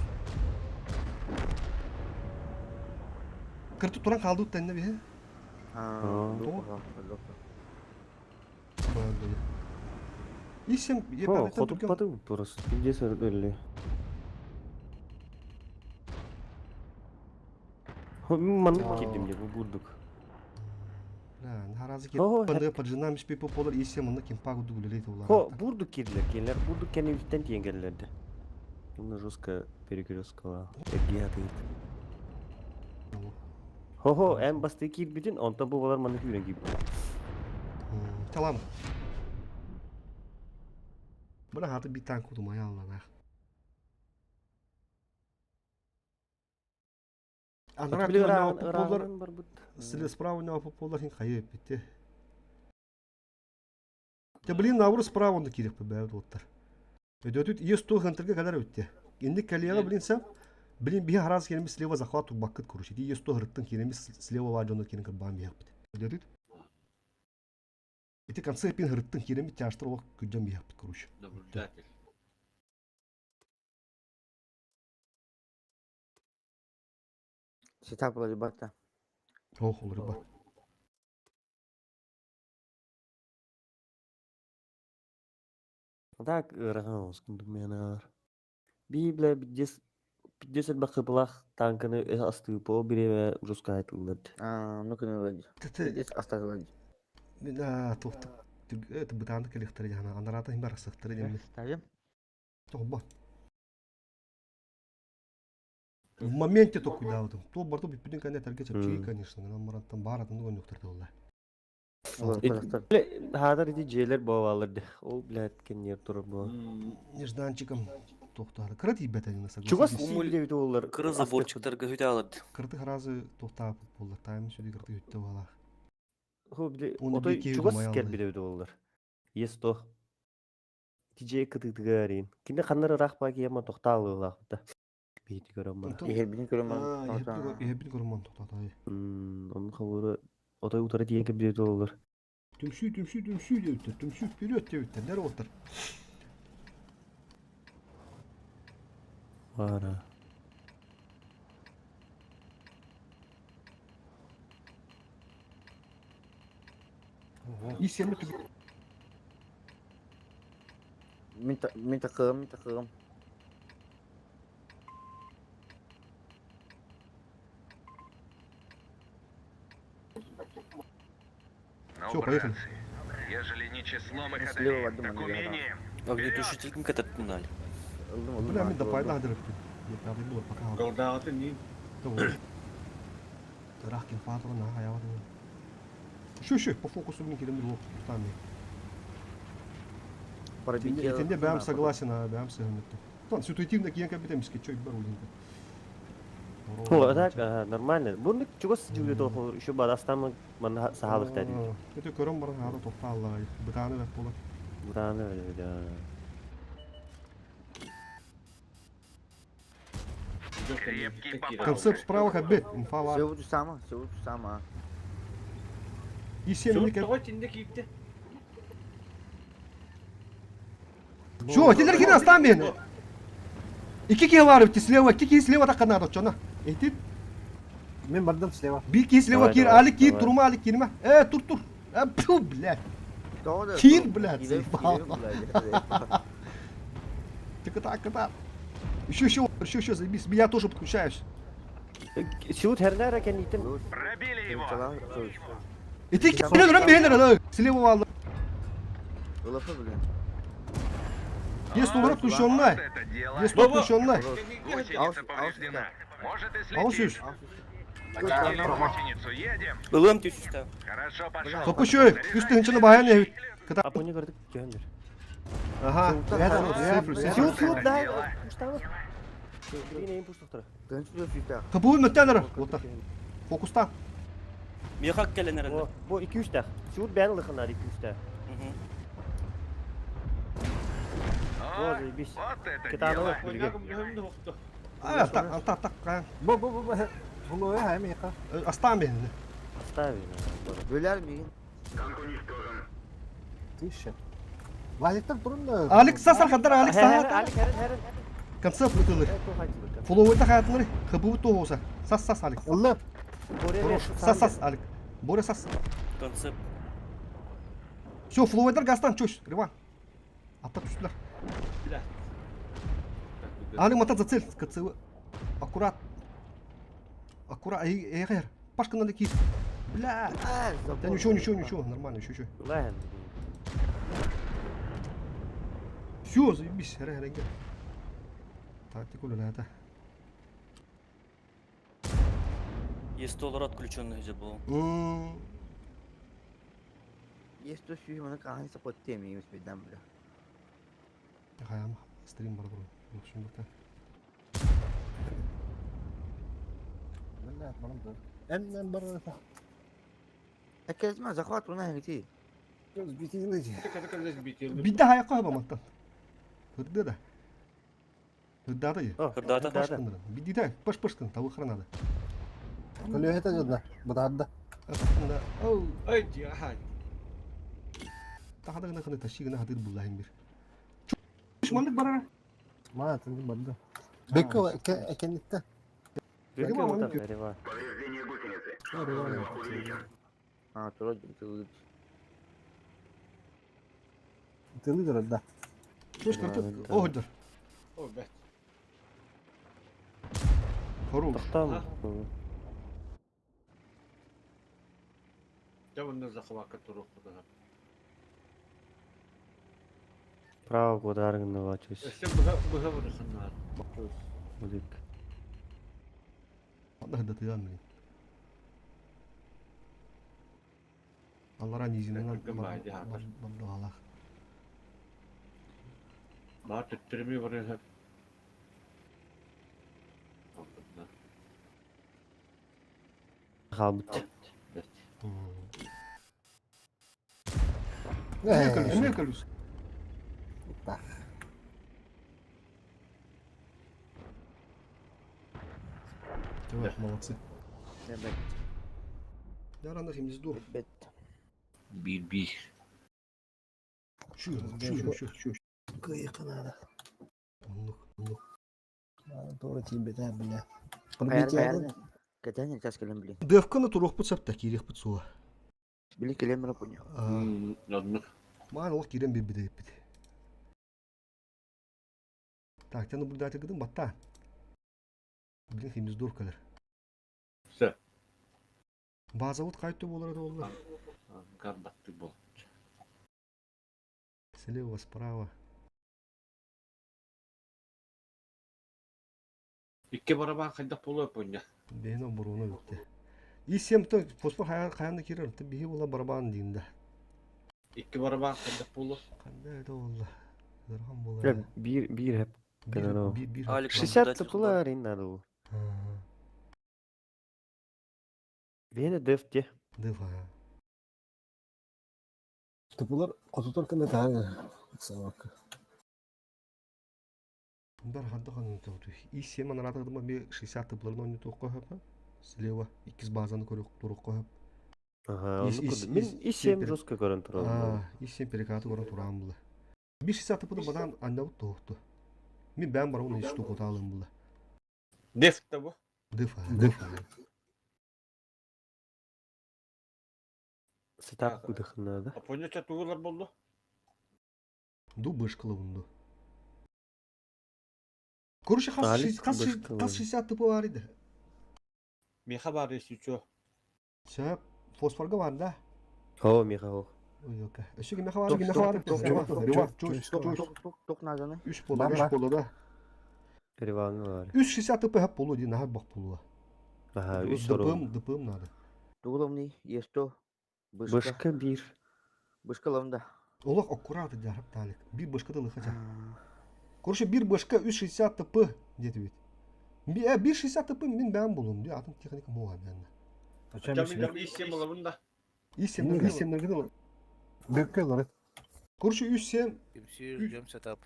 Кырты туран қалды ұтты бе. А, Исем, О, хотуп баты просто. Пиздец өлі. Маннык кирдим деп бурдук. Бля, харазы О, кеп панды поджинам спи полар исем онна кем пагу дугулелейт улар. Хо, бурдук кирдилер, келер бурдук кени үстен тиен келлерди. Мына жестко перекресткала. Эргия тыйт. Хо-хо, эм басты кирбитин, онтон бу балар маны күйрен кип. Талам. Бля, хаты бит танк удумай аллана. Анара полар силе справа не полар хин хайы битте. Те блин навру справа онда кирек бе доттар. Өдөтүт Е100 хантерге кадар өтте. Инде коллега блин сам блин би хараз керемис слева захват бакыт короче. Е100 хырттын керемис слева ва жонда керен бам бияк бит. Өдөтүт. Ити конце пин хырттын керемис тяштыр ок күджөн бияк бит короче. Наблюдатель. Сетап ребята. Ох, ол рыба. Так, ырахан скундуменар. Би бля пиздец пиздец бакыплах танканы астыпо бире жестко айтылды. А, ну-ка, ну, Здесь оставил. Да, тухты. Это бытанды келехтер яна. Анарата хим бар сыктыр деме. Ставим. Тоба. В моменте только да вот. То барту бүтүн кане терге чапчи, конечно, нам мараттан баратын гон жоктор долла. Хадar ити желер бабаларды. Ол блядь кеннер турur бу. Нежданчиком тохтары. Кырат ибет один согласен. Чугас силде бит олар. Кыры заборчиктарга хүтә алады. Кырты харазы тохтап болар. Тайм сүди кырты үтте бала. Хо биле Оны отой бекеу чугас думай кел алды. биле бит олар. Есто. Тиже кытыгырин. Кинде ханнары рахпа кияма тохталылах да. Бейти көрөм бара. Ехер көрөм. Ехер көрөм тохтата. Onun хавыры отой утара тиен кеп биле олар. Түмсүү, түмсүү, түмсүү деуттер. Түмсүү вперед деуттер. Нер оттар. Бара. Исемі түг. Мин такым, мин такым. Ну, Всё, поехали. братцы, ежели не числом их Слева одолеем, так думаю, наверное. умением. Огнетушитель кататтын Бля, мен да пайда хадырып. Я правда был пока. Голдағаты не? Рахкин фатура на хаявады. Шу шу по фокусу мен келемдир лоп там. Пробитие. Итинде бәм согласен, а бәм сыгынытты. Тон ситуативно киен капитан миске чой бар улин. Хо, так, нормально. Бурны чугас жүле тохор, еще бадастан ман сахалык дәди. Өтө көрөм бар хары токталла. Бытаны бәт болар. Бураны да. Крепкий попался. Концепт справа хабет, инфа бар. Все вот само, все вот само. И семь не Тоғой тинде киіпті. Чё, телер кирен астан мен. Икки киһи баар эбит слева, икки киһи слева тахха наада оччоно. Этит. Мен бардым слева. Бир киһи слева Давай, киир, давай, Алик киир, давай. турума Алик киирмэ. Э, тур тур. Э, пфу, блядь. Киир, блядь, заебал. Ты кыта, кыта. Еще, еще, еще, еще, заебись. Я тоже подключаюсь. Силут хернера кенитин. Пробили его! Ити киирэн өрөн биһэлэр ала. Слева валла. Ылапа, блин. Есть номер отключенный. Есть отключенный. Гусеница повреждена. Может и Алыс слетит. үс. Гусеницу едем. Ылым түсүстэ. Хорошо пошел. Топущой, үс тыһынчаны баһан эбит. Кыта. Апони көрдүк түһөндөр. Ага. Силут силут да. Пуштабы. Билин пуштуктара. Кыбуун мөттәнер. Ота. Фокуста. Мехак келенер Бу бу 2-3 тах. Силут бән лыхынар 2-3 тах. Бу заебись. Кытанылы билге. А, так, анта, так, каян. Бу бу бу бу. Булуя хайм яка. Астан бен. Оставим. Бөлер миин. Тише. Валиктар турун да. Алекс сасар хаддар Алекс Херен, сасар. Алик херен херен. Концепт ытылыр. Фоллоуэта хаятыныр. Кыбуу тоғуса. Сас сас Алекс. Ыллап. Хорош. Сас сас Алик. Боря сас. Концепт. Все, флоуэдер гастан чөш. Риван. Атта түштүлөр. Али мата за цель. КЦВ. Аккурат. Аккурат. Эй, эй, эй. Пашка надо кис. Бля. Да ничего, ничего, ничего. Нормально, еще, еще. Лэн. Все, заебись. Ре, ре, ре. Тактика это. Есть доллар отключенный где был. Есть то сүйүм аны кахан сапот теми бедам бля. Хаям стрим бар бро. Лучше бакта. Бля, барам да. Эннен бар. Әкәзмә захват уна хәгти. Бидде хаяққа хаба маттан. Хырды да. Хырдада я. Хырдада. Пашкынырын. Бидде паш пашкын тавы хранады. Көлө это жада. Бададда. Атында. Оу. Ай, жахай. Тахада гына ханы таши гына хадыр буллахим бир. Чушмандык барара. Ма тынды барды. Бекко экенникте. Бекке отар, Рева. Повреждение гусеницы. А, тура тылы. Тылы да. Чуш кырты. О, хыдыр. О, бәт. Хорош. Тоқтам. Жабында захватка турук куда. Право кударыңны вачусь. Өсө быга быга барысыннар. Будик. Анда хыда тыган мин. Аллара низинен алах. Баа төттөрмө барыһа. Халбыт. Эмне көлүс? Давай, молодцы. Ярандах им здорово. Бир-бир. Чу, чу, чу, чу. Кыйкы надо. Оннук, оннук. Тура тибете, бля. Пробитие. Кәтән час килем блин. Девканы турук бут сәптә кирек бут сула. Били килем ра пуня. Оннук. Ман ол кирен бир бит бит. Так, тен наблюдатель гыдым батта. Блин, химиз дур калер. Все. База вот кайтты болар это олар. Гарбатты бол. Слева, справа. Икки барабан хайдах болуо пуня. Бейн оборону битте. И сем то фосфор хаян хаян кирер, ты бихи була барабан динде. Икки барабан хайдах болуо. Кандай это олла. Дырган була. Бир бир хеп. Бир бир бир. Алик 60 тыпылар иннады бу. Бейне дефте. Дефа. Тупулар котутор кына таа. Сабак. Бар хадда ханын тоғды. И сем анаратыгдыма би 60 тыпыларын ойны тоққа хөпі. Слева иккис базаны көріп туруққа хөп. Ага, Мин и сем жестко көрөн турам. И сем перекаты көрөн турам була. Би 60 тыпыны бадан анда тоқты. Мин бэйэм барабын штуку таалым була. Деф да бу. Деф. Деф. Сетап выдохнада. Апоня чатуылар болду. Ду бышкылы Короче, хас хас 60 тыпы бар иди. Меха бар если чё. Сөп, фосфорга бар да? О, меха о. Өкө. Өссө меха бар, меха бар. Тук наданы. Үш болу, үш болу да. Реваны бар. 360 тп хап болу ди нахар бак болу. Аха, үс ДПМ, ДПМ надо. Тугуломни, есто. Бышка. Бышка бир. Бышка ломда. Олох аккурат ди харап талик. Бир бышка да лыхача. Короче, бир бышка 360 ТП деді бит. 160 ТП мен бәм болум ди, атым техника моға бәнна. Чамин исем болабын да. Исем, исем нергеде Бөккө олар. Короче, 3-7. Ждем сетап.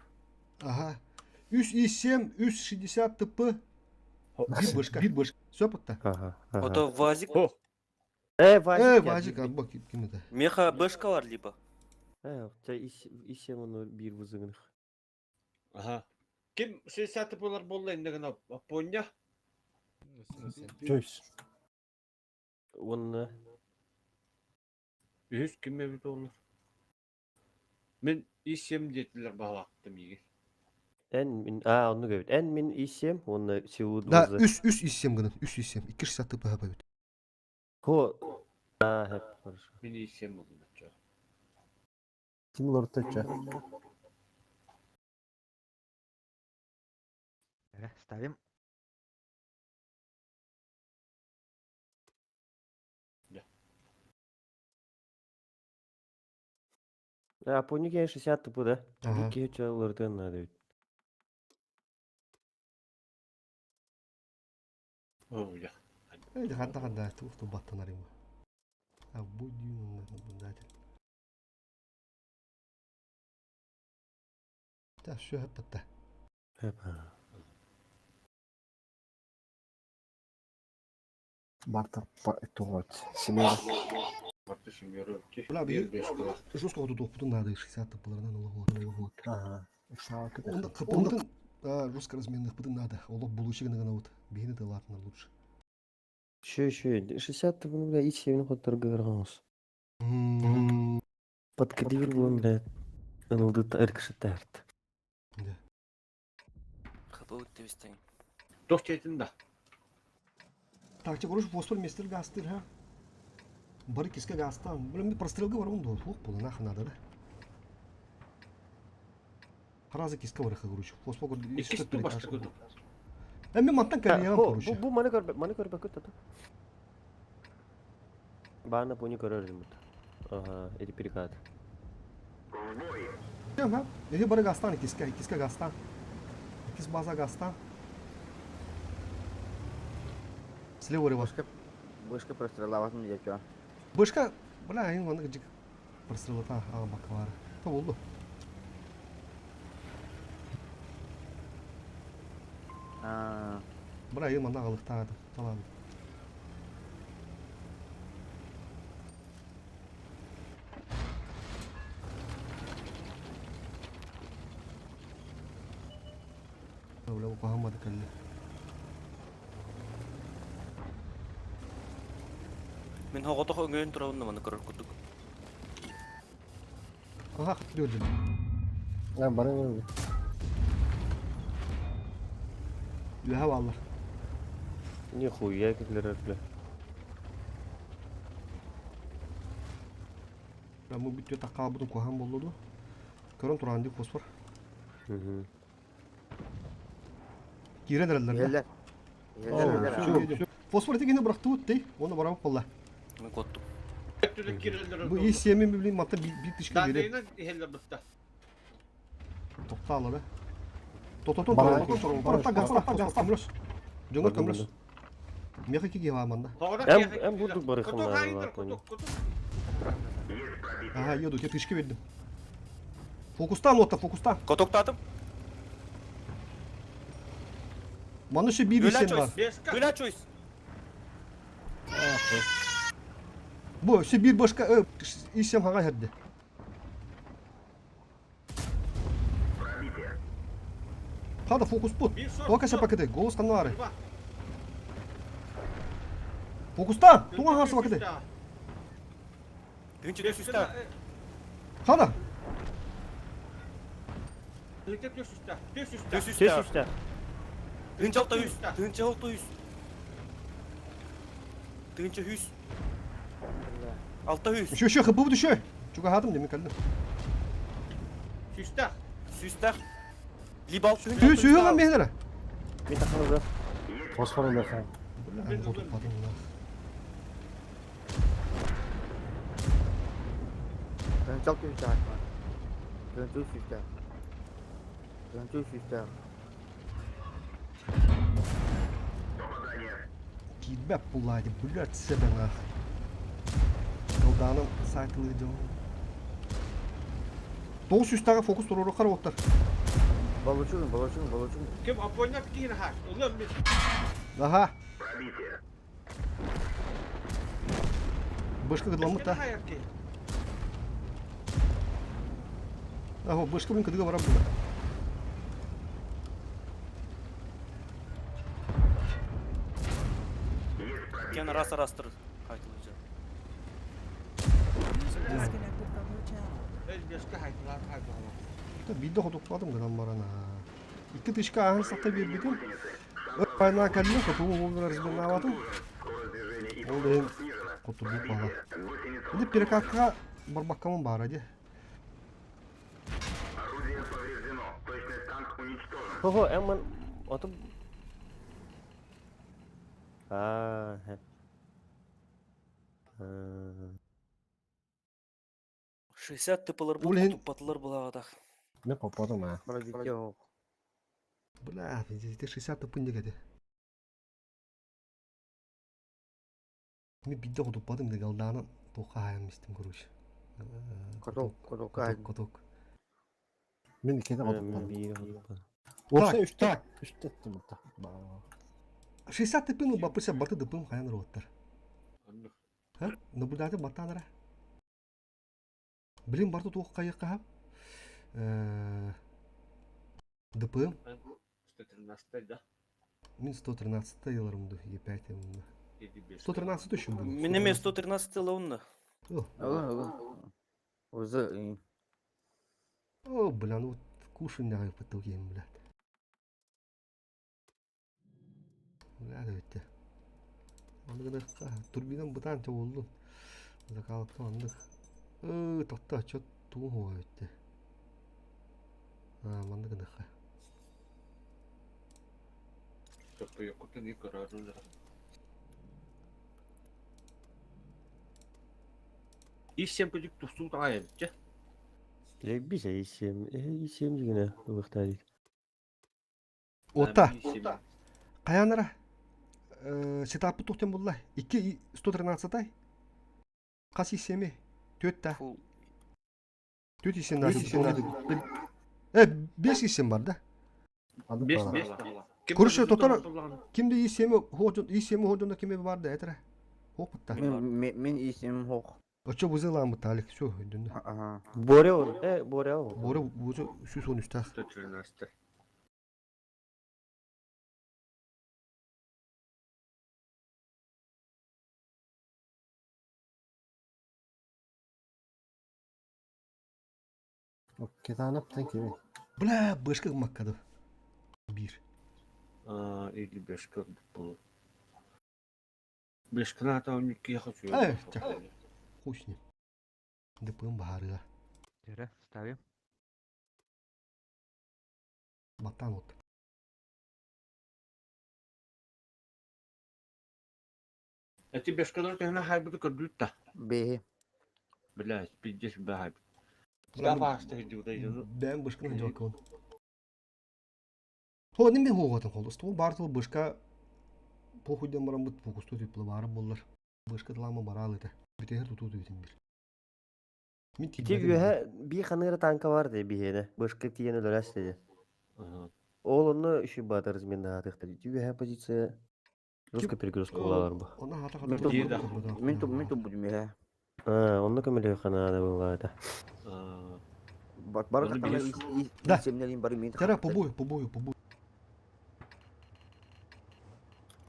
Ага. 3,7, 3,60 ТП. Бир бышка, бир бышка. Все потта. Ага, Ото вазик. Э, вазик. Э, вазик, а бак ким это? Меха бышкалар либо. Э, те исем оны бир вызыгных. Ага. Ким 60 ТПлар болду энди гана Апоня. Чойс. Оны Үс ким эбит олар. Мен исем детилер баглактым иге. Эн мин а оны көбүт. Эн мин исем, оны силуд Да, үс үс исем гынан, үс исем. 260 ТП хап бит. Хо. А, хеп, хорошо. Мен исем болдум чо. Ким олар тача? Ставим. А, понике 60 ТП, да? Ага. Бу чалырдан надо ведь. Ой, Э, ханта ханда, тух ту баттан арим. А будем наблюдатель. Да, все хаппатта. Барта тугот. Семера. Барта семера. Бля, бир жестко вот тут надо 60 ТПлардан олого. Ага. Онда кыпылдын жестко разменных бытын надо. Олох булучы гына вот. Бейни де ладно лучше. Еще, еще, 60 ТП, бля, и 7 ход торговался. Подкодивил он, бля, НЛД эркшетарт. Хп өттебистен. Тох четин да. Так, че короче, фосфор местер гастыр, ха? Бары киске гастан. Бля, мен прострелга бар онда. Лук була нахуй надо, да? Харазы киске бар, короче. Фосфор Иккис ту башта көтү. Э, мен маттан калиям, короче. Бу маны көр, маны көр бакыт ата. Бана пони көрөр димут. Ага, эти перекат. Ха? Эти бары гастан, киске, киске гастан. Кис база гастан. Слева рыба. Бышка прострелаватым дечо. Бышка, бля, ин ваннык жик прострелата ага бакалары. Та болду. А. Бля, ин манда алыктады. Талан. Бля, укахамады калли. Мен хоготох өңөйүн турабын маны көрөр курдук. Ага, дүрдүм. А, бары Үһә валла. Нихуя килер, бля. Бля, мы бүттө такка бутун кухан болду. Көрөн туран ди фосфор. Кирен эрелер. Елер. Фосфор тегени быракты өттей, оны барабы болла. Мен коттум. Бу и семин билин мата бир тишке берет. Дандайынан ихеллер бытта. Токталар, да. Тототон туран. Баракта гаста, гаста көмлөс. Жоңор көмлөс. Меха киге ва манда. Эм, эм бурдук барыхын пони. Ага, еду, я тышке бердим. Фокустан отта, фокустан. Котоктатым. Маны еще бир Гүлә исем бар. чойс. Гүлә чойс. Бу, все бир башка, исем хага херди. Хада фокус пут. Тока сапакыды, голос каннары. Фокуста! Туга харсы бакыды. Тыынча түсүстэ. Хада! Тыынча түсүстэ. Түсүстэ. Түсүстэ. Тыынча алта үс. Тыынча алта үс. Тыынча үс. Алта үс. Еще, еще, хыбы еще. Чугахатым деме калдым. Сүстэх. Сүстэх. Либо алты Сүү сүү lan бехлere. Мен тахалыга. Фосфор улахан. Бля, хотуппатым мына. Тыынча алты үстээх. Тыынча үс үстээх. Тыынча үс үстээх. Киирбэп буллаadi, блядь, себеҥах. Кылдааным сайтылыы дьон. Тоғыз жүзтағы фокус туруоруххар уоттар. Балычыгын, балычыгын, балычыгын. Ким оппонент киһини хаар. Ылыам мин. Аха. Бышка кыдламмыт та. Хайар киһи. Аһо, бышка мин кыдыга барар була. Кен раз арастыр. Хайтылыжа. User disconnected from your channel. Эй, бешке хайтылар хайтылар. Та биирдэ хотуктаатым гынан баран аа. Икки тышка ааһан сахта биэрбитим. Өр айнаан кэллим, хотугу уолбун разменнаабатым. Ол да иһин хотурбут баҕа. Ити перекаткаҕа барбаккамын баара дии. Хо-хо, эмман оту Аа, хэ. Аа. 60 тыпылар Ол иһин туппатылар булагатах. Мен попадым а. Паразитте оһох. Бля, ити 60 тыпын диэки этэ. Мен биирдэ хотуппатым да галдаанан туохха хаайан истим короче. Коток, коток, Коток, коток. Мен иккитэ Мен хотуппатым. биир хотуппатым. Уопсай Так, үстэ так. үстэ эттим это. 60 тыпын ылбаппыт баты дыпым хайан уруоттар. Ха? Наблюдатель баттаанара. Билин барты туох хайыахха ДПМ 113 да. Мин 113 еларымды, Е5 емді. 113 еще буду. Мен эме 113 лаунна. Ылын, ылын. Узы, О, бля, ну вот кушай нахуй потугим, блядь. Бля, давайте. Аны турбинам бытаан чоҕуллун. Закалыкта маннык. Ыы, тохто, чё тугу хуа өттө. Аа, маннык гыныхха. Исем пүдүк тустуу таҕайабытча. Леббисе исем, исем дигене ылыхтари. Ота. Каянара. Сетапы тухтен булла. 2 113 Хас исеми. Төрт та. Төрт исем Э, 5 исем бар да. Бес бес. Короче, тотор кимде исеми ходжун, исеми ходжунда кими бар да, этре. Хопытта. Мен мен исем хох. Очо бузыламы талик, все, дүндө. Ага. Боре он, э, Боре ол. Боре бузу сүз он үстах. 113. Кетанап тен кеми. Бля, бышка маккады. Бир. А, или бешка было. Бешкана там я хочу. Э, хуй с ним. ДПМ баарыга. Тире, ставим. Батан от. Эти бешкалар тehna хайбыты көрдүт та. Бе. Бля, пиздец бля хайбыт. Да башта иди да. Бэм бышканы жокон. Хо неме хооготон холду. Стол бартыл бышка похуйдан баран бут фокусту типлы бары боллар. Бышка талама барал эте. Битер туту бүтүн бир. Мин Ити үөһэ би ханыра танка бар де биһиэнэ. Бышка тиен өлөрөс деди. Ол онно үшү батырыз мен наатыктар. Ити үөһэ позиция русская перегрузка булалар бу. Она хата Мен туп мен туп мен туп будем я. А, онно көмөлө ханаада буллаата. Бар бар Да. исемнерин бар мен. Тера по бою, по бою, по бою.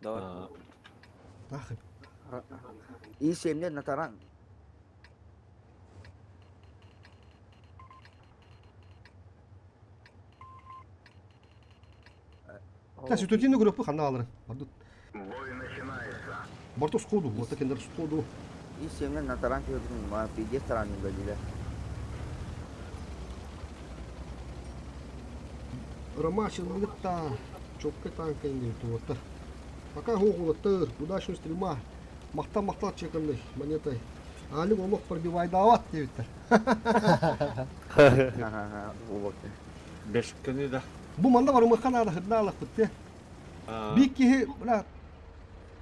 Давай. Нахуй. И семнер на таран. Та ситуативный группы ханна алырын. Бардут. Борту сходу, вот такендер сходу. И семнер на таран көрдүм, ма пиздец таран диде. Ромашин мыгытта. Чокка танка инде туоттар. Пока хоғулаттыр, удачного стрима. Махтал махтал чеканный монетой. Алик олох пробивайдаават диэбиттэр. Бешкени да. Бу манна барымыхха наада хырдаалахпыт те. Бик киһи, бля,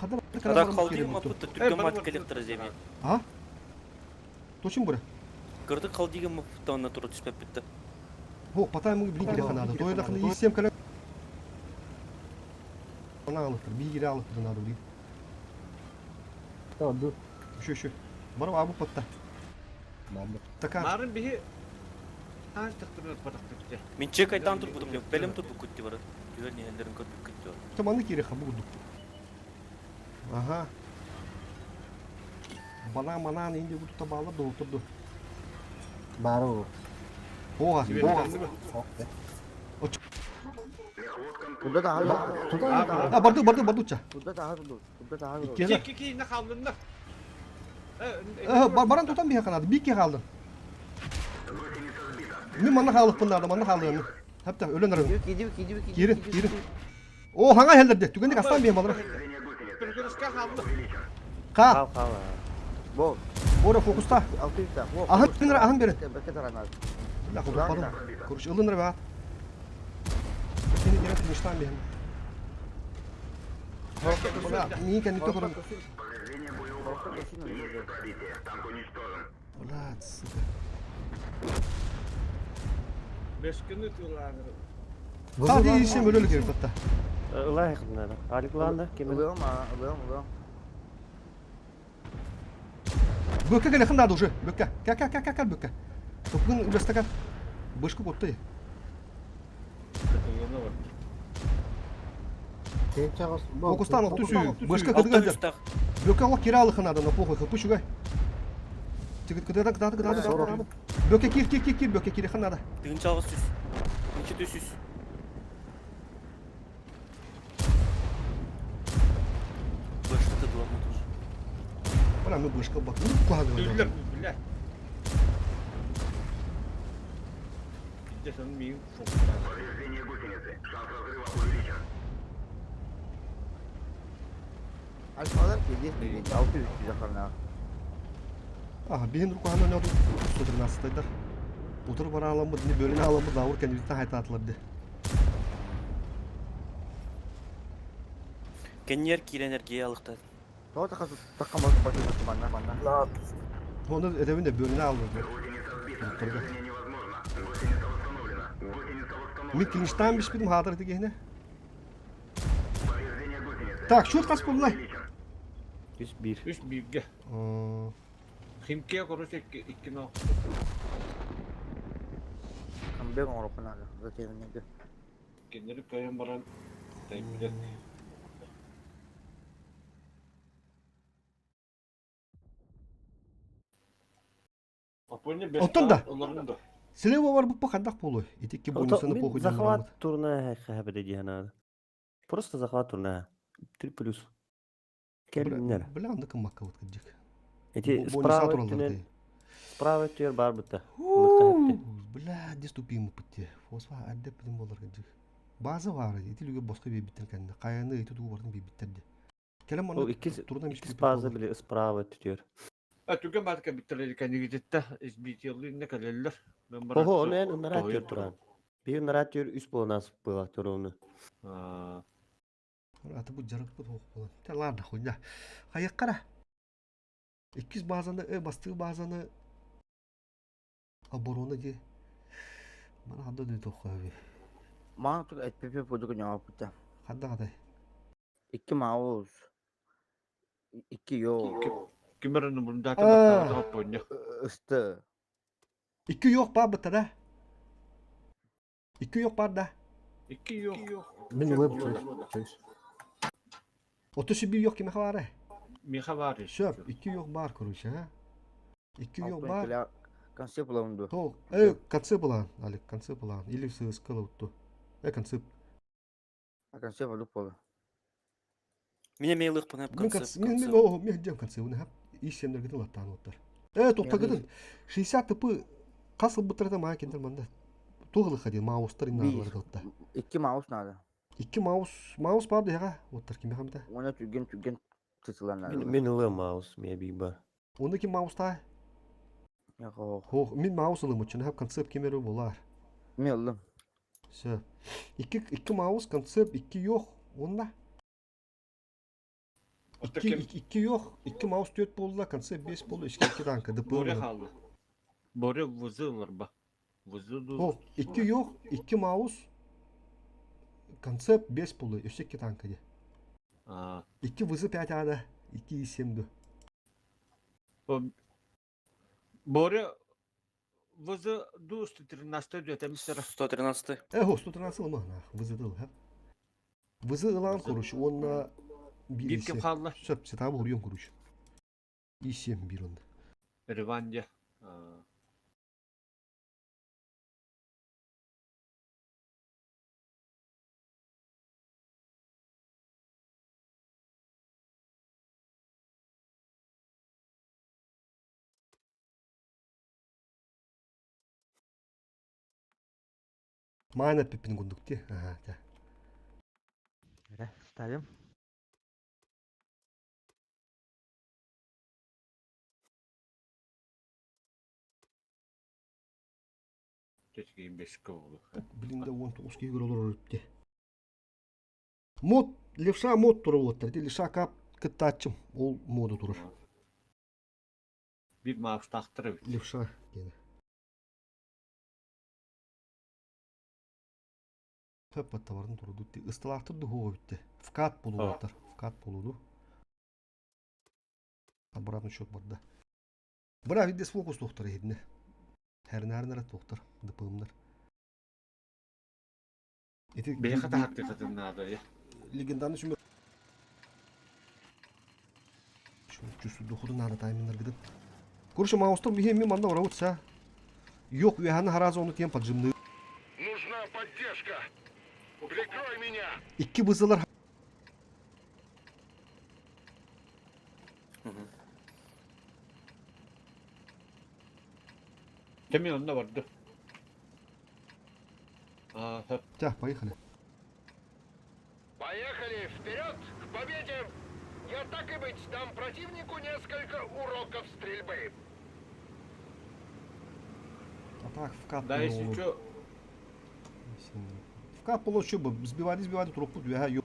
қадар Ата қалдигым маппытта түркөн мат коллектор земе. А? Точно бура? Кырдык қалдигым маппытта онна тура түспәппитте. Хо, потай муги блин кире ханада. Той да ханы исем кале. Ана алыптыр, би кире алыптыр надо блин. Ду. Еще еще. Барып абы потта. Така. Марын биһи хаан тахтырыр батахтыкте. Мен чек айтан тур будум, белем тур бу күтти бары. Түгел нехелдерин көрбүк күтти бар. Таманы кире хабу дук. Ага. Бана манан инде бу тута баалар долтурду. Бару. Оға, оға. Куда та А, барды, барды, бардуча. Куда та Куда та Икки Икки кийинне хааллыннар. Баран тутан биһэ канады, бикке қалды. Мен манна хаалыппын наада, манна хаалыам. Хапта өлөн арым. Киирин, киирин. О, хаңа хелдерде. Түгендик астан биһэ малара. Перекрестка хааллы. Ка. Хал хал. Бо. Ора фокуста. Ахан бинер, ахан берин. Бәкке таранар. Бля, курдук Короче, ылыныр бат. Сени дерек тыныштан биһэм. Бля, мин кәнни тохорым. Бля, сука. Бешкени тулааныр. Та ди ишем өлөлү керек батта. Ылай надо. Алик ланда кемен. Ылыам, ылыам, ылыам. Бөккә келе хында уже. Бөккә. Ка ка ка ка ка бөккә. Топкын үлестәкә. Бышкы котты. Фокустан отту сүй. Бышкы кыдыгы. Бөккә алак кире алыхын надо, похуй, хыпы шугай. Тигит кыдыгы кыдыгы кыдыгы. Бөккә кир кир кир кир бөккә кире хын надо. Тыгын чалгыс сүз. Ниче төсүз. Башты дуамы тоже. Бля, мы бышка бак. Ну, куһаны. Дүллер, бля. Десен мин Альфалар пиздец пиздец. 600 захарна. Ага, биһин рукаһан ойноду 113-тайдар. Утыр бара аламмыт, не бөлүнэ аламмыт, лаур кэннибиттэн хайтаатылар ди. Кеннер кирен эргие алыкта. Тоҕо таха такка бас басы манна манна. Оны этэбин де бөлүнэ алды. Мин клинчтан биспитим хаатар тигиһине. Так, счет хас буоллай? 3-1. 3-1-ге. Химке короче 2 но. Камбек оҥороппун Затемнеге. Кеннери көйөн баран тайбилет. Оттон да. Слева бар бу хандак болой. Итикки бонусunu похуй Захват турна хэбэдэ диһанада. Просто захват турна. 3 плюс. Келиннер. Бля, анда кыммакка вот кыджык. Эти справа түнен справа түер бар бутта. Бля, дес тупим пытте. Фосфа адде пытым болар кыджык. База бар, ити лүгө боско бейбиттер кәнде. Каяны ити тугу бартын бейбиттер де. Келем аны турдан Икки база биле справа түтер. А түгөн бартка биттер кәнигитетте избителли не калеллер. Ого, оны эн ынара түер туран. Бир ынара түер үс болонас была туруну. Аты бу жарык бу тоқ болан. Те ладно хуйня. Хайыккара. Иккис базаны, бастыы базаны оборона ди. Мана ханда ди тоқ Мана тут ЭПП буду ньооппута. Ханда хадай. Икки маус. Икки йоо. Кимерин мурда та понья. Ысты. Икки yok бар бытта да. Икки yok бар да. Икки yok. Мин ылып. Ото сибир yok кимэхэ баара? Миха бар. Сөп, икки yok бар, короче, а? Икки yok бар. Концепт буламын ду. Тол, э, концепт булан, Алик, концепт булан. Или сыска лутту. Э, концепт. А концепт алып болу. Меня мейлых панап Мин концепт. Мин мин о, мин дем концепт, хап. Исемдер латтан оттар. Э, тоқтагыдын. 60 тп қасыл бұттырда маа кендер манда. Туғылы хадин маустар инна алар Икки маус надо. Икки маус, маус бар дияға. Оттар ким хамда? Оны түген түген тытылар надо. Мин ылы маус, мен биг бар. Оны ким мауста? Хох, мин маус ылым үчүн хап концепт кемери болар. Мен ылым. Все. Икки икки маус концепт икки yok. Онда. Икки икки yok. Икки маус төрт болду, концепт бес болду, икки икки танка ДП. Боре халды. Боре вузылар ба. Вузылду. Хох, икки yok, икки маус концепт бес болду, өссө икки танка де. Икки вызы 5 ада, икки и семь ду. Боре вызы ду 113 дүөтемистер. 113. Эхо, 113 ылма, вызы дыл, ха. Вызы ылан, короче, он на Бир кем халла. Сөп, сетабы урьем, короче. И 7 бир онда. Реванде. Майна пиппин гундукти. Ага, да. Ставим. Блин, да он узкий игру роль. Мод, левша мод туру оттар. Ди левша кап кыттачым. Ол моду турur. Bir maaş taktırır. Левша gene. Хөп баттабарын туруду. Ыстылақтыр духу бітті. Вкат болу оттар. Вкат болуду. Обратно счет барда. Бра видес фокус доктор едіне. Хәрнәрнәрә доктор. ДПМнар. Эти Бейхата хакыйкатын надо я. Легендарный сүмөр. Чувствую духуду надо тайминнар гидip. Короче, маустар бихем мен манда барабытса. Yok, üyәһәне харазы оны тем поджимны. Нужна поддержка. Прикрой меня. Икки бызылар Теmin onda vardı. А, Так, поехали. Поехали вперед к победе! Я так и быть дам противнику несколько уроков стрельбы. А так, вкат. Да, если что. Вкат получил бы. Сбивали, сбивали трубку, две, ё.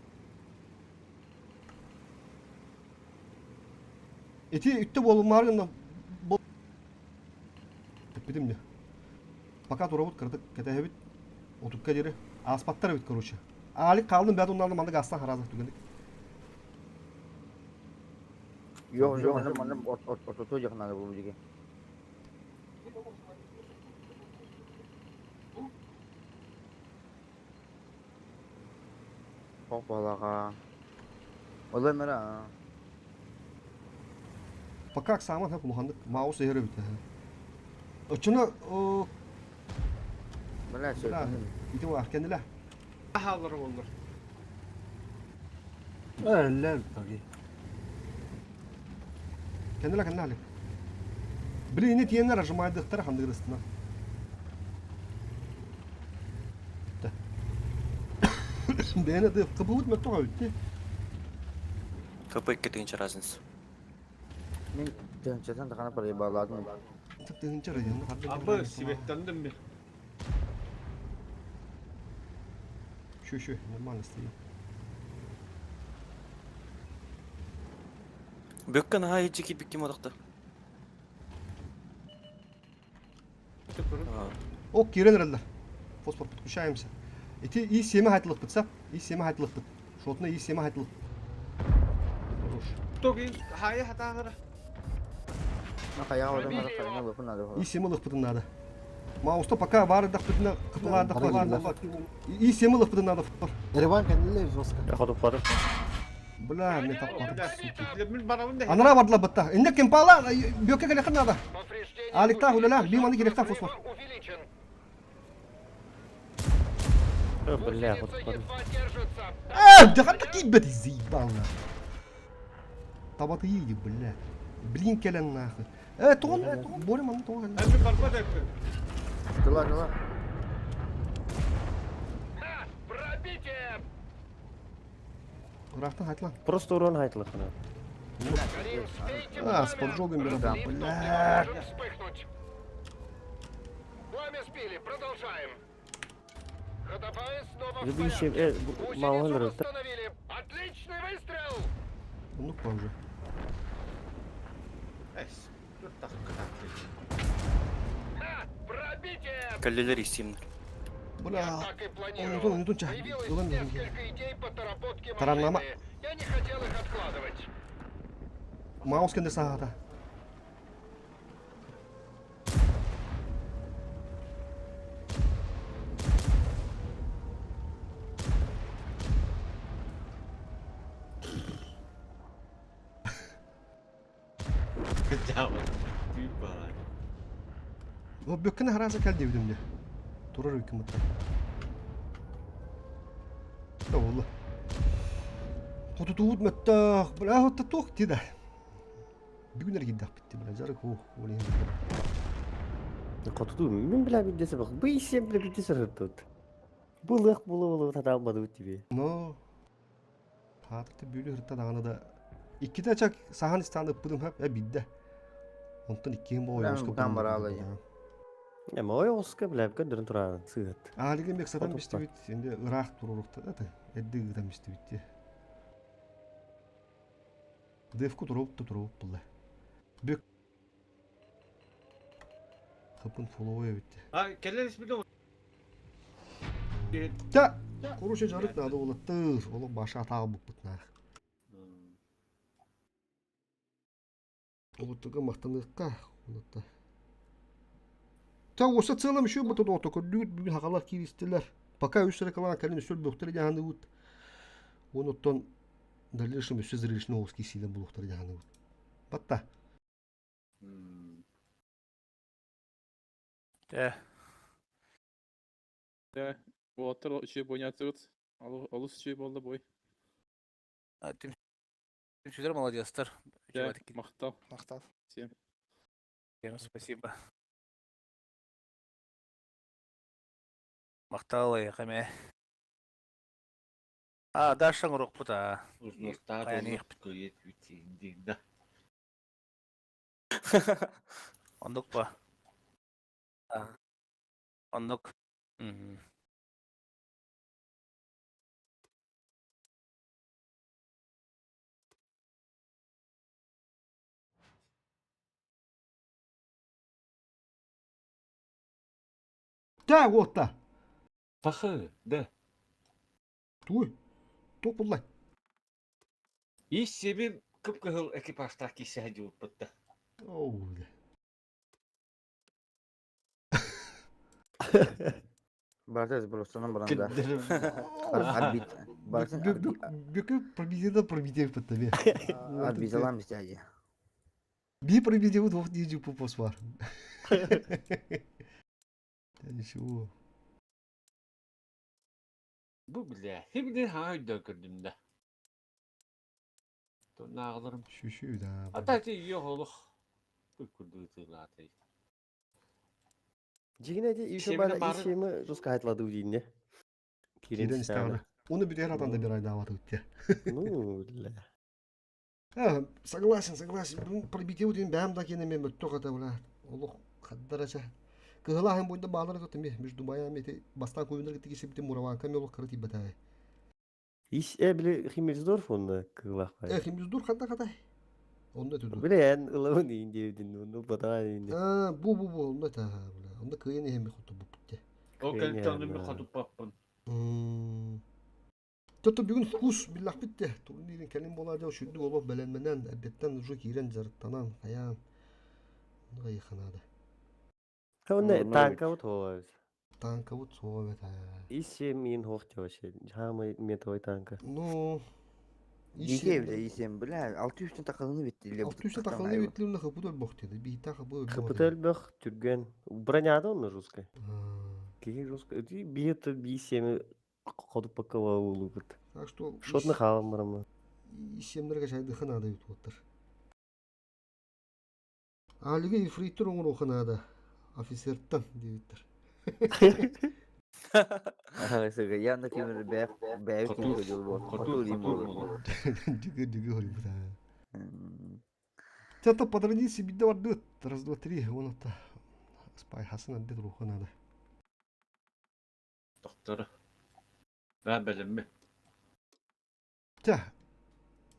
Эти үтте болумарына бол. Теппитим не. Пока турабыт кырдык кетебит. Отукка дири. Аспаттар бит, короче. Алик қалдым, бәд оннан мандык астан харазы түгендик. Yok yok annem annem ot ot ot ot yakın bu диге. Хопалага. Олай мера. Пока саман хап улухандык маус эһэрэ бит. Очуна Бля, Да, ити бар кениле. Халыр olur. Әлләр таги. Кениле кениле алик. Блин, не тиеннер ажымайдыктар хандыгырыстына. Бэне де кыбыбыт мөттөҕө үтти. КП 2 разница. Мен тыһынчатан тахана проебаладым. Тыһынча районда Абы себеттендім мен. Еще, еще, нормально стоит. Бөккөн хай жеки бикким одакта. Ок, кирен реллер. Фосфор подключаемся. Ити и семе хайтылык битсә, и семе хайтылык бит. Шотны и семе хайтылык. Хорош. Тоги хая хатаңыра. И семе лых битин надо. Мауста пока бары дак битин кыпылар дак бар. И семе лых битин надо. Ереван кәниле жестко. Я ходу падаю. Бля, мне так падает, суки. Анара бардылар бытта. Инде кемпала, бөкке келехин надо. Аликта үлелә, Лиманы керектә фосфор. Бля, вот Э, да как такие бэт заебал нахуй. Табаты иди, бля. Блин, кэлэн нахуй. Э, тоҕон, Боря манна тоҕо кэллэ. Әмми барбат әппин. Тыла, тыла. Ыраахтан хайтлан. Просто урон хайтлахына. А, с поджогом берем. Бля. Пламя сбили, продолжаем. Ходовая снова в Любящий, порядке. мало Гусеницу нравится. восстановили. Отличный выстрел! Ну, позже. Эс. Тут так катакты. Пробитие! Кэллилэр истиимнэр. Бля. Так и Онтон, планировал. онтон ча. Появилось Ылан несколько идей по доработке Тараннама. машины. Я не хотел их откладывать. Маус кенде саата. Кыджабы. Түйіп бара. О, бөккені хараза кәл дебідім де. Турар үкім ұтта. Да, олла. Хотутуут мөттөх, бля, хотта туох ти да. Бүгүн эргиддах битти, бля, жарык о, ол ең Хотуту, мен бля биддесе бак. Бу исем бля биддесе тут. Булых булы булы таталмады тебе. Но Хаатырты бүлі хырта дағаны да икките чак сахан истаны ыппыдым хап, э бидде. Онтон иккиһин боо Бля, ойоска бутан бараалы. Я мой оска бля көндөрүн туран сыгыт. Аалиге мек сатан Хотуппа. бистибит, енді ыраах турурукта да, эдди ыгытан бистибит те. Девку туруп туруп булла. Бүк. Хапын фоллоуя битти. А, келер ismi de Та, короче жарык надо болаттыр. Олы башы атағы бұппыт нах. Олуттуга мактаныыкка, онутта. Та оса целом еще бы тут ото көрдүгүт бүгүн хакалар киристилер. Пока үс реклама кэлин үсөл бөхтөр жаһаныбыт. Онуттан дальнейшем өссө зрелищный оҕус киисиилэн булуохтар жаһаныбыт. Батта. Э, Дэ, уолаттар үчүгэй бойнятсыгыт. Олус үчүгэй буолла бой. Түмсүлэр молодецтар. Дэ, махтал. Махтал. Всем. Всем спасибо. Махтал эйхеме. А, Дашаң урукпут а. Узностар Хайаны көйет үтсин да. Ондук па. А. Ондук. Мгм. Та уотта. Пахы, да. Туй. Топ буллай. Ис себим кып-кыһыл экипажтаах кисе дьулпутта. Оу. Бартез бростанан баран да. Кыддырым. Арбит. Бартын Бүкү пробитиеда пробитие битти. арбизалан бистәди. Би пробитие двух дижи пупос бар. Ничего. Бу бля, химди хаайда көрдүм да. Тоннааҕыларым. Шүшү да. Ата ти yok олох. Бу курду тылатай. Жигине де еще Ишемini бара бары- ишеми руска хайтлады дейін Кирен истагы. Оны бир атанда бир айда абаты үтте. Ну, бля. А, согласен, согласен. Бүгүн пробитие удин бәм да кене мен өттө ката була. Олох каддарача. Кыһылаһын бойда баалар өтө ми между баям эти бастан көйүндөр китти кисиптен мураванка мен олох кыры тибетае. Иш э биле Химмельсдорф онда кылах бай. Э, химиздур канда катай. Онда түдү. Биле эн ылабын дейін дебдин, онда батаған дейін. А, бу бу бу онда та була. Онда кыйын эми хоту бу битте. О Кыйын кэнтон ми яна. хотуп паппын. Тото бүгүн вкус биллах битте. Турнирин келин бола жау шүдү олох беленменен эбдеттен уже кирен жарыктанан каян. Гайханада. Онда Ну, танка вот хоос. Танка вот сообет. Ишеми ин хохте вообще. Хамы метовой танка. Ну, Дикий бля, исем, бля, 600 тақылыны битти. 600 тақылыны биттилер, хапыт өлбөх деді. Бита хапы өлбөх. Хапыт өлбөх, түрген. Броняда он жесткая. Киһи жесткая. Би это би семи ходуп пока улубут. Так что... Шотны халам барамы. Исемнерге шайды надо бит оттар. Алиге ифриттер оңыр надо. Офицерттан дебиттер. Я на кемер бәк бәк Хотур, хотур. Дүгө дүгө хорибут. Тата по традиции бидде барды. Раз, два, три. Вон это. Спай Хасан аддет руха надо. Доктор. Бә белемме. Тя.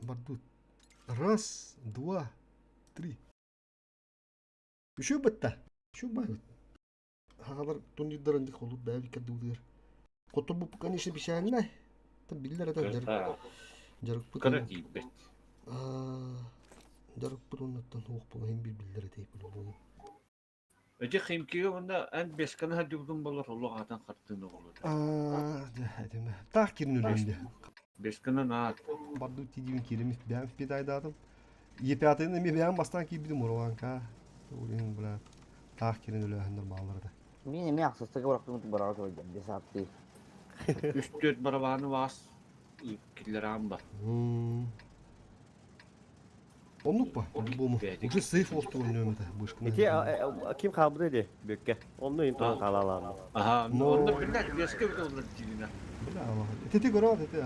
Бардут. Раз, два, три. Еще бітті. Еще байбыт. Хағалар турнирдар инде холур бәби кәдүлер. Котор бу конечно бишәнле. Та биллер это жарык. Жарык бу. Кара кийбет. Жарык бу оннан хук бу hem bir биллер это бу. Эти химкиге онда эн бесканы хадюгдун болар олог атан картыны болот. Аа, деме. Так кирин үлүндө. Бесканы наат. Барду тидибин киримит бәм пидайдадым. Епятын эми бәм бастан кийбидим урванка. Улин бля. Так кирин үлөһөндөр бааларды. Мин эми аксастыга барактым барага койдум, бесапты. 3-4 барабаны вас киллерам бар. Оннук па? Бу Уже сейф осту нөмөтө бышкына. Ити ким кабды ди бөккө. Онну им туран калалам. Аха, онда биллер беске бит олар дилина. Бля, Аллах. Тети көрөт, эти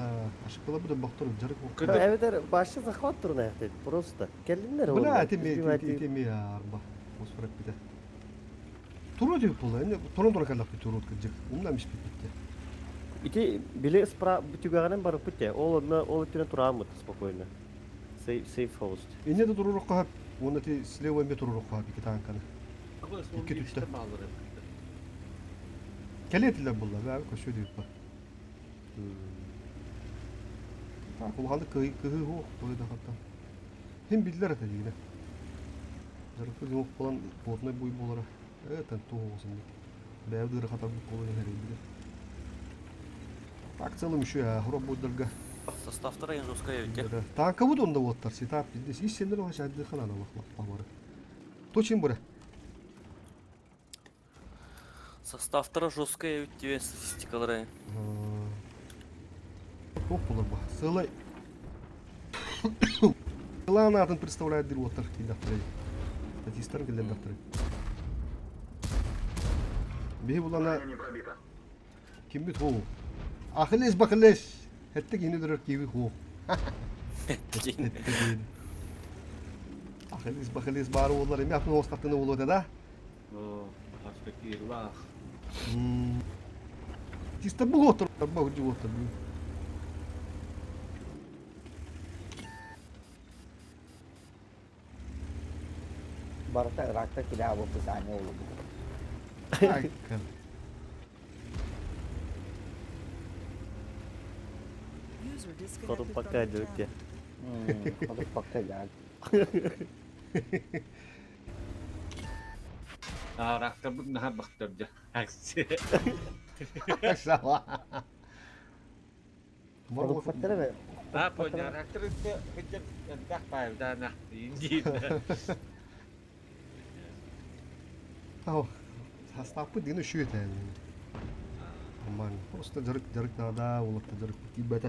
ашыккыла бу бактыр жарык. Эбетер башы захват турна яктет просто. Келдиңдер Бля, эти ми эти ми арба. Осфорап бите. Туру дип була. Энди турун тура калап туру кыжык. Умдан иш битти. Ити биле спра бүтүгәнен барып битте. Ол онна ол үтүнө турамыт спокойно. Сейф сейф хост. Эне де турурукка хап, оны ти слева эме турурукка хап ики танканы. Ики түттө. Келетилер булла, бә көшө дип ба. Так, улганы кыһы кыһы хо, той да хатта. Хим биллер это дигене. Жарыкы жок болан плотный буй болара. Это тугусын. Бәдыр хата бу колы хәрәй Так, в целом еще я хроп буддырга. Составтара ең жесткая өте. Танка буд онда оттар, ситап здесь. И сендер оға шайды ханана лах лах Точин бура. Составтара жесткая өте статистикалары. Топ болар ба. Сылай. Сылай атын представляет дир оттар кейдақтыры. Статистар келден Бей булана ким бит хо. Ахиллес бахиллес. Хетте кини дөрөр киви хо. Хетте Ахиллес бахиллес бары олар эми атын остаттыны болот да. О, хаспекирлах. Чисто бу отыр, бу отыр. Барата ракта киля бу писание болду. User disconnected Ходуп from пока your өтө. channel. Ходуп пока я. А, ракта бу наха бактыр жа. Акси. Ходуп фаттыры А, понял, рактыр это хотя так да, на. Инди. Ау, хастапы дин үшүйт. Нормально. Просто жарык жарык надо, олатта жарык тибете.